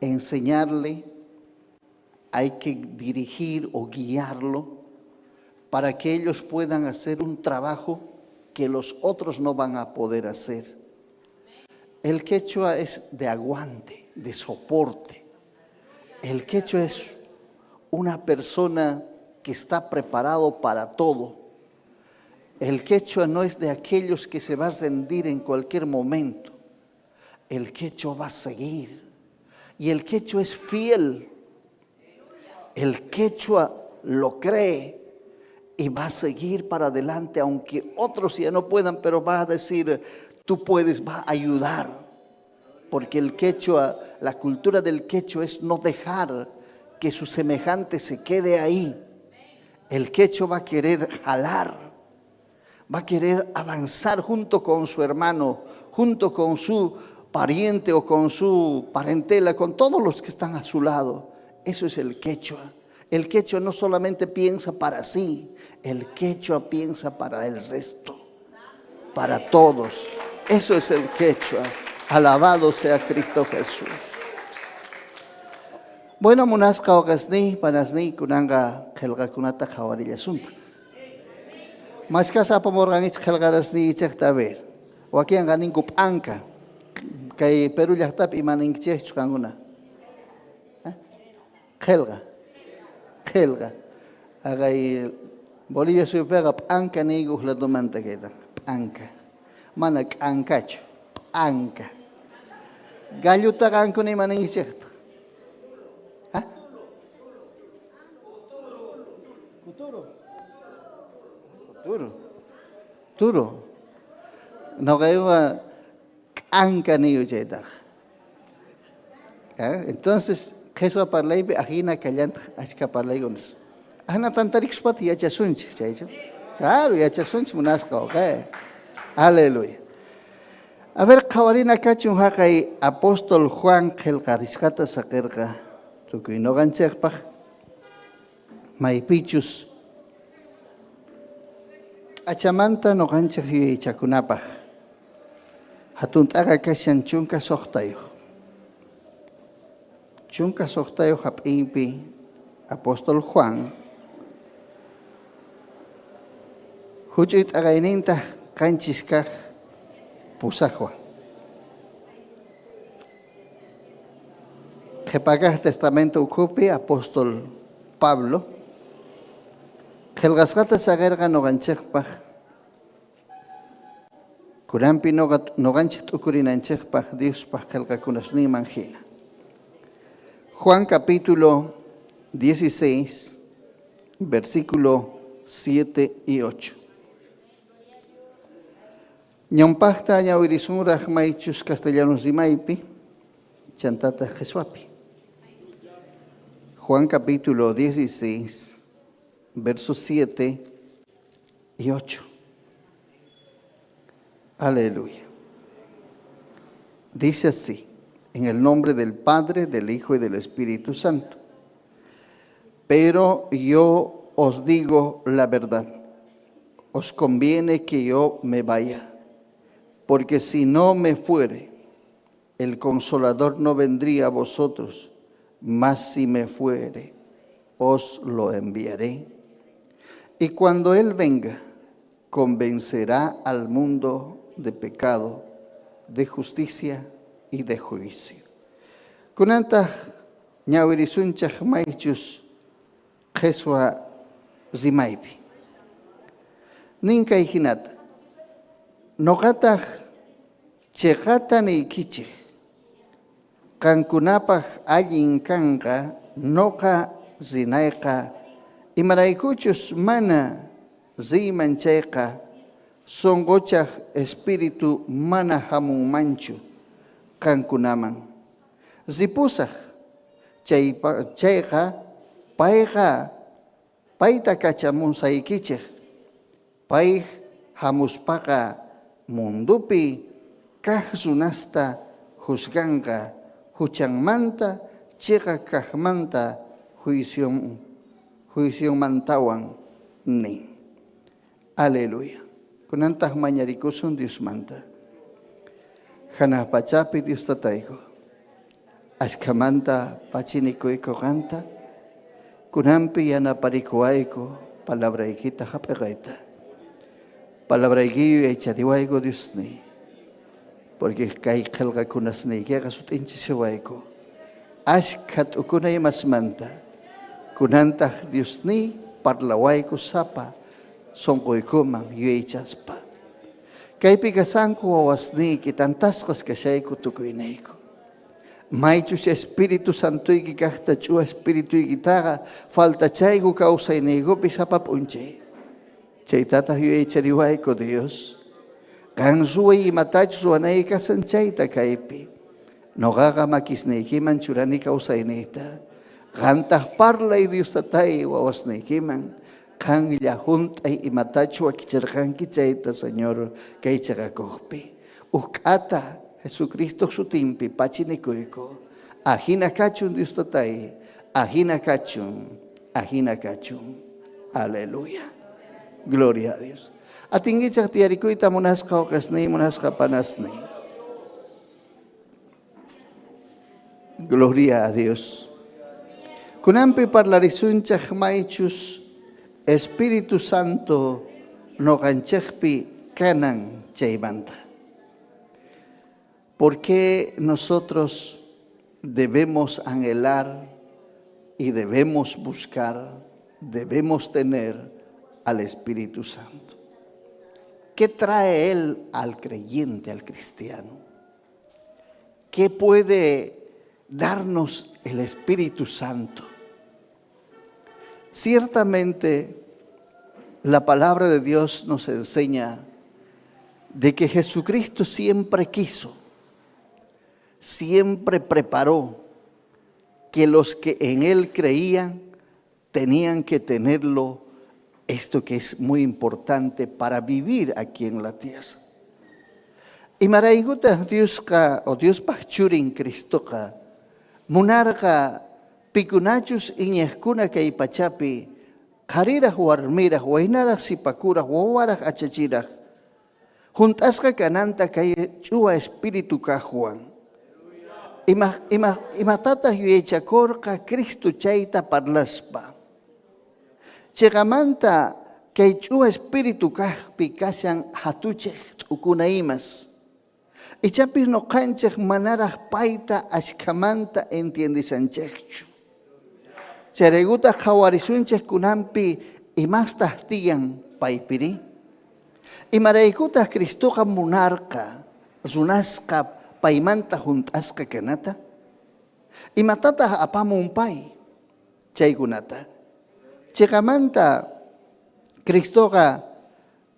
enseñarle, hay que dirigir o guiarlo para que ellos puedan hacer un trabajo que los otros no van a poder hacer. El quechua es de aguante, de soporte. El quechua es una persona que está preparado para todo. El quechua no es de aquellos que se va a rendir en cualquier momento. El quechua va a seguir. Y el quechua es fiel. El quechua lo cree y va a seguir para adelante, aunque otros ya no puedan, pero va a decir, tú puedes, va a ayudar. Porque el quechua, la cultura del quechua es no dejar que su semejante se quede ahí. El quechua va a querer jalar, va a querer avanzar junto con su hermano, junto con su pariente o con su parentela, con todos los que están a su lado. Eso es el quechua. El quechua no solamente piensa para sí, el quechua piensa para el resto, para todos. Eso es el quechua. Alabado sea Cristo Jesús. Bueno, munasqa wawqesniy, panasniy, kunanqa qillqakunata qhawarillasunta. Mashkas apamurqankichik qillqarasniykichikta a ver. Wakinqa ninku p'anka. Kay Perú llaqtapi ima ninkichikchu qankuna? Qillqa. Qillqa. Haqay Bolivia suyupiqa p'anka niyku huk ladomanta kayta. P'anka. Mana k'ankachu. P'anka. Gallutaqa qankuna ima ninkichiktaq? ¿Ah? Kuturo. Turo. Turo. Noqayqa k'anka niyu chaytaqa. ¿Eh? Entonces, qheswa parlaypi ajina kallantaq achka parlaykunas. Ajina tantarikuspataj yachasunchik chaychu. Claro, yachasunchik munasqa, ok. Aleluya. A ver, qhawarina kachun haqay apóstol Juan qhelqarisqata saqirqa tukuy noqanchikpaq maypichus k'achamanta noqanchik yuyaychakunapaq hatun t'aqa kashan 16. 16 hap'iypi apóstol Juan huch'uy t'aqaynintaq 7 kaq 8wan. Qhipa kaq Testamento ukhupi apóstol Pablo qillqasqata saqirqa noqanchikpaq kunanpi noqanchik t'ukurinanchikpaq Diospaq qillqakunasninman hina. Juan capítulo 16, versículo 7 y 8. Ñawpaqta ñawirisunraq maychus castellanos rimaypi, chantataq qheswapi. Juan capítulo 16, versos 7 y 8. Aleluya. Dice así, en el nombre del Padre, del Hijo y del Espíritu Santo. Pero yo os digo la verdad, os conviene que yo me vaya, porque si no me fuere, el consolador no vendría a vosotros, mas si me fuere, os lo enviaré. Y cuando Él venga, convencerá al mundo de pecado, de justicia y de juicio. Kunantaq ñawirisunchik maychus qheswa rimaypi. Nin kay hinata, Noqataq cheqata niykichik, qankunapaq allin kanqa noqa rinayqa, imaraykuchus mana riyman chayqa, sonqochaq espíritu mana hamunmanchu qankunaman. Ripusaq chayqa, payqa payta kachamusaykichik, pay hamuspaqa mundopi kaq runasta juzganqa huchanmanta, chiqa kaqmanta, juicionmantawan nin. Aleluya. Kunantaq mañarikusun Diosmanta. Hanaq pachapi Dios tatayku. Ashkhamanta pachinikuyku qanta. Kunanpi yanaparikuwayku palabraykita hap'iqayta. Palabrayki yuyaychariwayku Diosniy. Porque kay qillqakunasniykiqa sut'inchisiwayku. Ashkha t'ukuna imasmanta. Kunantaq Diosniy parlawayku sapa sunquykuman yuyaychaspa. Kaypi kasanku wawasniyki tantasqas kashayku tukuyniyku. Maychus Espíritu Santoyki kaqta ch'uwa Espirituykitaqa faltachayku kawsayniykupi sapa p'unchay. Chaytataq yuyaychariwayku Dios. Qan ruway imatachus ruwanayki kasan chayta kaypi. Noqaqa makisniykiman churani kawsayniyta. Qantaq parlay Dios tatay wawasniykiman. Qanlla hunt'ay imatachu wakichirqanki chayta, Señor, kay cheqakuqpi. Uj k'ata Jesucristo sutinpi pachinikuyku. Ajina kachun Dios tatay, ajina kachun, ajina kachun. Aleluya. Gloria a Dios. Atinkichaq tiyarikuyta munasqa wawqesniy, munasqa panasniy. Gloria a Dios. Kunanpi parlarisunchaq maychus Espíritu Santo noqanchikpi kanan chaymanta. ¿Por qué nosotros debemos anhelar y debemos buscar, debemos tener al Espíritu Santo? ¿Qué trae Él al creyente, al cristiano? ¿Qué puede darnos el Espíritu Santo? Ciertamente, la palabra de Dios nos enseña de que Jesucristo siempre quiso, siempre preparó que los que en Él creían tenían que tenerlo, esto que es muy importante para vivir aquí en la tierra. Imaraykutaq Diosqa o Diospaq churin Cristoqa munarqa pikunachus iñiqkuna kay pachapi qhariraq warmiraq waynaraq sipakuraq wawaraq achachiraq hunt'asqa kananta kay ch'uwa espíritu kaqwan. Ima, ima, imatataq yuyaychakurqa Cristo chayta parlaspa? Chiqamanta kay ch'uwa espíritu kaqpi kashan hatuchiq t'ukuna imas. Ichapis noqanchik manaraq payta ashkhamanta entiendishanchikchu. Chayraykutaq qhawarisunchik kunanpi imastaq tiyan paypiri. Imaraykutaq Cristoqa munarqa runasqa paymanta hunt'asqa kanata? Imatataq apamun pay? Chaykunata. Chiqamanta Cristoqa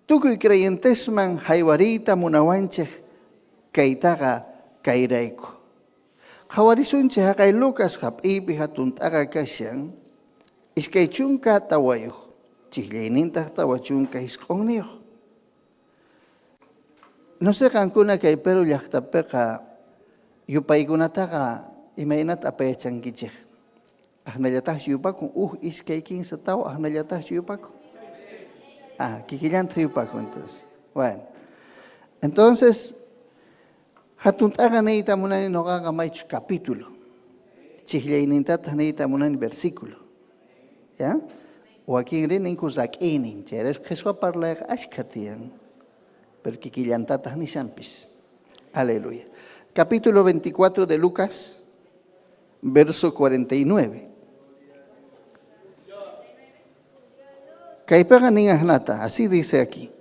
tukuy creyentesman haywariyta munawanchik kaytaqa kayrayku. Qhawarisunchik haqay Lucas hap'iypi hatun t'aqa kashan 24, chikllaynintaq 49. No sé qankuna kay Perú llaqtapiqa Yupaykunataqa imaynata apayachankichik? Aknallataqchu yupakun? Uj, iskay, kinsa, tawa, aknallataqchu yupakun? Ah, kikillanta yupakun entonces. Bueno. Entonces, hatun t'aqa niyta munani noqaqa maychus capítulo. Chiqllaynintataq niyta munani versículo. ¿Ya? Wakinri ninku rak'iynin. Chayrayku qheswa parlayqa ashkha tiyan. Pero kikillantataq nishanpis. Aleluya. Capítulo 24 de Lucas, verso 49. Kaypiqa nin ajnata, así dice aquí.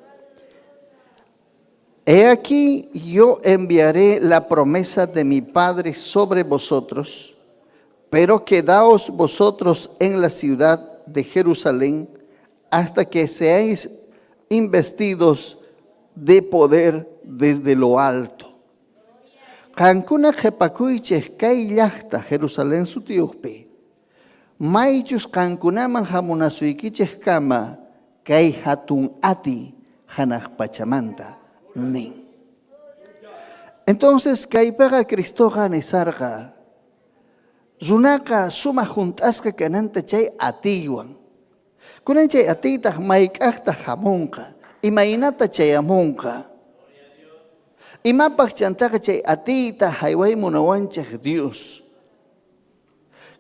He aquí yo enviaré la promesa de mi Padre sobre vosotros, pero quedaos vosotros en la ciudad de Jerusalén hasta que seáis investidos de poder desde lo alto. Qankuna qhepakuychej kay llaqta Jerusalén sutiyuqpi, maychus qankunaman hamunasuykichejkama kay hatun atiy hanaq pachamanta nin. Entonces kaypiqa Cristoqa nisarqa, runaqa sumaq hunt'asqa kananta chay atiywan. Kunan chay atiytaq mayk'aqtaq hamunqa, imaynata chayamunqa. Imapaq chantaqa chay atiyta hayway munawanchik Dios.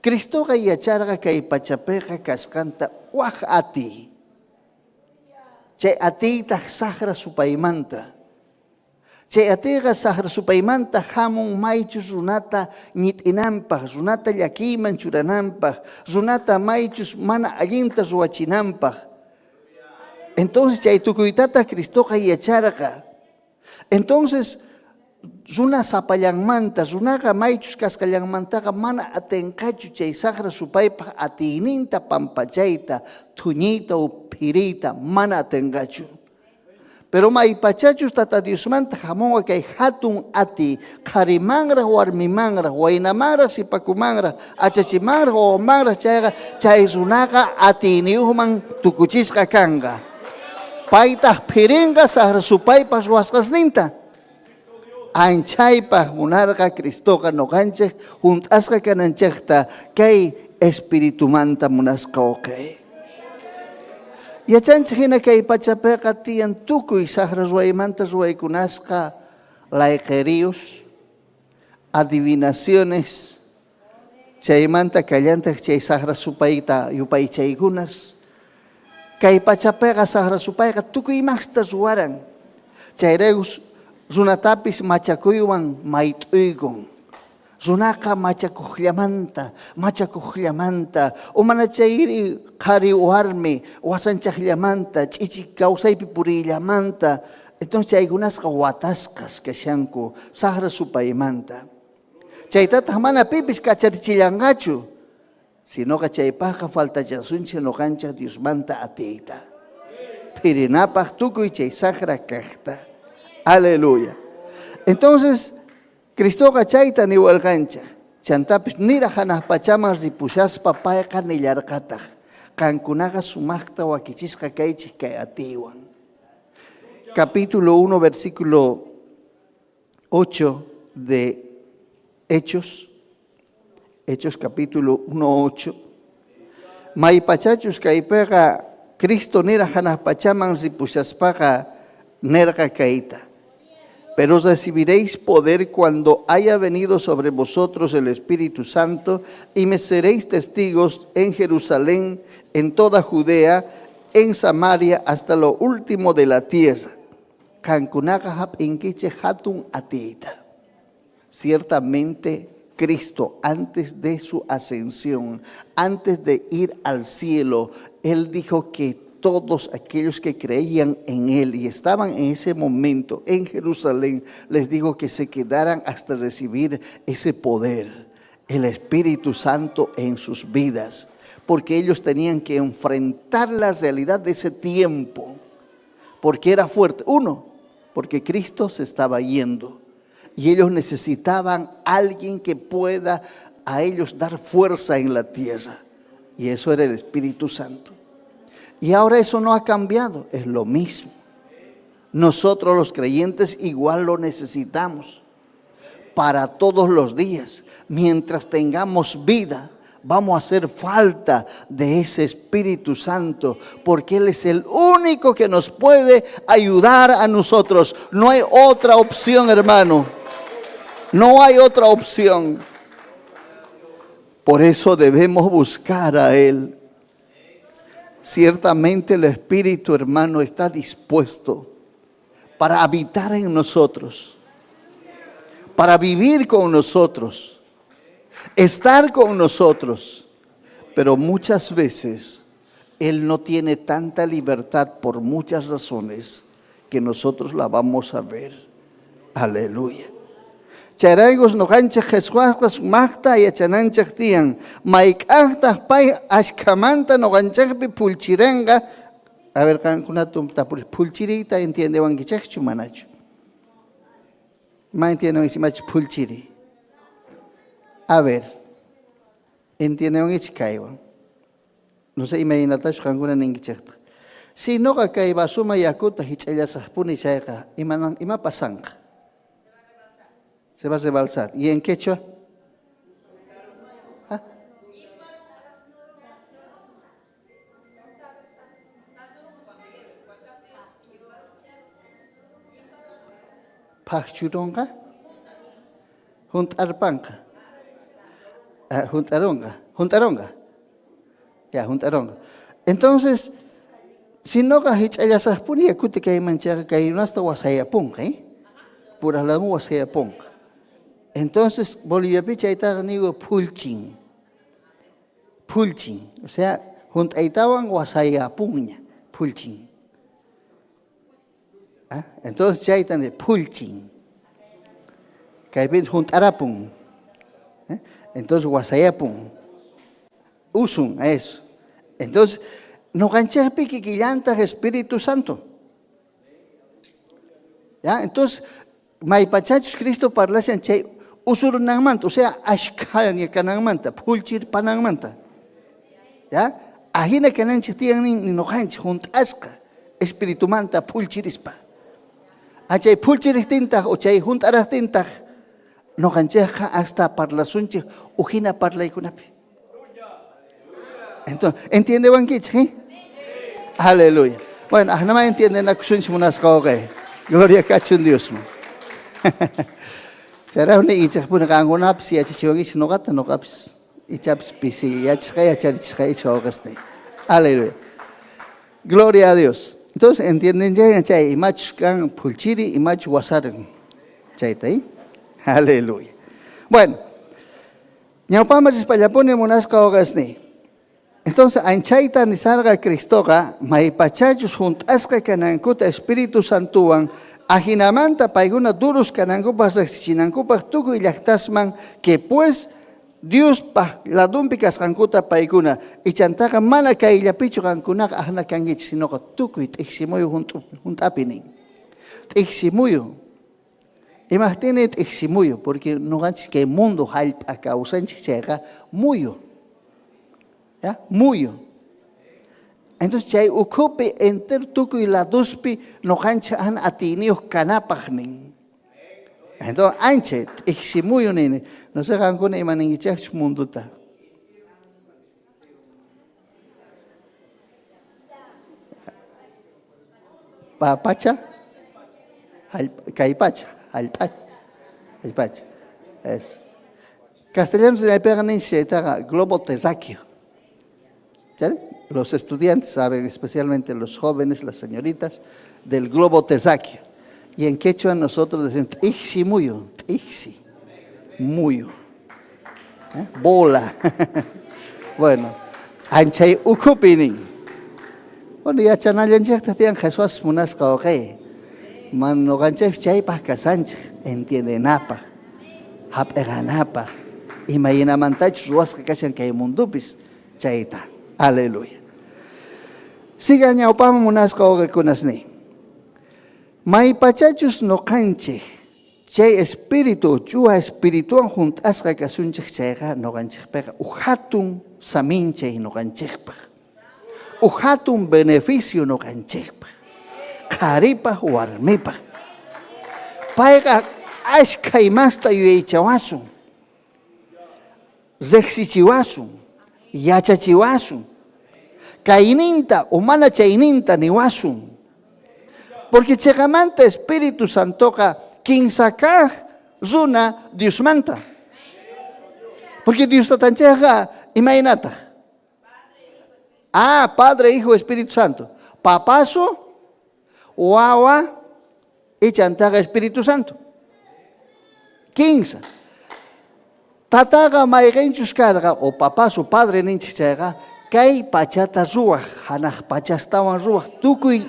Cristoqa yacharqa kay pachapiqa kasqanta wak atiy. Chay atiytaq saqra supaymanta. Chay atiyqa saqra supaymanta hamun maychus runata ñit'inanpaq, runata llakiyman churananpaq, runata maychus mana allinta ruwachinanpaq. Entonces chay tukuytataq Cristoqa yacharqa. Entonces runa sapallanmanta, runaqa maychus kasqallanmantaqa mana atinqachu chay saqra supaypaq atiyninta pampachayta, thuñiyta o phiriyta mana atinqachu. Pero maypachachus Tata Diosmanta hamunqa kay hatun atiy, qharimanraq, warmimanraq, waynamanraq, sipakumanraq, achachimanraq, wawamanraq chayqa, chay runaqa atiyniyuqman tukuchisqa kanqa. Paytaq phirinqa saqra supaypaq ruwasqasninta. Anchaypaq munarqa Cristoqa noqanchik hunt'asqa kananchikta kay espiritumanta munasqa uqi. Yachanchik hina kay pachapiqa tiyan tukuy saqra ruwaymanta ruwaykunasqa layqeriyos, adivinaciones, chaymanta kallantaq chay saqra supayta yupaychaykunas. Kay pachapiqa saqra supayqa tukuy imasta ruwaran. Chayraykus runatapis machakuywan mayt'uykun. Runaqa machakuqllamanta, machakuqllamanta, o mana chayri qhari warmi wasanchaqllamanta, ch'ichi kawsaypi puriyllamanta. Entonces chaykunasqa watasqas kashanku saqra supaymanta. Chaytataq mana pipis kacharichillanqachu, sinoqa chaypaqqa faltachasunchik noqanchik Diosmanta atiyta. Phirinapaq tukuy chay saqra kaqta. Aleluya. Entonces, Cristoqa chayta niwarqanchik. Chantapis niraq hanaq pachaman ripushaspa payqa nillarqataq, Qankunaqa sumaqta wakichisqa kaychik kay atiywan. Capítulo 1, versículo 8 de Hechos. Hechos capítulo 1, 8. Maypachachus kaypiqa Cristo niraq hanaq pachaman ripushaspaqa nerqa kayta. Pero recibiréis poder cuando haya venido sobre vosotros el Espíritu Santo y me seréis testigos en Jerusalén, en toda Judea, en Samaria, hasta lo último de la tierra. Qankunaqa hap'inkichik hatun atiyta. Ciertamente Cristo, antes de su ascensión, antes de ir al cielo, Él dijo que todos aquellos que creían en Él y estaban en ese momento en Jerusalén, les dijo que se quedaran hasta recibir ese poder, el Espíritu Santo en sus vidas, porque ellos tenían que enfrentar la realidad de ese tiempo, porque era fuerte. Uno, porque Cristo se estaba yendo. Y ellos necesitaban alguien que pueda a ellos dar fuerza en la tierra. Y eso era el Espíritu Santo. Y ahora eso no ha cambiado, es lo mismo. Nosotros los creyentes igual lo necesitamos. Para todos los días, mientras tengamos vida, vamos a hacer falta de ese Espíritu Santo, porque Él es el único que nos puede ayudar a nosotros. No hay otra opción, hermano. No hay otra opción. Por eso debemos buscar a Él. Ciertamente el Espíritu, hermano, está dispuesto para habitar en nosotros, para vivir con nosotros, estar con nosotros. Pero muchas veces Él no tiene tanta libertad por muchas razones que nosotros la vamos a ver. Aleluya. Chayraykus ñuqanchik Jesusqa sumaqta yachananchik tiyan. Mayk'aqtaq pay ashkhamanta ñuqanchikpi phullchiranqa? A ver, qamkunata tapuri, phullchiriyta entiendewankichikchu manachu? Ma entiendewankichik imachu phullchiri? A ver, entiendewankichik kaywan. No sé imaynatachus qankuna ninkichiktaq. Si noqa kay vasoma yakuta hich'allasaqpuni chayqa, ima, ima pasanqa? Se va a rebalsar. ¿Y en quechua? ¿Ah? Phaqchurunqa? Hunt'arpanqa. Ah, hunt'arunqa. Hunt'arunqa. Ya, hunt'arunqa. Entonces, si noqa hich'allasaqpuni yakuta kayman chayqa kay runasta wasayapunqa, eh? Puraqlamu wasayapunqa. Entonces, Boliviapi chaytaqa nigo phullchin. Phullchin. O sea, hunt'aytawan wasayapunña, phullchin. ¿Ah? Entonces chayta ni phullchin. Kaypi hunt'arapun. ¿Eh? Entonces wasayapun. Usun, eso. Entonces, ñuqanchikpi kikillantaq Espíritu Santo. ¿Ya? Entonces, maypachachus Cristo parlashan chay usurunanmanta, o sea, ashkhaña kananmanta, phullchirpananmanta. ¿Ya? Ahina kananchik tiyan nin ñuqanchik hunt'asqa espiritumanta phullchirispa. Achay phullchiriqtintaq o chay hunt'araqtintaq ñuqanchikqa hasta parlasunchik ujina parlaykunapi. Entonces, ¿entiendewankichik? Eh? Aleluya. Bueno, ahnama entiendenakusunchik munasqa wawqi. Gloria kachun Diosman. Chayrayku niykichikpuni qankunapis yachachiwankichik ñuqata, ñuqapis ichapis pisi yachasqa yacharichisqa icha wawqisniy. Aleluya. Gloria a Dios. Entonces, entiendenchikña chay imachus kan phullchiri, imachus wasarin. Chayta, ¿eh? Aleluya. Bueno, ñawpaman rispallapuni munasqa wawqisniy. Entonces, anchayta nisarqa Cristoqa maypachachus hunt'asqa kanankuta Espíritu Santowan, ajinamanta paykuna durus kanankupaq riqsichinankupaq tukuy llaqtasman que pues Diospaq ladunpi kasqankuta paykuna ichantaqa mana kayllapichu qankunaqa ahna kankichik, sinoqa tukuy t'iksimuyu hunt'api nin. T'iksimuyu. Imaqtinmi t'iksimuyu? Porque ñuqanchik kay mundo hallp'a kawsanchik chayqa muyu. ¿Ya? Muyu. Entonces chay ukhupi enter tukuy ladospi ñuqanchik ahna atiyniyuq kanapaq nin. Entonces ancha t'iksimuyu nini. No sé qankuna ima ninkichikchu mundota. Pacha, kay pacha, hallp'acha, hallp'acha. Es. Castellano rimaypiqa ninchik chaytaqa globo terráqueo. ¿Sí? Los estudiantes saben, especialmente los jóvenes, las señoritas, del globo terráqueo. Y en quechua nosotros decimos t'iksi muyu, t'iksi muyu. ¿Eh? Bola. Bueno, anchay ukhupi nin. Bueno, yachanallanchikta tiyan Jesús munasqa wawqi. Man ñuqanchik chaypaq kasanchik, entiendenapaq, hap'iqanapaq, imaynamantachus ruwasqa kashan kay mundupis chayta. Aleluya. Siga ñawpaman munasqa wawqikunasniy. Maypachachus ñuqanchik chay espíritu, ch'uwa espirituwan hunt'asqa kasunchik chayqa ñuqanchikpiqa uj hatun saminchay ñuqanchikpaq, uj hatun beneficio ñuqanchikpaq, qharipaq warmipaq. Payqa Ashkha imasta yuyaychawasun, riqsichiwasun, yachachiwasun, kayninta o mana chayninta niwasun. Porque cheqamanta Espíritu Santoqa kinsa kaq runa Diosmanta. Porque Dios tatanchikqa imaynataq? Ah, Padre, Hijo, Espíritu Santo. Papaso, wawa, ichantaqa Espíritu Santo. Kinsa. Tataqa mayqinchus karqa o papaso padre ninchik chayqa kay pachata ruwaq, hanaq pachastawan ruwaq, tukuy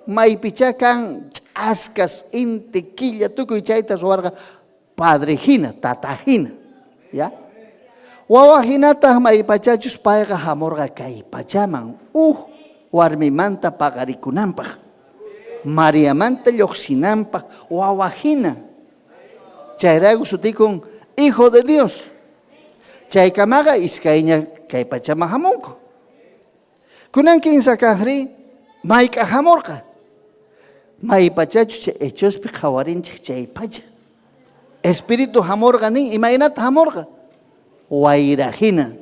maypichá kan ch'askas, inti, killa, tukuy chayta ruwarqa padre hina, tata hina. Ya? Wawa hinataq maypachachus payqa hamurqa kay pachaman uj warmimanta paqarikunanpaq, Mariamanta lluqsinanpaq wawa hina. Chayrayku sutikun Hijo de Dios. Chaykamaqa iskayña kay pachaman hamunku. Kunan kinsa kaqri mayk'aq hamurqa? Maypachachus chay Hechospi qhawarinchik chay pacha. Espíritu hamurqa nin, imaynata hamurqa? Wayra hina.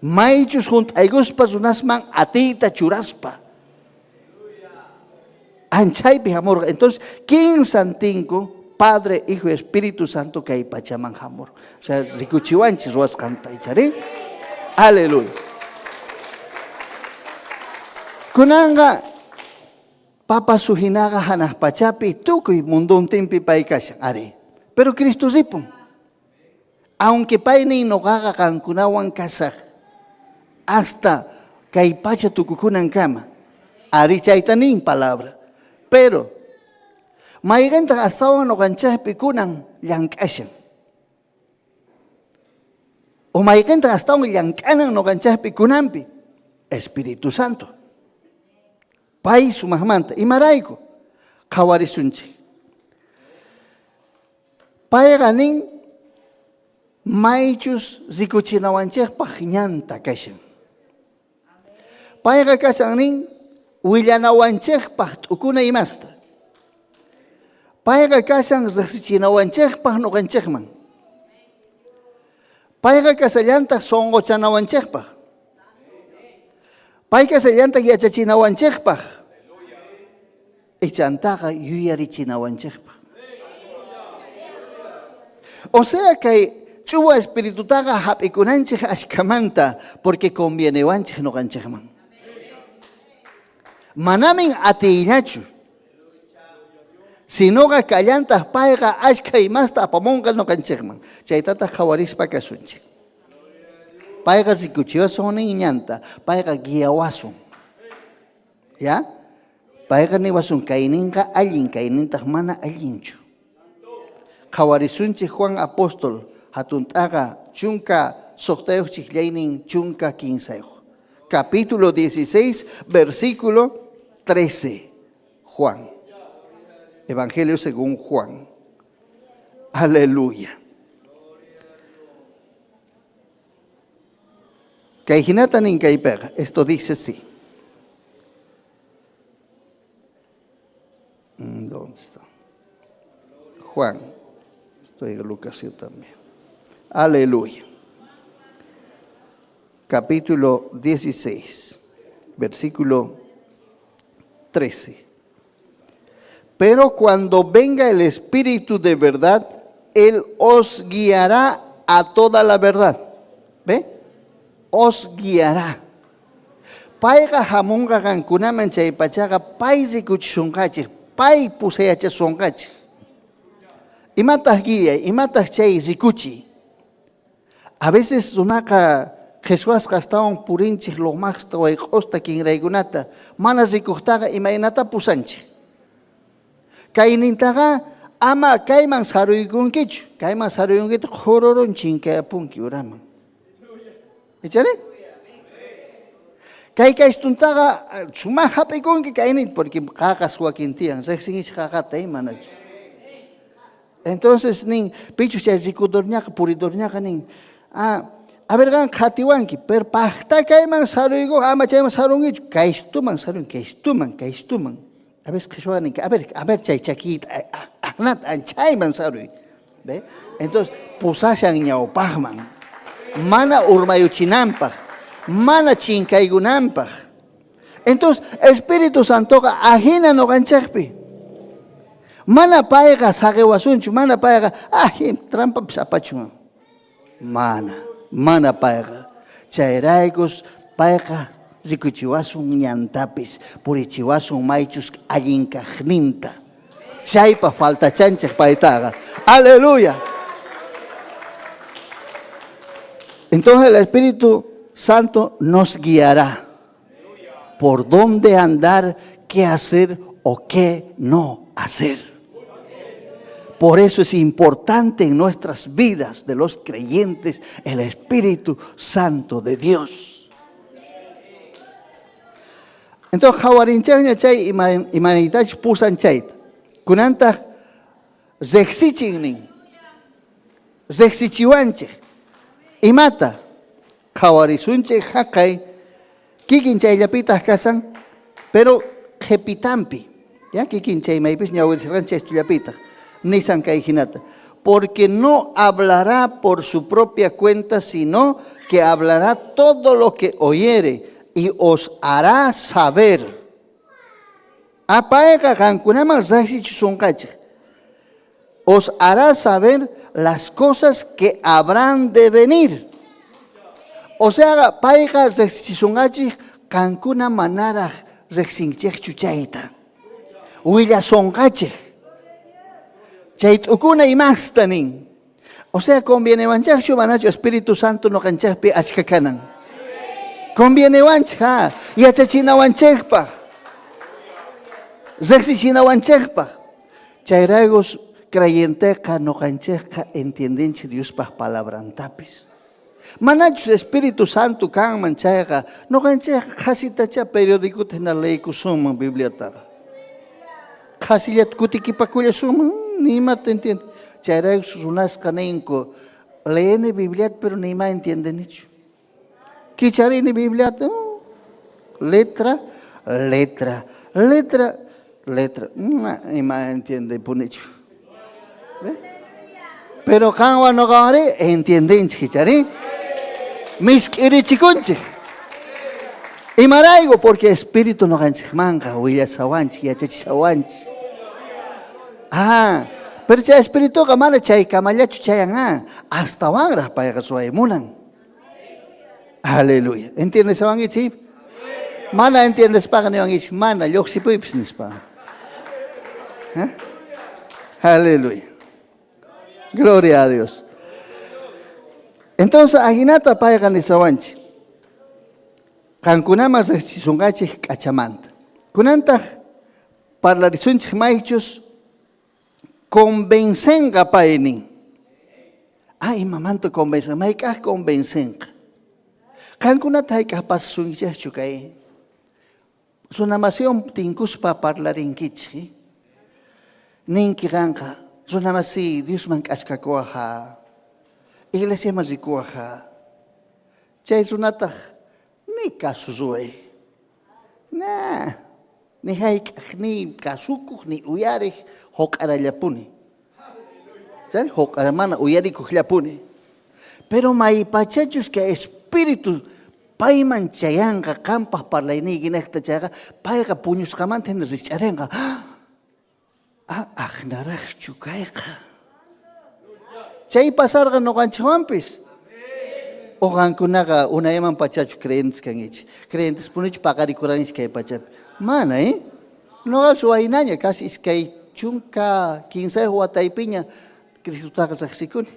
Maychus hunt'aykuspa runasman atiyta churaspa. Anchaypi hamurqa. Entonces, kinsantinku Padre, Hijo y Espíritu Santo kay pachaman hamurqa. O sea, rikuchiwanchis ruwasqanta, icharí? Aleluya. Kunanqa Papa Sujinaqa hanaq pachapi tukuy mundontinpi pay kashan, ari. Pero Cristo ripun. Aunque pay nin noqaqa qankunawan kasaq hasta kay pacha tukukunankama. Ari chayta nin palabra. Pero mayqintaq astawan noqanchikpi kunan llank'ashan? O mayqintaq astawan llank'anan noqanchikpi kunanpi? Espíritu Santo. Pay sumaqmanta. Imarayku? Qhawarisunchik. Payqa nin maychus rikuchinawanchikpaq ñanta kashan. Payqa kashan nin willanawanchikpaq t'ukuna imasta. Payqa kashan riqsichinawanchikpaq noqanchikman. Payqa kashallantaq sonqochanawanchikpaq. Pay kashallantaq yachachinawanchikpaq. Ichantaqa yuyarichinawanchikpaq. O sea kay ch'uwa espiritutaqa hap'ikunanchik ashkhamanta porque convienewanchik noqanchikman. Manamin atiyllachu. Sinoqa kallantaq payqa ashkha imasta apamunqa noqanchikman. Chaytataq qhawarispa kasunchik. Payqa rikuchiwasun nin ñanta, payqa guiawasun. Ya? Payqa niwasun kayninqa allin, kaynintaq mana allinchu. Qhawarisunchik Juan apóstol hatun t'aqa chunka suqtayuq chiqllaynin chunka kinsayuq. Capítulo 16, versículo 13. Juan. Evangelio según Juan. Aleluya. Kay hinata nin kaypiqa, esto dice sí. ¿Dónde está? Juan. Estoy en Lucas yo también. Aleluya. Capítulo 16, versículo 13. Pero cuando venga el Espíritu de verdad, Él os guiará a toda la verdad. ¿Ve? Os guiará. Payqa hamunqa qankunaman chay pachaqa pay rikuchisunqachik, pay pusayachisunqachik. Imataq guía? Imataq chay rikuchi? A veces runaqa qheswasqa astawan purinchik lomaqsta, wayq'osta, kinraykunata, mana rikuqtaqa imaynata pusanchik. Kaynintaqa ama kayman saruykunkichu, kayman saruykunkita qhururun chinkayapunki uraman. Ichari? Kay kaystuntaqa sumaq hap'ikunki kaynin, porque qaqas wakin tiyan, riqsinkichik qaqata, manachu? Entonces nin, pichus chay rikudorñaqa, puridorñaqa nin, ah, a ver qan qhatiwanki, pero paqta kayman saruykuq, ama chayman sarunkichu, kaystuman sarun, kaystuman, kaystuman. A veces qhishwa ninki, a ver, a ver chay chakiyta aqnata anchayman saruy. ¿Ve? Entonces, pusashan ñawpaqman. Mana urmayuchinanpaq, mana chinkaykunanpaq. Entonces, Espíritu Santoqa ajina noqanchikpi. Mana payqa saqiwasunchu, mana payqa, ah, trampapis apachun. Mana, mana payqa. Chayraykus payqa rikuchiwasun ñantapis, purichiwasun maychus allin kaqninta. Chaypa faltachanchik paytaqa. Aleluya. Entonces el Espíritu Santo nos guiará por dónde andar, qué hacer o qué no hacer. Por eso es importante en nuestras vidas de los creyentes el Espíritu Santo de Dios. Entonces, qhawarinchikña chay imanitachus pusan chayta. Kunantaq riqsichin nin. Riqsichiwanchik. Imata? Qhawarisunchik haqay kikin chayllapitaq kasan, pero qhipitanpi. Ya kikin chay maypis ñawirisqan chay estullapitaq. Nisan kay hinata. Porque no hablará por su propia cuenta, sino que hablará todo lo que oyere y os hará saber. Apayqa qankunaman riqsichisunqachik. Os hará saber las cosas que habrán de venir. O sea, payqa riqsichisunqachik qankuna manaraq riqsinchikchu chayta. Willasunqachik. Chay t'ukuna imasta nin. O sea, convienewanchikchu manachu Espíritu Santo noqanchikpi achka kanan. Convienewanchik, ha, yachachinawanchikpaq. Riqsichinawanchikpaq. Chayraykus creyenteqa noqanchikqa entiendenchik Diospaq palabrantapis. Manachus Espíritu Santo kanman chayqa, noqanchikqa qhasitacha periodicota hina leekusunman Bibliataqa. Qhasillata kutikipakullasunman, ni imata entiende. Chayraykus runasqa ninku, leeni Bibliata pero ni ima entiendenichu. Kicharini Bibliata, letra, letra, letra, letra. Ima entiendepunichu. Pero qanwan noqawanrí entiendenchik icharí. Misk'irichikunchik. Imarayku? Porque Espíritu noqanchikmanqa willashawanchik, yachachishawanchik. Ah, pero chay Espirituqa mana chay kamallachu chayan, ah, astawanraq payqa ruway munan. Aleluya. ¿Entiendes, Mana entiendespaqa niwankichik, mana lluqsipuypis nispa. ¿Eh? Aleluya. Gloria a Dios. Entonces, ajinata payqa nisawanchik. Qankunaman riqsichisunqachik k'achamanta. Kunantaq parlarisunchik maychus convencenqa pay nin. Ah, imamanta convencenqa? Mayk'aq convencenqa? Qankunata hayk'aq pasasunkichikchu kay? Runamasiwan tinkuspa parlarinkichik. Ninki qanqa, runamasi Diosman k'achkakuwaqa, iglesiaman rikuwaqa. Chay runataq ni kasu ruway. Na, ni hayk'aq ni kasukuq ni uyariq hoq'arallapuni. Chay hoq'ara mana uyarikuqllapuni. Pero maypachachus kay espíritu payman chayanqa qampaq parlayniyki niqta chayqa, payqa puñusqamanta hina rich'arinqa. Ah, aqnaraqchu kayqa. Chay pasarqa noqanchikwanpis. O qankunaqa unayman pachachu creyentes kankichik. Creyentespunichu paqarikurankichik kay pachapi. Mana, eh? Noqapis waynaña, casi 23 wataypiña Cristotaqa riqsikuni.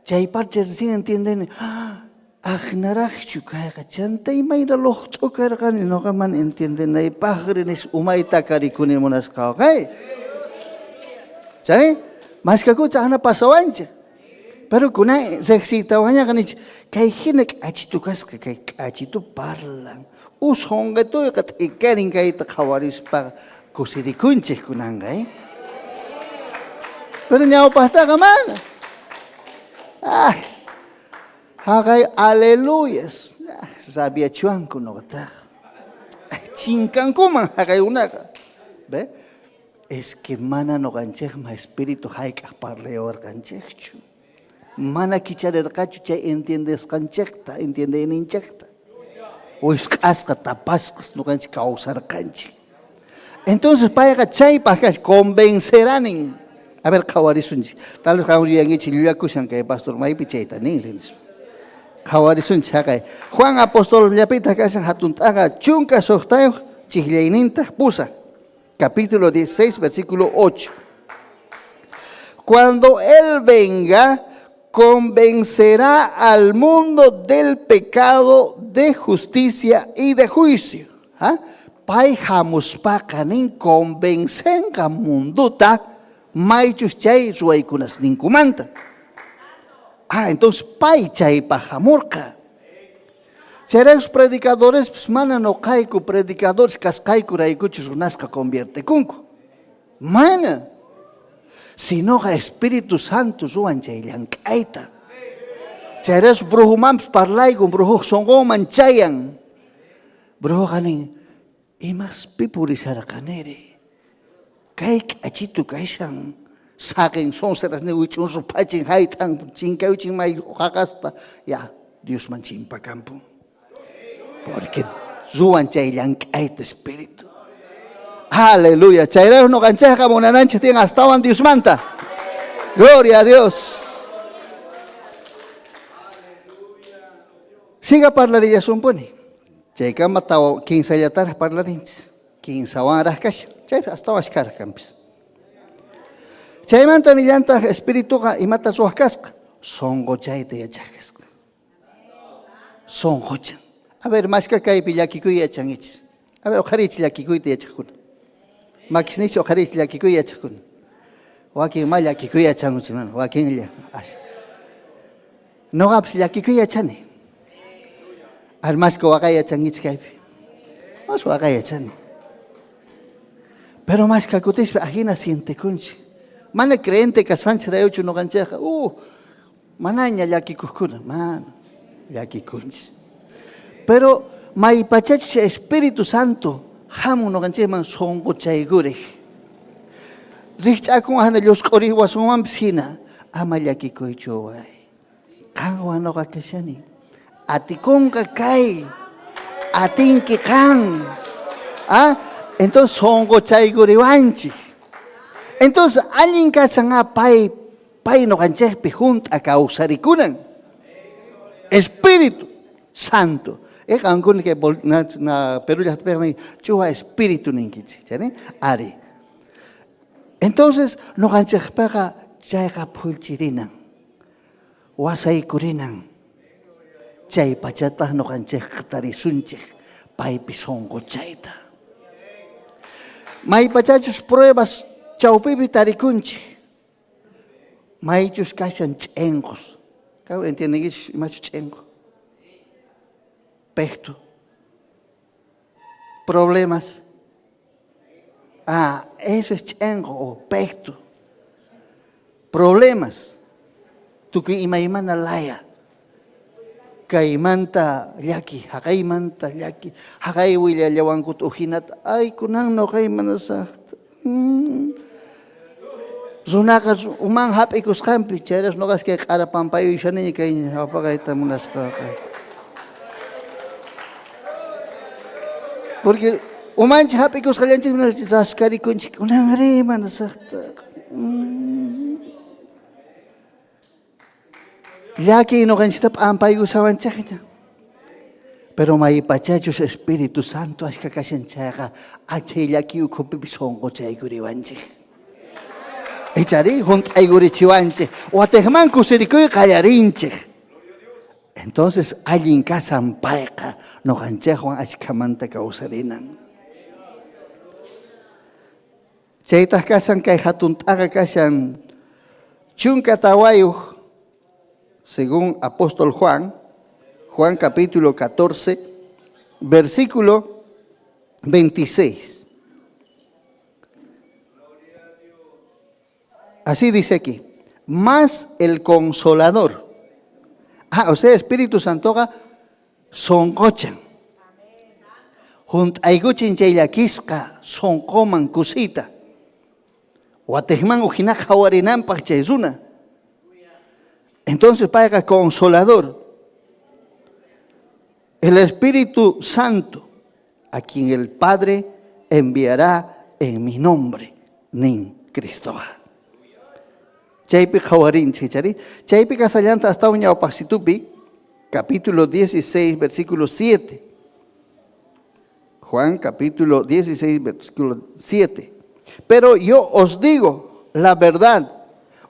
Chay parcha recién entiendeni, ah, aqnaraqchu kayqa, chanta imayna luqt'u karqani, noqa mana entiendenaypaqri nis umayta karikuni munasqawaqay. Chay, maskakucha ana pasawanchik. Pero kunan riqsiytawanñaqa nich, kay hina k'achitu kasqa, kay k'achitu parlan. Usqunqituyqa t'ikarin kayta qhawarispa kusirikunchik kunanqa, eh? Pero ñawpaqtaqa mana. Ah, haqay aleluyas. Ah, rabiachuanku noqataqa. Chinkankuman haqaykunaqa. Ve? Es que mana noqanchikman espíritu hayk'aq parlayawarqanchikchu. Mana kicharirqachu chay entiendesqanchikta, entiendeyninchikta. Wisq'asqa, tapasqas noqanchik kawsarqanchik. Entonces payqa chaypaq kash convenceranin. A ver, qhawarisunchik. Tal vez qam yuyankichik llullakushan kay pastor maypi chayta nin, nispa. Qhawarisunchik haqay. Juan apostolllapitaq kashan hatun t'aqa 16 chikllaynintaq 8. Capítulo 16, versículo 8. Cuando Él venga, convencerá al mundo del pecado, de justicia y de juicio. ¿Ah? Pay hamuspaqa nin convencenqa munduta maychus chay ruwaykunasninkumanta. Ah, entonces pay chaypaq hamurqa. Chayraykus predicadorespis mana noqayku predicadores kasqaykuraykuchu runasqa conviertekunku. Mana. Sinoqa Espíritu Santo ruwan chay llank'ayta. Chayraykus brujumanpis parlaykun, brujuq sonqonman chayan. Brujuqa nin, imaspi purisharqaniri? Kay k'achitu kashan. Saqen sonseras ni wich'un ruphachin hayt'an chinkayuchin may qaqasta. Ya, Diosman chimpakampun. Porque ruwan chay llank'ayta Espíritu. Aleluya. Chayrayku noqanchikqa munananchik tiyan astawan Diosmanta. Gloria a Dios. Siga parlarillasunpuni. Chaykama tawa kinsallataraq parlarinchis. Kinsawanraq kashan. Chaypi astawan ashkaraq kanpis. Chaymanta nillantaq Espirituqa imata ruwaq kasqa? Sonqochayta yachaq kasqa. Sonqochan. A ver, mashka kaypi llakikuy yachankichis. A ver, uqhariychis llakikuyta yachaqkuna. Makisnichis uqhariychis llakikuy yachaqkuna. Wakin ma llakikuy yachankuchu, mana, wakinlla. Noqapis llakikuy yachani. Armashka waqay yachankichis kaypi. Mas waqay yachani. Pero mashka kutispa ajina sientekunchik. Mana creyente kasqanchis rayuchu noqanchikqa. Manaña llakikuqkuna, mana llakikunchis. Pero maypachachus Espíritu Santo hamun noqanchikman sonqochaykurej. Rikch'akun hana llusq'uriq wasunmanpis hina, ama llakikuychu way. Qanwan noqa kashani. Atikunqa kay. Atinki qan. Ah, entonces sonqochaykuriwanchik. Entonces allin kashan ah, pay pay noqanchikpi hunt'a kawsarikunan. Espíritu Santo. Qankuna kay na, na Perú llaqtapiqa ch'uwa espíritu ninkichik, chayri? Ari. Entonces noqanchikpiqa chayqa phullchirinan, wasaykurinan. Chay pachataq noqanchikqa tarisunchik paypi sonqochayta. Maypachachus pruebas chawpipi tarikunchik, maychus kashan ch'enqos. Claro, entiendenkichis imachu ch'enqo? Pecto. Problemas. Ah, eso es ch'enqo o pecto. Problemas. Tukuy imaymana laya. Kaymanta llaki, haqaymanta llaki, haqay willallawankuta ujinata, ay kunan noqay mana saqta. Runaqa uman hap'ikusqanpi, chayras noqas kay q'ara pampayushaniña kay ñawpaqayta munasqaqa. Porque umanchik hap'ikusqallanchikmi raskarikunchik, kunanri mana saqta. Llakiy noqanchikta p'ampaykushawanchikña. Pero maypachachus Espíritu Santo ashka kashan chayqa, achay llaki ukhupipi sonqochaykuriwanchik. Ichari hunt'aykurichiwanchik, watejman kusirikuy qallarinchik. Entonces allin kasan payqa noqanchikwan ashkhamanta kawsarinan. Chaytaq kashan kay hatun t'aqa kashan 14, según apóstol Juan, Juan capítulo 14, versículo 26. Así dice aquí, más el consolador. Ah, o sea, Espíritu Santoqa sonqochan. Hunt'aykuchin chay llakisqa sunquman kusiyta. Watiqman hina qhawarinanpaq chay runa. Entonces payqa consolador. El Espíritu Santo, a quien el Padre enviará en mi nombre, nin Cristoqa. Chaypi qhawarinchik, chari. Chaypi kasallanta astawan ñawpaqsitupi, capítulo 16, versículo 7. Juan capítulo 16, versículo 7. Pero yo os digo la verdad,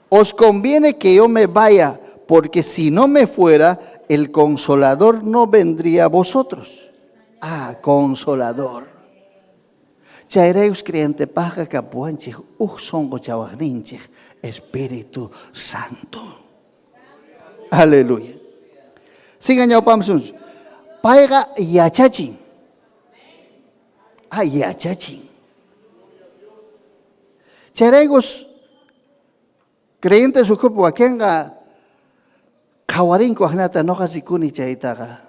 os conviene que yo me vaya, porque si no me fuera, el consolador no vendría a vosotros. Ah, consolador. Chayraykus creyentepaqqa kapuwanchik uj sunquchawaqninchik Espíritu Santo. Aleluya. Sigan ñawpamsun. Payqa yachachin. Ah, yachachin. Chayraykus creyentes ukhupi wakinqa qhawarinku ajnata noqa rikuni chaytaqa.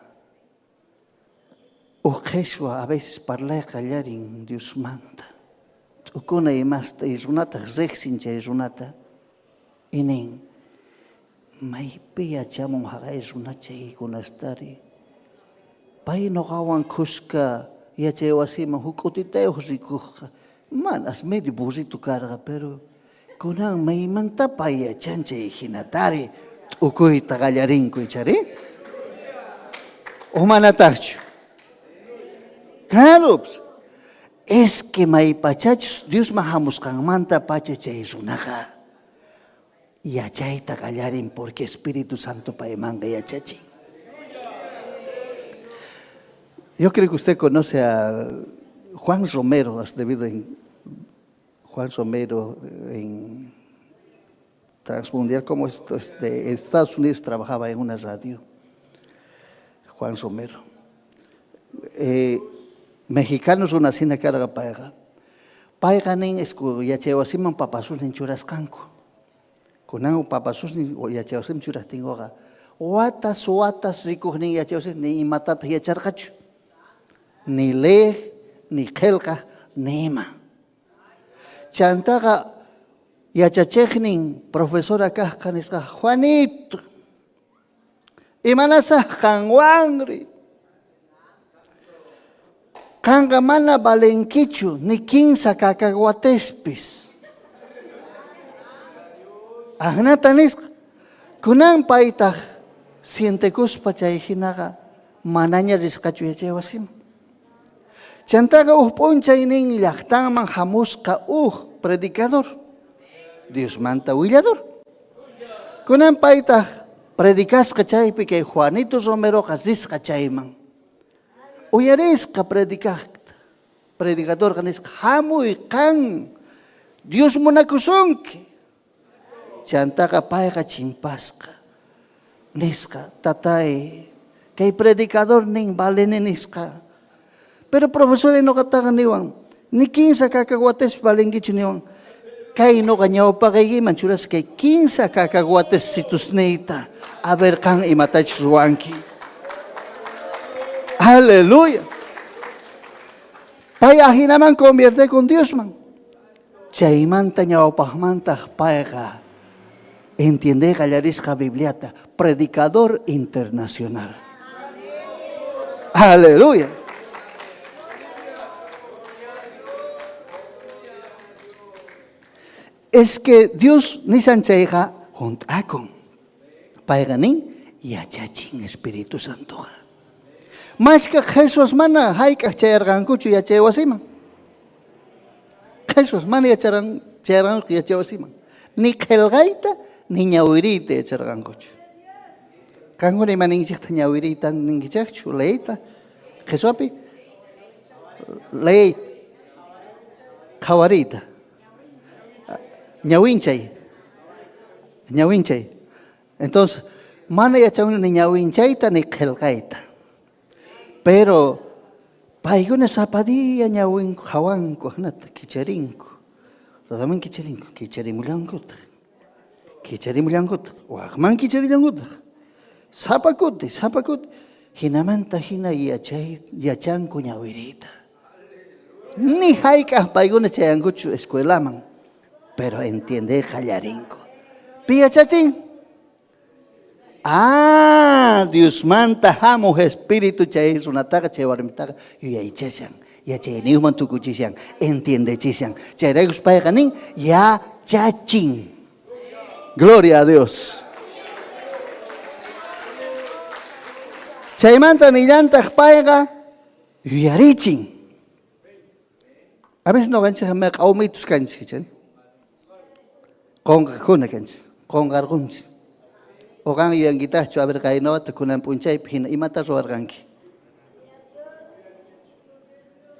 Uj qheshwa a veces parlay qallarin Diosmanta. T'ukuna imasta y runataq riqsin chay runata. Y nin, maypi yachamun haqay runa chaykunastari. Pay noqawan khuska yachaywasiman huk k'utitayuq rikuqqa. Manas medio burrito karqa, pero kunan maymanta pay yachan chay hinatari t'ukuyta qallarinku ichari? O manataqchu? Claro, es que maypachachus Diosman hamusqanmanta pacha chay runaqa yachayta qallarin porque Espíritu Santo paymanqa yachachin. Yo creo que usted conoce a Juan Romero, has debido en Juan Romero en Transmundial, como esto, este, en Estados Unidos trabajaba en una radio. Juan Romero. Eh, mexicanos runa hina karqa payqa. Payqa nin esku yachaywasiman papasusnin churasqanku. Kunan papasusnin yachaywasiman churaqtinkuqa watas watas rikuqnin yachaywasi ni imatataq yacharqachu. Ni leeq, ni qillqaq, ni ima. Chantaqa yachachiqnin profesora kaqqa nisqa, Juanito, imanasaq qanwanri? Qanqa mana valenkichu ni kinsa cacahuatespis. Ajnata nisqa. Kunan paytaq sientekuspa chay hinaqa manaña risqachu yachaywasiman. Chantaqa uj p'unchaynin llaqtanman hamusqa uj predicador, Diosmanta willador. Kunan paytaq predicasqa chaypi kay Juanito Romeroqa risqa chayman. Uyarisqa predicaqta. Predicadorqa nisqa, hamuy qan, Dios munakusunki. Chantaqa payqa chimpasqa. Nisqa, tatay, kay predicador nin valeni nisqa. Pero profesor noqataqa niwan, ni kinsa cacahuates valenkichu niwan. Kay noqa ñawpaqaykiman churasqa kay kinsa cacahuatesitusniyta. A ver qan imatachus ruwanki. Aleluya. Pay ajinaman convierte con Diosman. Chaymanta ñawpaqmantaq payqa entiende qallarisqa Bibliata, predicador internacional. Aleluya. Es que Dios nisan chayqa hunt'akun. Payqa nin yachachin Espíritu Santoqa. Mashka Jesús mana hayk'aq chayarqankuchu yachay wasiman. Jesús mana yacharan chayarqanku yachay wasiman. Ni qhelqayta ni ñawiriyta yacharqankuchu. Qankuna ima ninkichikta ñawiriyta ninkichikchu leeyta qheswapi leey qhawariyta ñawinchay ñawinchay entonces mana yachanku ni ñawinchayta ni qhelqayta pero paykuna sapa día ñawinku qhawanku jinata kicharinku radaman kicharinku kicharimullankutaq kicharimullankutaq waqman kicharillankutaq sapa kuti sapa kuti jinamanta jina yachay yachanku ñawiriyta. Ni hayk'aq paykuna chayankuchu escuelaman, pero entiende qallarinku. Pi yachachin? Ah, Diosmanta hamuq espíritu chay runataqa chay warmitaqa yuyaychashan, yachayniyuqman tukuchishan, entiendechishan. Chayraykus payqa nin yachachin. Gloria a Dios. Chaymanta nillantaq payqa yuyarichin. A veces noqanchikqa meq'awmitus kanchik, chay. Qonqaqkuna kanchik, qonqarqunchik. O qan yuyankitaqchu, a ver, qaynawata kunan p'unchaypi hina imata ruwarqanki?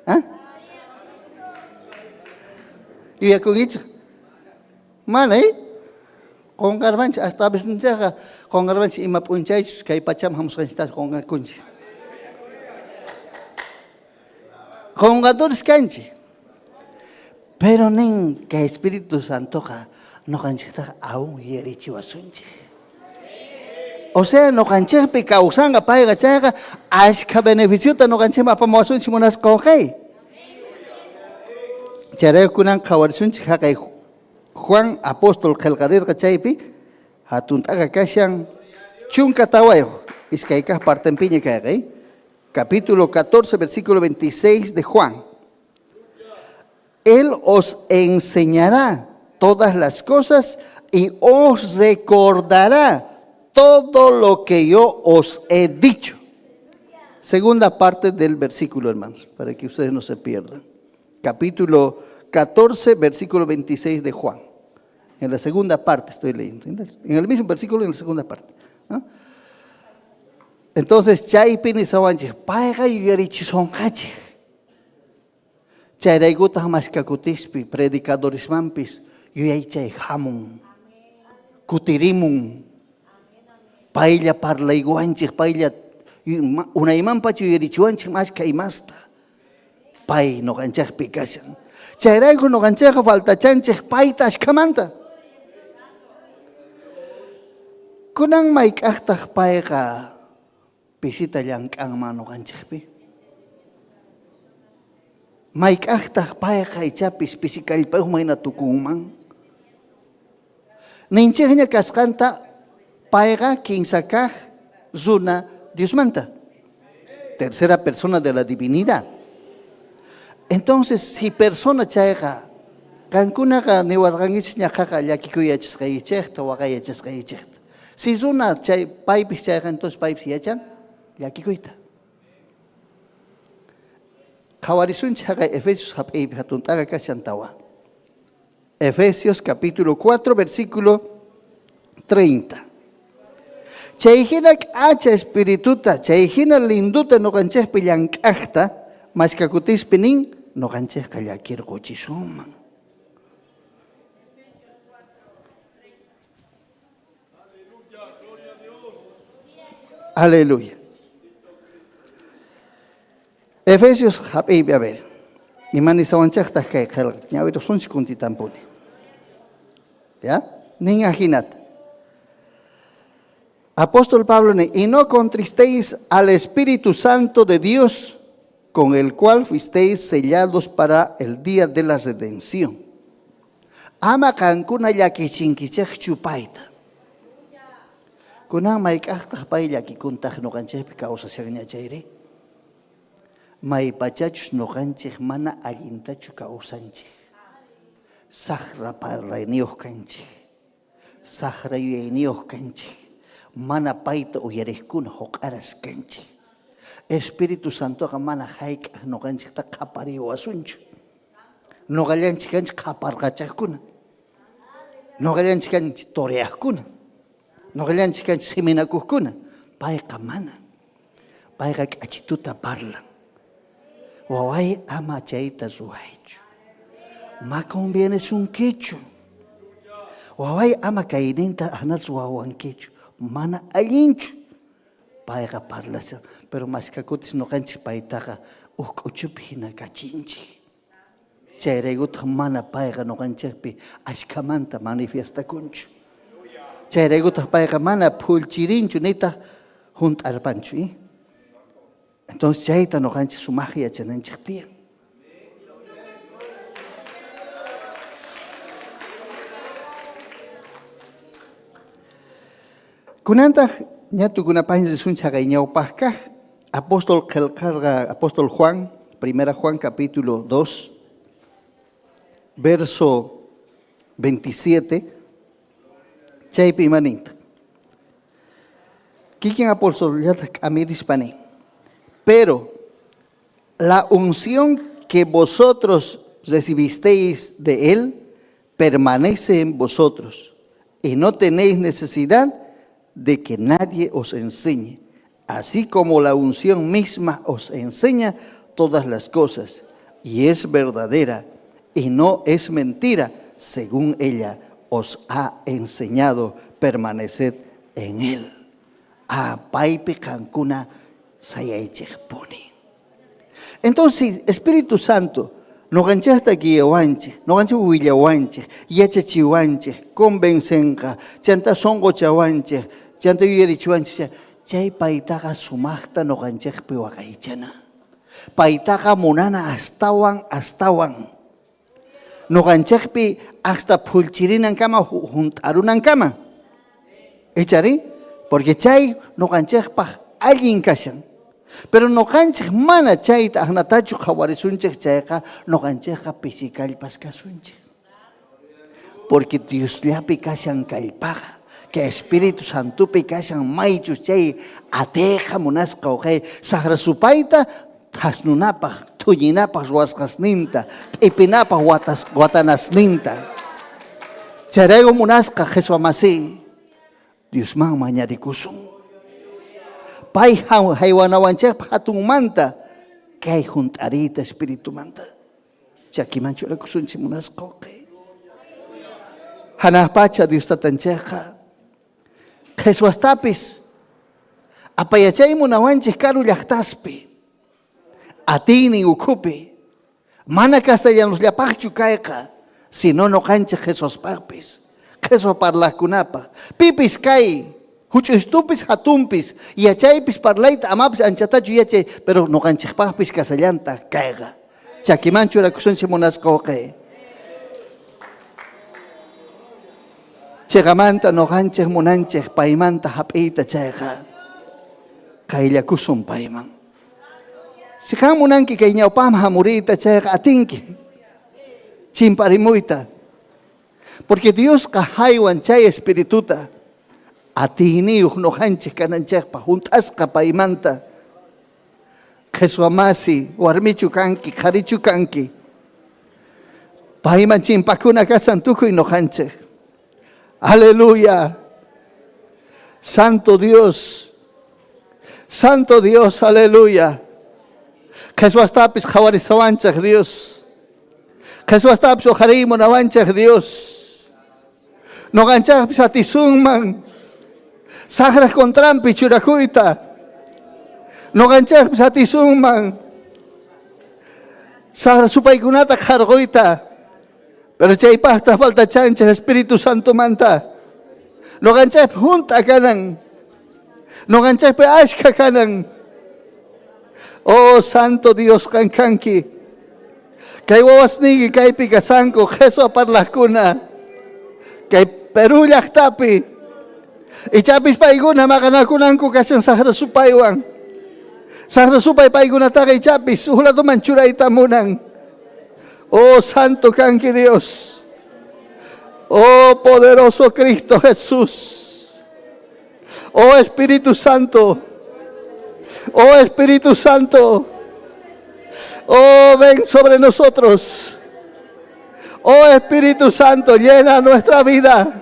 ¿Ah? Yuyakunkichu? Mana, eh? Qonqarqanchik, hasta a veces ninchikqa qonqarqanchik ima p'unchaychus kay pachaman hamusqanchiktaqa qonqakunchik. Qonqadores kanchik. Pero nin kay Espíritu Santoqa noqanchiktaqa aún yuyarichiwasunchik. O sea, noqanchikpi kawsanqa payqa chayqa ashkha beneficiota noqanchikman apamuwasunchik munasqa wawqey. Chayrayku kunan qhawarisunchik haqay Juan apóstol qhelqarirqa chaypi hatun t'aqa kashan 14 iskay kaq partenpiña kayqa, eh? Capítulo 14, versículo 26 de Juan. Él os enseñará todas las cosas y os recordará todo lo que yo os he dicho. Segunda parte del versículo, hermanos, para que ustedes no se pierdan. Capítulo 14, versículo 26 de Juan. En la segunda parte estoy leyendo. En el mismo versículo, en la segunda parte. ¿No? Entonces, chaypi nisawanchik, payqa yuyarichisonqachik. Chayraykutaq mashkakutispi predicadoresmanpis yuyaychay hamun, kutirimun. Paylla parlaykuwanchik, paylla unaymanpacha yuyarichiwanchik mashka imasta. Pay noqanchikpi kashan. Chayrayku noqanchikqa faltachanchik payta ashkhamanta. Kunan mayk'aqtaq payqa pisita llank'anman noqanchikpi? Mayk'aqtaq payqa ichapis pisi kallpayuqman hina tukunman? Ninchikña kasqanta payqa kinsa kaq runa Diosmanta. Tercera persona de la divinidad. Entonces, si persona chayqa, qankunaqa niwarqankichik ñaqaqa llakikuy yachasqaykichikta, waqay yachasqaykichikta. Si runa chay paypis chayqa, entonces paypis yachan llakikuyta. Qhawarisunchik haqay Efesios hap'iypi hatun t'aqa kashan tawa. Efesios capítulo 4, versículo 30. Chay hina k'acha espirituta, chay hina linduta noqanchikpi llank'aqta, mashkakutispi nin, noqanchikqa llakirquchisunman. Aleluya. Efesios hap'iypi, a ver. Ima nisawanchiktaq kay qelqa? Ñawirqsunchik kuntitampuni. ¿Ya? Nin ajinata. Apóstol Pablo ni, y no contristéis al Espíritu Santo de Dios, con el cual fuisteis sellados para el día de la redención. Ama qankuna llakichinkichikchu payta. Kunan mayk'aqtaq pay llakikuntaq noqanchikpi kawsashanña chayri? Maypachachus noqanchik mana allintachu kawsanchik. Saqra parlayniyuq kanchik. Saqra yuyayniyuq kanchik. Mana payta uyariqkuna huq'aras kanchik. Espíritu Santoqa mana hayk'aq noqanchikta qhapariwasunchu. Noqallanchik kanchik qhaparqachaqkuna. Noqallanchik kanchik toreaqkuna. Noqallanchik kanchik siminakuqkuna. Payqa mana. Payqa k'achituta parlan. Waway ama chayta ruwaychu. Ma convienesunkichu. Waway ama kayninta ana ruwawankichu. Mana allinchu. Payqa parlashan. Pero mashka kutis noqanchik paytaqa uj k'uchupi hina kachinchik. Chayraykutaq mana payqa noqanchikpi ashkhamanta manifiestakunchu. Chayraykutaq payqa mana phullchirinchu nitaq hunt'arpanchu. Eh? Entonces chayta noqanchik sumaq yachananchik tiyan. Kunantaq ña tukunapaqña risun chhaqay ñawpaq kaq apóstol qillqarqa apóstol Juan, primera Juan capítulo 2, verso 27, chaypi ima nintaq? Kikin apostollataq k'amirispa nin, pero la unción que vosotros recibisteis de él permanece en vosotros y no tenéis necesidad de que nadie os enseñe, así como la unción misma os enseña todas las cosas, y es verdadera y no es mentira, según ella os ha enseñado, permaneced en él. Ah, paypi qankuna sayaychikpuni. Entonces, Espíritu Santo, noqanchikta guiawanchik, noqanchik willawanchik, yachachiwanchik, convencenqa, chanta sonqochawanchik, chanta yuyarichiwanchik, chay paytaqa sumaqta noqanchikpi waqaychana. Paytaqa munana astawan, astawan. Noqanchikpi hasta phullchirinankama, hunt'arunankama. Ichari? Porque chay noqanchikpaq allin kashan. Pero noqanchik mana chayta aqnatachu qhawarisunchik chayqa noqanchikqa pisi kallpas kasunchik. Porque Diosllapi kashan kallpaqa, que Espíritu Santopi kashan maychus chay atiyqa munasqa uqay saqra supayta thasnunapaq, thuñinapaq ruwasqasninta, t'ipinapaq watas, watanasninta. Chayrayku munasqa Jesús masiy, Diosman mañarikusun. Pay haywanawanchikpaq hatunmanta kay hunt'ariyta espiritumanta. Chakiman churakusunchik munasqa uqay. Hanaq pacha Dios tatanchikqa qheswastapis apayachay munawanchik karu llaqtaspi, atiynin ukhupi, mana castellanosllapaqchu kayqa, sino noqanchik qheswaspaqpis, qheswa parlaqkunapaq, pipis kay huch'uystupis hatunpis, yachaypis parlayta amapis anchatachu yachay, pero noqanchikpaqpis kasallantaq kayqa. Chakiman churakusunchik munasqa wawqi. Cheqamanta noqanchik munanchik paymanta hap'iyta chayqa qayllakusun payman. Si qan munanki kay ñawpaqman hamuriyta chayqa atinki chimparimuyta. Porque Diosqa haywan chay espirituta atiyniyuq noqanchik kananchikpaq hunt'asqa paymanta. Qheswa masi, warmichu kanki, qharichu kanki. Payman chimpakuna kashan tukuy noqanchik. Aleluya. Santo Dios. Santo Dios, aleluya. Qheswastapis qhawarisawanchik Dios. Qheswastapis uqhariy munawanchik Dios. Noqanchikpis atisunman saqraq contranpi churakuyta. Noqanchikpis atisunman saqra supaykunata qharquyta. Pero chaypaqta faltachanchik Espíritu Santomanta. Noqanchikpi hunt'a kanan. Noqanchikpi ashkha kanan. Oh, Santo Dios qan kanki. Kay wawasniyki kaypi kasanku qheswa parlaqkuna. Kay Perú llaqtapi. Ichapis paykuna maqanakunanku kashan saqra supaywan. Saqra supay paykunataqa ichapis huk ladoman churayta munan. Oh, Santo kanki Dios. Oh, poderoso Cristo Jesús. Oh, Espíritu Santo. Oh, Espíritu Santo. Oh, ven sobre nosotros. Oh, Espíritu Santo, llena nuestra vida.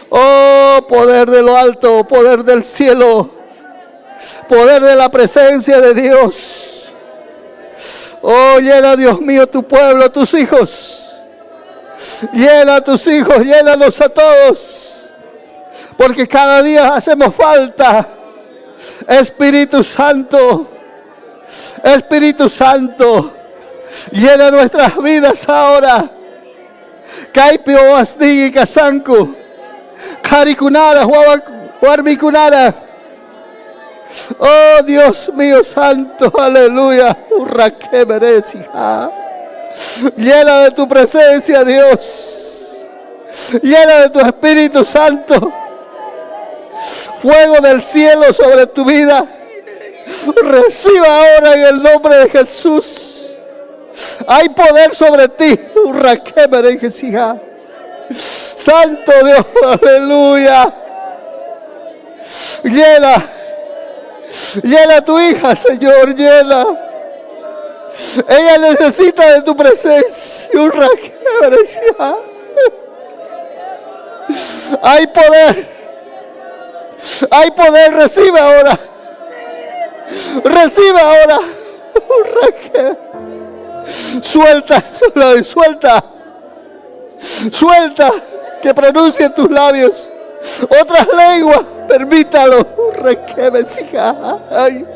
Oh, poder de lo alto, poder del cielo, poder de la presencia de Dios. Oh, llena, Dios mío, tu pueblo, tus hijos. Llena a tus hijos, llénalos a todos. Porque cada día hacemos falta. Espíritu Santo, Espíritu Santo, llena nuestras vidas ahora. Kaypi wawasniyki kasanku. Qharikunara, warmikunara. Oh Dios mío santo, aleluya. Llena de tu presencia, Dios. Llena de tu Espíritu Santo. Fuego del cielo sobre tu vida. Reciba ahora en el nombre de Jesús. Hay poder sobre ti. Santo Dios, aleluya. Llena. Llena a tu hija, Señor, llena. Ella necesita de tu presencia. Hay poder. Hay poder. Recibe ahora. Recibe ahora. Suelta, suelta. Suelta. Que pronuncie tus labios. Otras lenguas. Permítalo. Ay.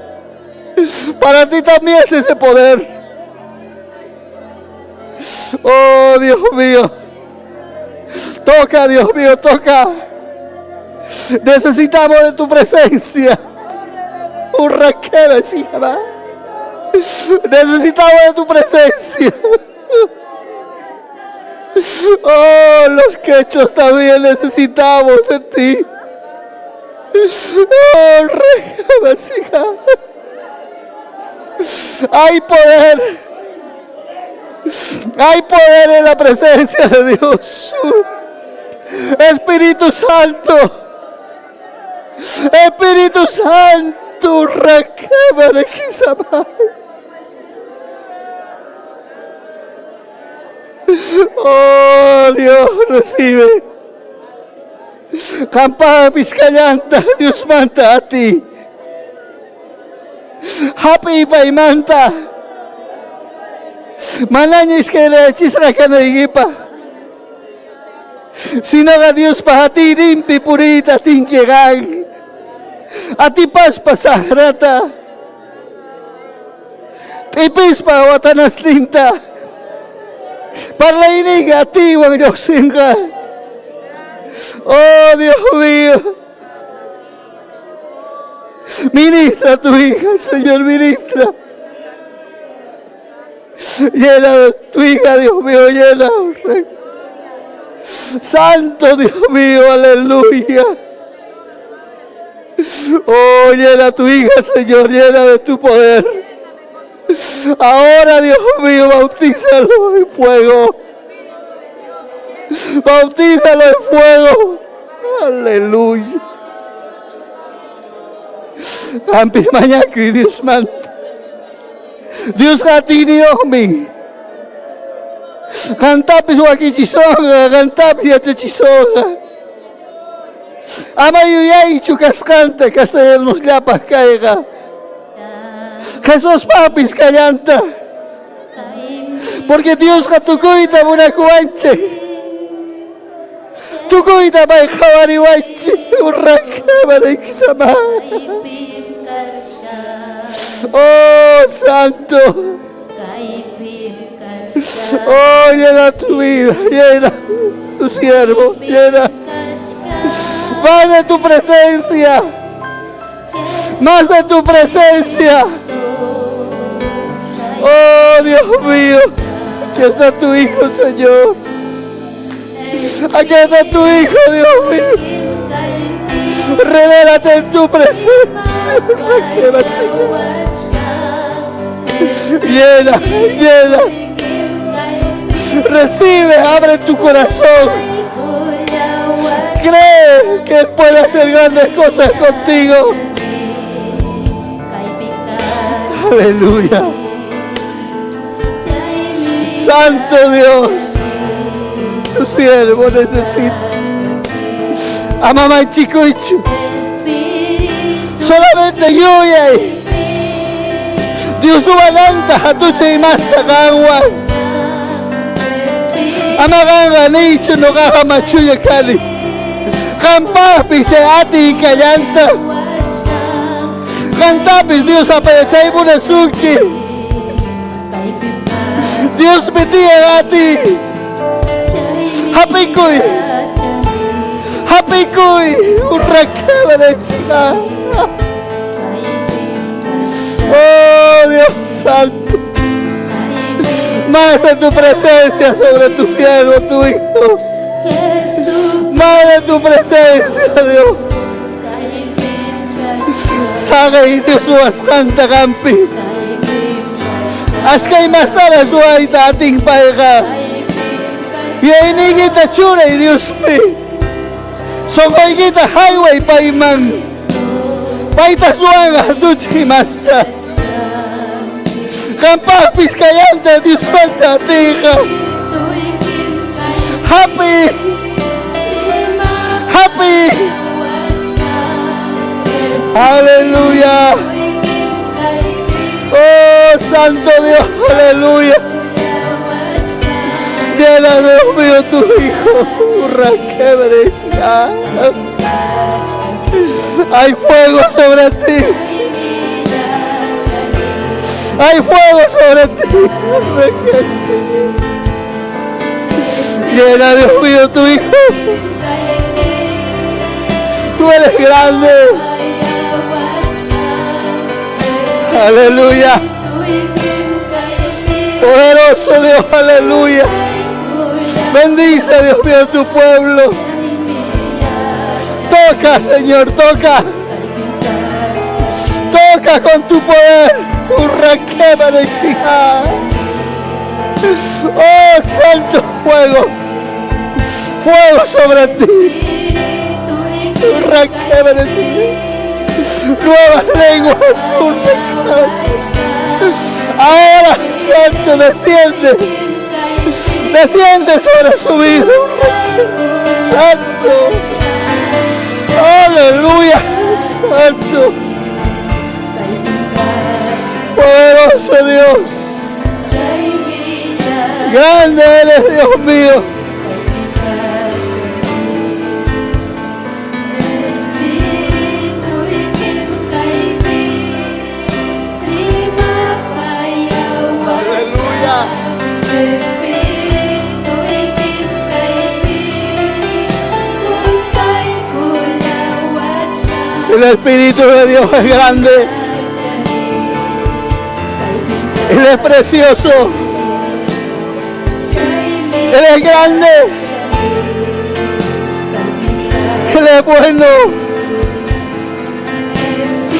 Para ti también es ese poder. Oh, Dios mío. Toca, Dios mío, toca. Necesitamos de tu presencia. Necesitamos de tu presencia. Oh, los quechos también necesitamos de ti. Oh, rey, Hay poder. Hay poder en la presencia de Dios. Espíritu Santo. Espíritu Santo. Oh Dios, recibe. Kampa piscallanta, Dios manta a ti. Happy paymanta. Manaña iskayrayachisqa kanaykipa. Sinoqa Diospa atiyninpi puriyta atinki qan. Atipaspa saqrata. T'ipispa watanasninta. Parlayniyki atiywan lluqsinqa. Oh Dios mío. Ministra a tu hija, Señor, ministra. Llena tu hija, Dios mío, llena. Santo Dios mío, aleluya. Oh, llena a tu hija, Señor, llena de tu poder. Ahora, Dios mío, bautízalo en fuego. Bautízalo en fuego. Aleluya. Hampi mañakuy Dios manta. Dios mi. Qantapis wakichisonqa, qantapis yachachisonqa. Ama yuyaychu kasqanta castellanosllapaq kayqa. Jesuspapis kallanta. Porque Diosqa tukuyta munakuwanchik. Tukuyta pay qhawariwanchik. Oh, Santo. Oh, llena tu vida, llena tu siervo, llena. Más de tu presencia. Más de tu presencia. Oh, Dios mío. Aquí está tu hijo, Señor. Aquí está tu hijo, Dios mío. Revélate en tu presencia. Llena, llena. Recibe, abre tu corazón. Cree que Él puede hacer grandes cosas contigo. Aleluya. Santo Dios, tu siervo necesita. A mamá chicuichu. Solamente yuyay. Dios ubalanta hatuche imasta qanwan. Ama qanqa niychu nuqaqa machulla kani. Qampaqpis chay atiy kallanta. Qantapis Dios apayachaymunasunki. Diosmi tiyan atiy. Hap'ikuy. Hap'ikuy. Urrakábaranchikqa. Oh Dios Santo. Más de tu presencia sobre tu siervo, tu hijo. Más de tu presencia, Dios. Saqey Dios ruwasqanta qampi. Askay mastara ruwayta atin payqa. Yuyayniykita churay Diospi. Sonqoykita hayway payman. Payta ruwanqa tuchay masta. Qampaqpis kallanta Diosmanta atiyqa. Hapi. Hapi. Aleluya. Oh, Santo Dios, aleluya. Llena, Dios mío, tu hijo. Hay fuego sobre ti. Hay fuego sobre ti. Llena, Dios mío, tu hijo. Tú eres grande. Aleluya. Poderoso Dios, aleluya. Bendice, Dios mío, tu pueblo. Toca, Señor, toca. Toca con tu poder. Oh, santo fuego. Fuego sobre ti. Nuevas lenguas. Ahora, Santo, desciende. Desciende sobre su vida. Santo. Aleluya. Santo. Poderoso Dios. Grande eres, Dios mío. Aleluya. El Espíritu de Dios es grande. Él es precioso. Él es grande. Él es bueno.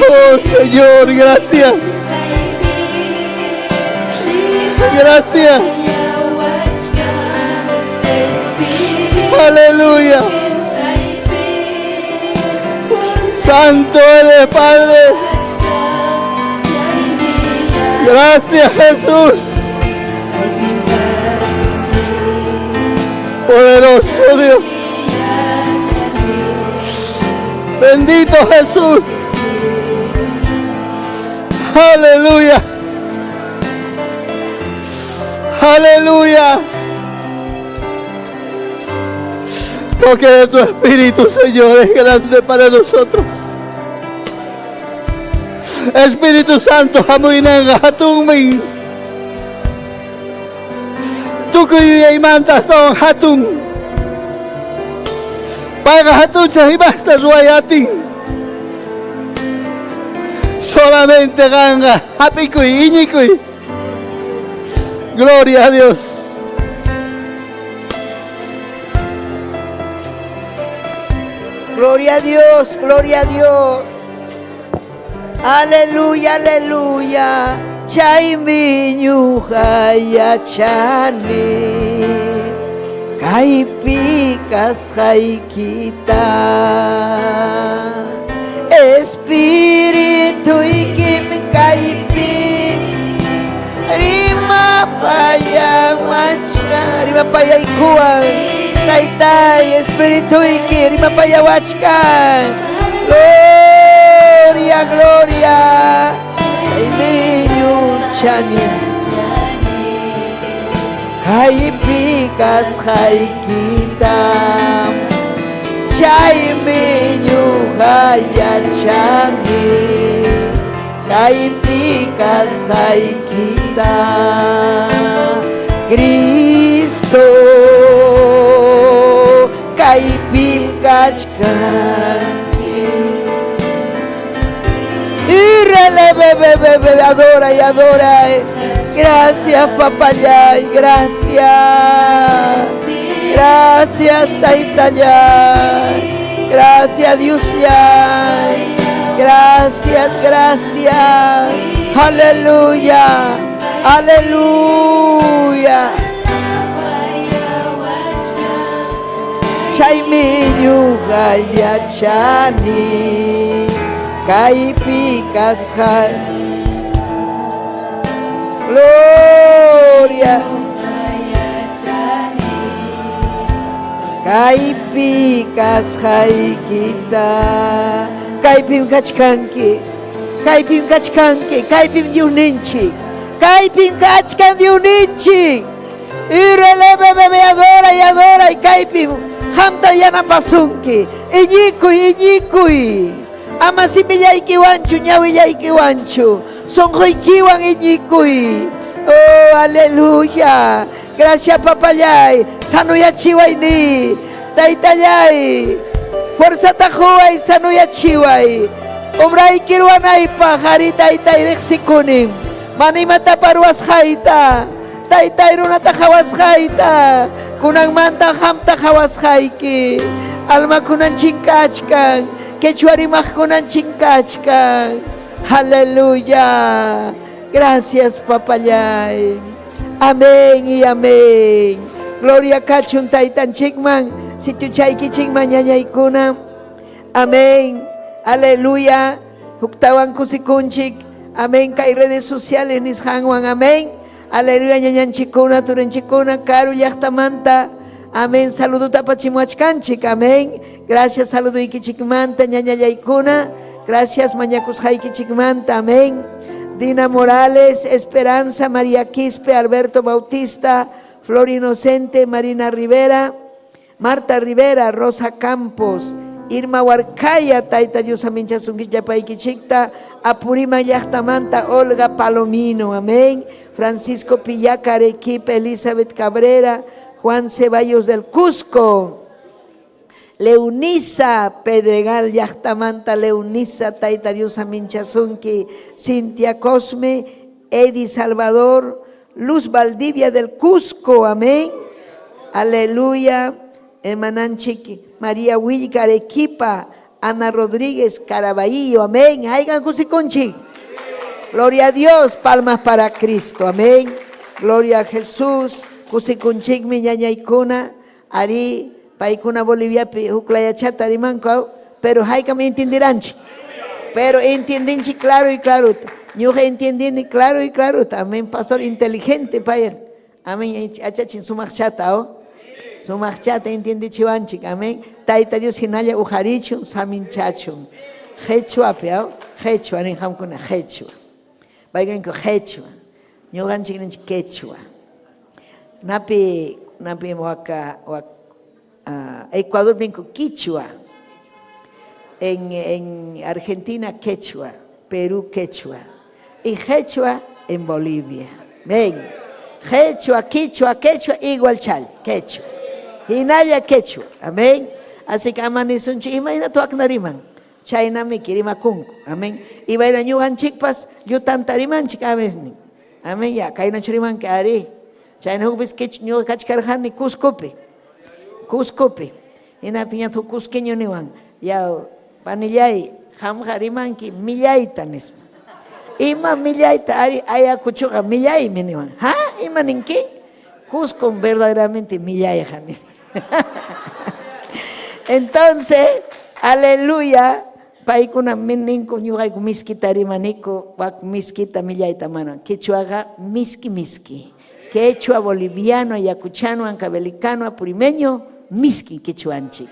Oh Señor, gracias. Gracias. Aleluya. Santo eres, Padre. Gracias, Jesús. Poderoso Dios. Bendito Jesús. Aleluya. Aleluya. Toque de tu Espíritu, Señor, es grande para nosotros. Espíritu Santo, hamuinanga hatungmin. Tukuy yuyaymanta astawan hatun. Payqa hatunchaq imasta ruway atin. Solamente qanqa hap'ikuy, iñikuy. Gloria a Dios. Gloria a Dios, gloria a Dios. Aleluya, aleluya. Chaymi ñuqa yachani kaypi kasqaykita. Espirituykim kaypi rimapayawachkan, rimapayaykuwan. Taytay, espirituyki rimapayawachkan. Gloria, gloria. Chaymi yachani kaypi kasqaykita. Chaymi ñuqa yachani kaypi kasqaykita. Cristo kaypim kachkanki. Irrele, adora y adora. Gracias, papayay, gracias. Gracias Taytallay. Gracias Diosllay. Gracias, gracias. Aleluya. Aleluya. Chaymi ñuqa yachani kaypi kasqay. Gloria. Kaypi kasqaykita. Kaypim kachkanki. Kaypim kachkanki. Kaypim Diosninchik. Kaypim kachkan Diosninchik. Irelebebebe adora y adora y kaypim qamta yanapasunki. Iñikuy, iñikuy. Ama simillaykiwanchu, ñawillaykiwanchu. Sunquykiwan iñikuy. Oh, aleluya. Gracias, papallay. Sanuyachiway ni. Taytallay. Fuerzata quway, sanuyachiway. Obrayki ruwanaypaq, ari taytay riqsikunim. Mana imatapas ruwasqayta. Taytay runata qhawasqayta. Kunanmanta qamta qhawasqayki. Almakunan chinkachkan. Quechua rimaqkunan chinkachkan. Aleluya. Gracias, papallay. Amén y amén. Gloria kachun taytanchikman, sitiuchaykichikman ñañaykuna. Amén. Aleluya. Huktawan kusikunchik. Amén. Kay redes sociales nisqanwan. Amén. Aleluya ñañanchikkuna, turinchikkuna, karu llaqtamanta. Amén. Saludota apachimuachkanchik. Amén. Gracias saluduykichikmanta ñañallaykuna. Gracias mañakusqaykichikmanta. Amén. Dina Morales, Esperanza, María Quispe, Alberto Bautista, Flor Inocente, Marina Rivera, Marta Rivera, Rosa Campos, Irma Huarcaya, Tayta Dios aminchasunki llapaykichikta, Apurima llaqtamanta, Olga Palomino, amén. Francisco Pillaca, Arequipa, Elizabeth Cabrera, Juan Ceballos del Cusco. Leunisa Pedregal llaqtamanta Leunisa Tayta Dios aminchasunki Cintia Cosme Eddie Salvador Luz Valdivia del Cusco amén aleluya hermananchik María Huillca Arequipa Ana Rodríguez Caraballo amén haykan kusikunchik Gloria a Dios palmas para Cristo amén Gloria a Jesús kusikunchikmi ñañaykuna Arí, paykuna Boliviapi huk layachata rimanku, aw? Pero haykam entiendiranchik. Pero entiendinchik claro y claro. Ñuqa entiendini claro y claro. Amén, pastor inteligente payr. Amén, achachin sumaqchata, aw? Sumaqchata entiendichiwanchik. Amén. Tayta Dios hinalla uqarichun, saminchachun. Qechwapi, aw? Qechwa nin qamkuna, qechwa. Paykunanku qechwa. Ñuqanchik ninchik quechua. Napi, napi waka, wak, uh, Ecuador ninku quichua. En, en Argentina quechua, Perú quechua. Y quechua en Bolivia. Ven. Quechua, quichua, quechua, igual chal, quechua. Hinalla quechua. Amén. Así que ama nisunchik imaynata wakna riman. Chaynamiki rimakunku. Amén. Imayna ñuqanchikpas llutanta rimanchik a veces nin. Amén. Ya, kaynachu rimanki arí. Chayna huk vez quechua ñuqa kachkarqani Cuscopi. Cuscopi. Hinaptin ñataq huk cusqueño niwan, ya panillay, qamqa rimanki millayta nispa. Ima millayta ari Ayacuchoqa millaymi niwan. Ha, ima ninki? Cuscom verdaderamente millayqa nin. Entonces, aleluya, paykuna ninku ñuqayku miskita rimaniku, wak miskita millayta mana. Quechuaqa miski miski. Quechua boliviano, ayacuchano, ancabelicano, apurimeño, miski quechuanchik.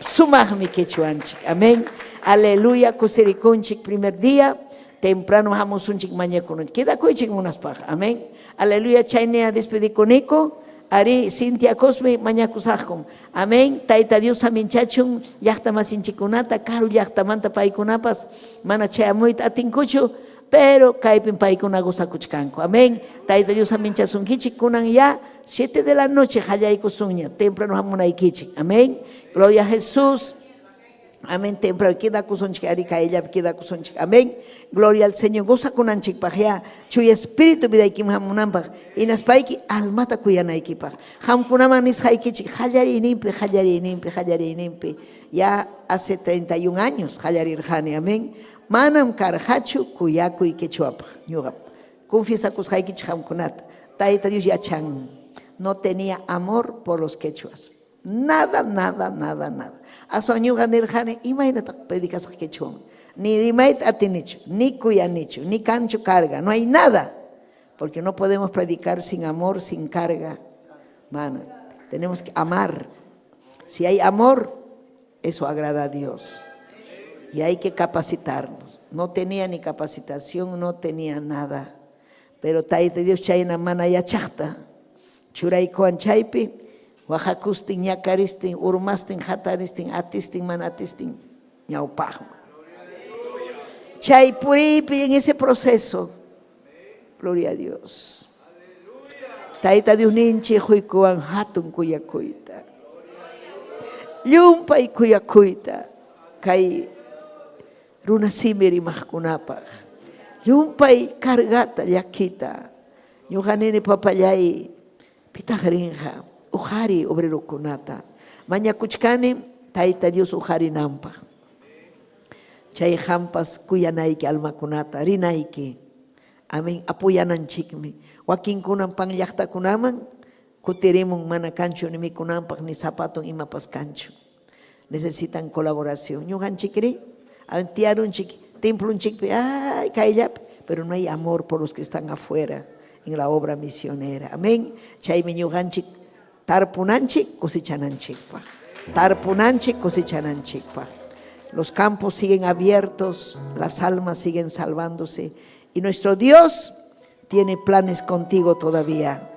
Sumaqmi quechuanchik. Amén. Aleluya, kusirikunchik primer día. Temprano hamusunchik mañakunanchik. Quedakuychik munaspaq. Amén. Aleluya, chayna despedikuniku. Ari Cintia Cosme mañakusaqkum. Amén. Tayta Dios saminchachun llaqta masinchikkunata, karu llaqtamanta paykunapas mana chayamuyta atinkuchu, pero kaypim paykuna gozakuchkanku. Amén. Tayta Dios saminchasunkichik kunan ya 7 de la noche qallaykusunña, temprano hamunaykichik. Amén. Gloria a Jesús. Amén. Temprano quedakusunchik ari kayllapi quedakusunchik. Amén. Gloria al Señor. Gozakunanchikpaq ya. Chuya espíritu vidaykiman hamunanpaq. Hinaspayki almata kuyanaykipaq. Qamkunaman nisqaykichik qallariyninpi, qallariyninpi, qallariyninpi. Ya hace 31 años qallarirqani. Amén. Manam karqachu kuyakuy quechuapaq. Ñuqa confiesakusqaykichik qamkunata. Tayta Dios yachan. No tenía amor por los quechuas. Nada, nada, nada, nada. Aswan ñuqa nirqani, imaynataq predicasaq quechuaman? Ni rimayta atinichu, ni kuyanichu, ni kanchu carga, no hay nada. Porque no podemos predicar sin amor, sin carga. Mano, tenemos que amar. Si hay amor, eso agrada a Dios. Y hay que capacitarnos. No tenía ni capacitación, no tenía nada. Pero Tayta Dios chayna mana yachaqta. Churaykuwan chaypi, waqakustin, ñakaristin, urmastin, hataristin, atistin, mana atistin, ñawpaqman. Chay puriypi en ese proceso, gloria a Dios. Tayta Dios ninchik quykuwan hatun kuyakuyta. Llumpay kuyakuyta kay runa simi rimaqkunapaq. Llumpay cargata, llakita. Ñuqa nini papallay, pitaq rinqa uqari obrerokunata. Mañakuchkani Tayta Dios uqarinanpaq. Chay qampas kuyanayki almakunata, rinayki. Amén. Apoyananchikmi. Wakinkunam pan llaqtakunaman kutirimun mana kanchu ni mikunanpaq ni zapaton imapas kanchu. Necesitan colaboración. Ñuqanchikri, tiyarunchik, templonchikpi, ay, kayllapi, pero no hay amor por los que están afuera en la obra misionera. Amén. Chaymi ñuqanchik tarpunanchik, cosechananchikpaq. Tarpunanchik, cosechananchikpaq. Los campos siguen abiertos, las almas siguen salvándose y nuestro Dios tiene planes contigo todavía.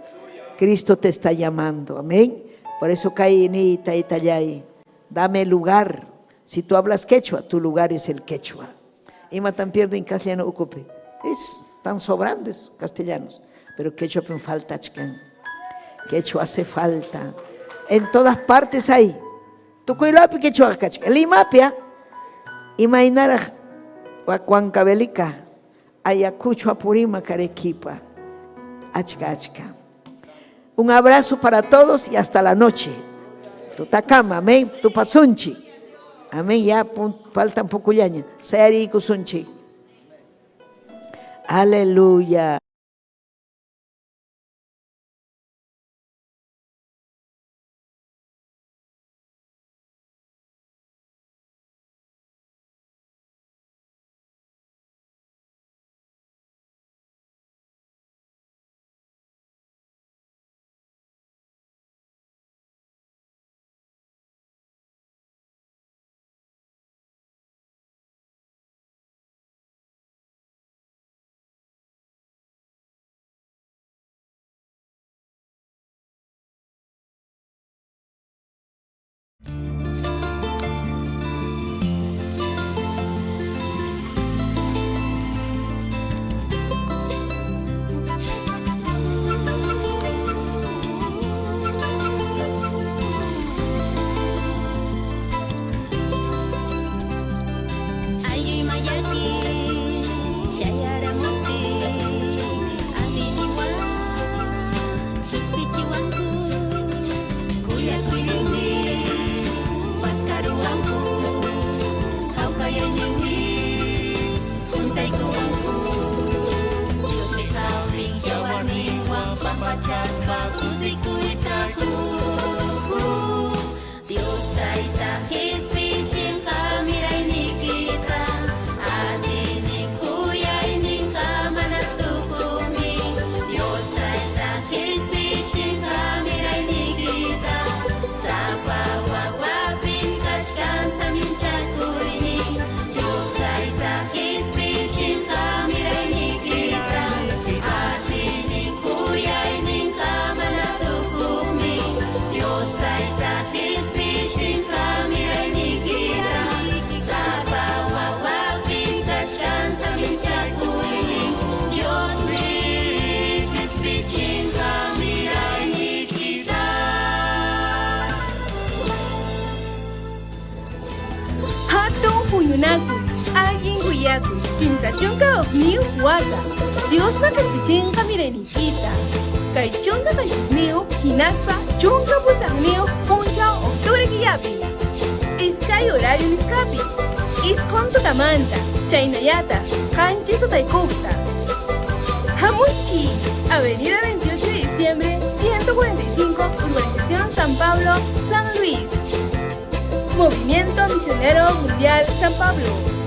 Cristo te está llamando. Amén. Por eso kayni taytallay, dame lugar. Si tú hablas quechua, tu lugar es el quechua. Imatam pierden castellano ukupi. Es tan sobrantes castellanos, pero quechua falta chkan. Quechua hace falta. En todas partes hay. Tukuylapi quechua kachkan. Limapi, imaynaraq Huancavelica, Ayacucho, Apurímac, Arequipa. Achka, achka. Un abrazo para todos y hasta la noche. Tutakama, amén. Tupasunchi. Amén, ya falta un poco llaña. Sayariykusunchik. Aleluya. Aylluyman llaki chayaramuptin atiyninwan qispichiwanku kuyakuyninmi paskaruwanku hawkayayninmi huntaykuwanku Diosmi hapin yawarninwan pampachaspa kusikuyta qukun Dios Tayta qispichinqa miraynikita atiynin kuyayninqa mana tukuqmi Dios Tayta qispichinqa miraynikita sapa wawapim kachkan saminchakuynin Dios Tayta qispichinqa miraynikita atiynin kuyayninqa mana 21 wata. Diosqa qispichinqa mirayniykita. Kay 17 hinaspa 18 punchaw octubre killapi. Iskay horario nisqapi. Isqun tutamanta, chaynallataq qanchis tutaykuqta. Hamuychik, Avenida 28 de diciembre, 145, Urbanización San Pablo, San Luis. Movimiento Misionero Mundial San Pablo.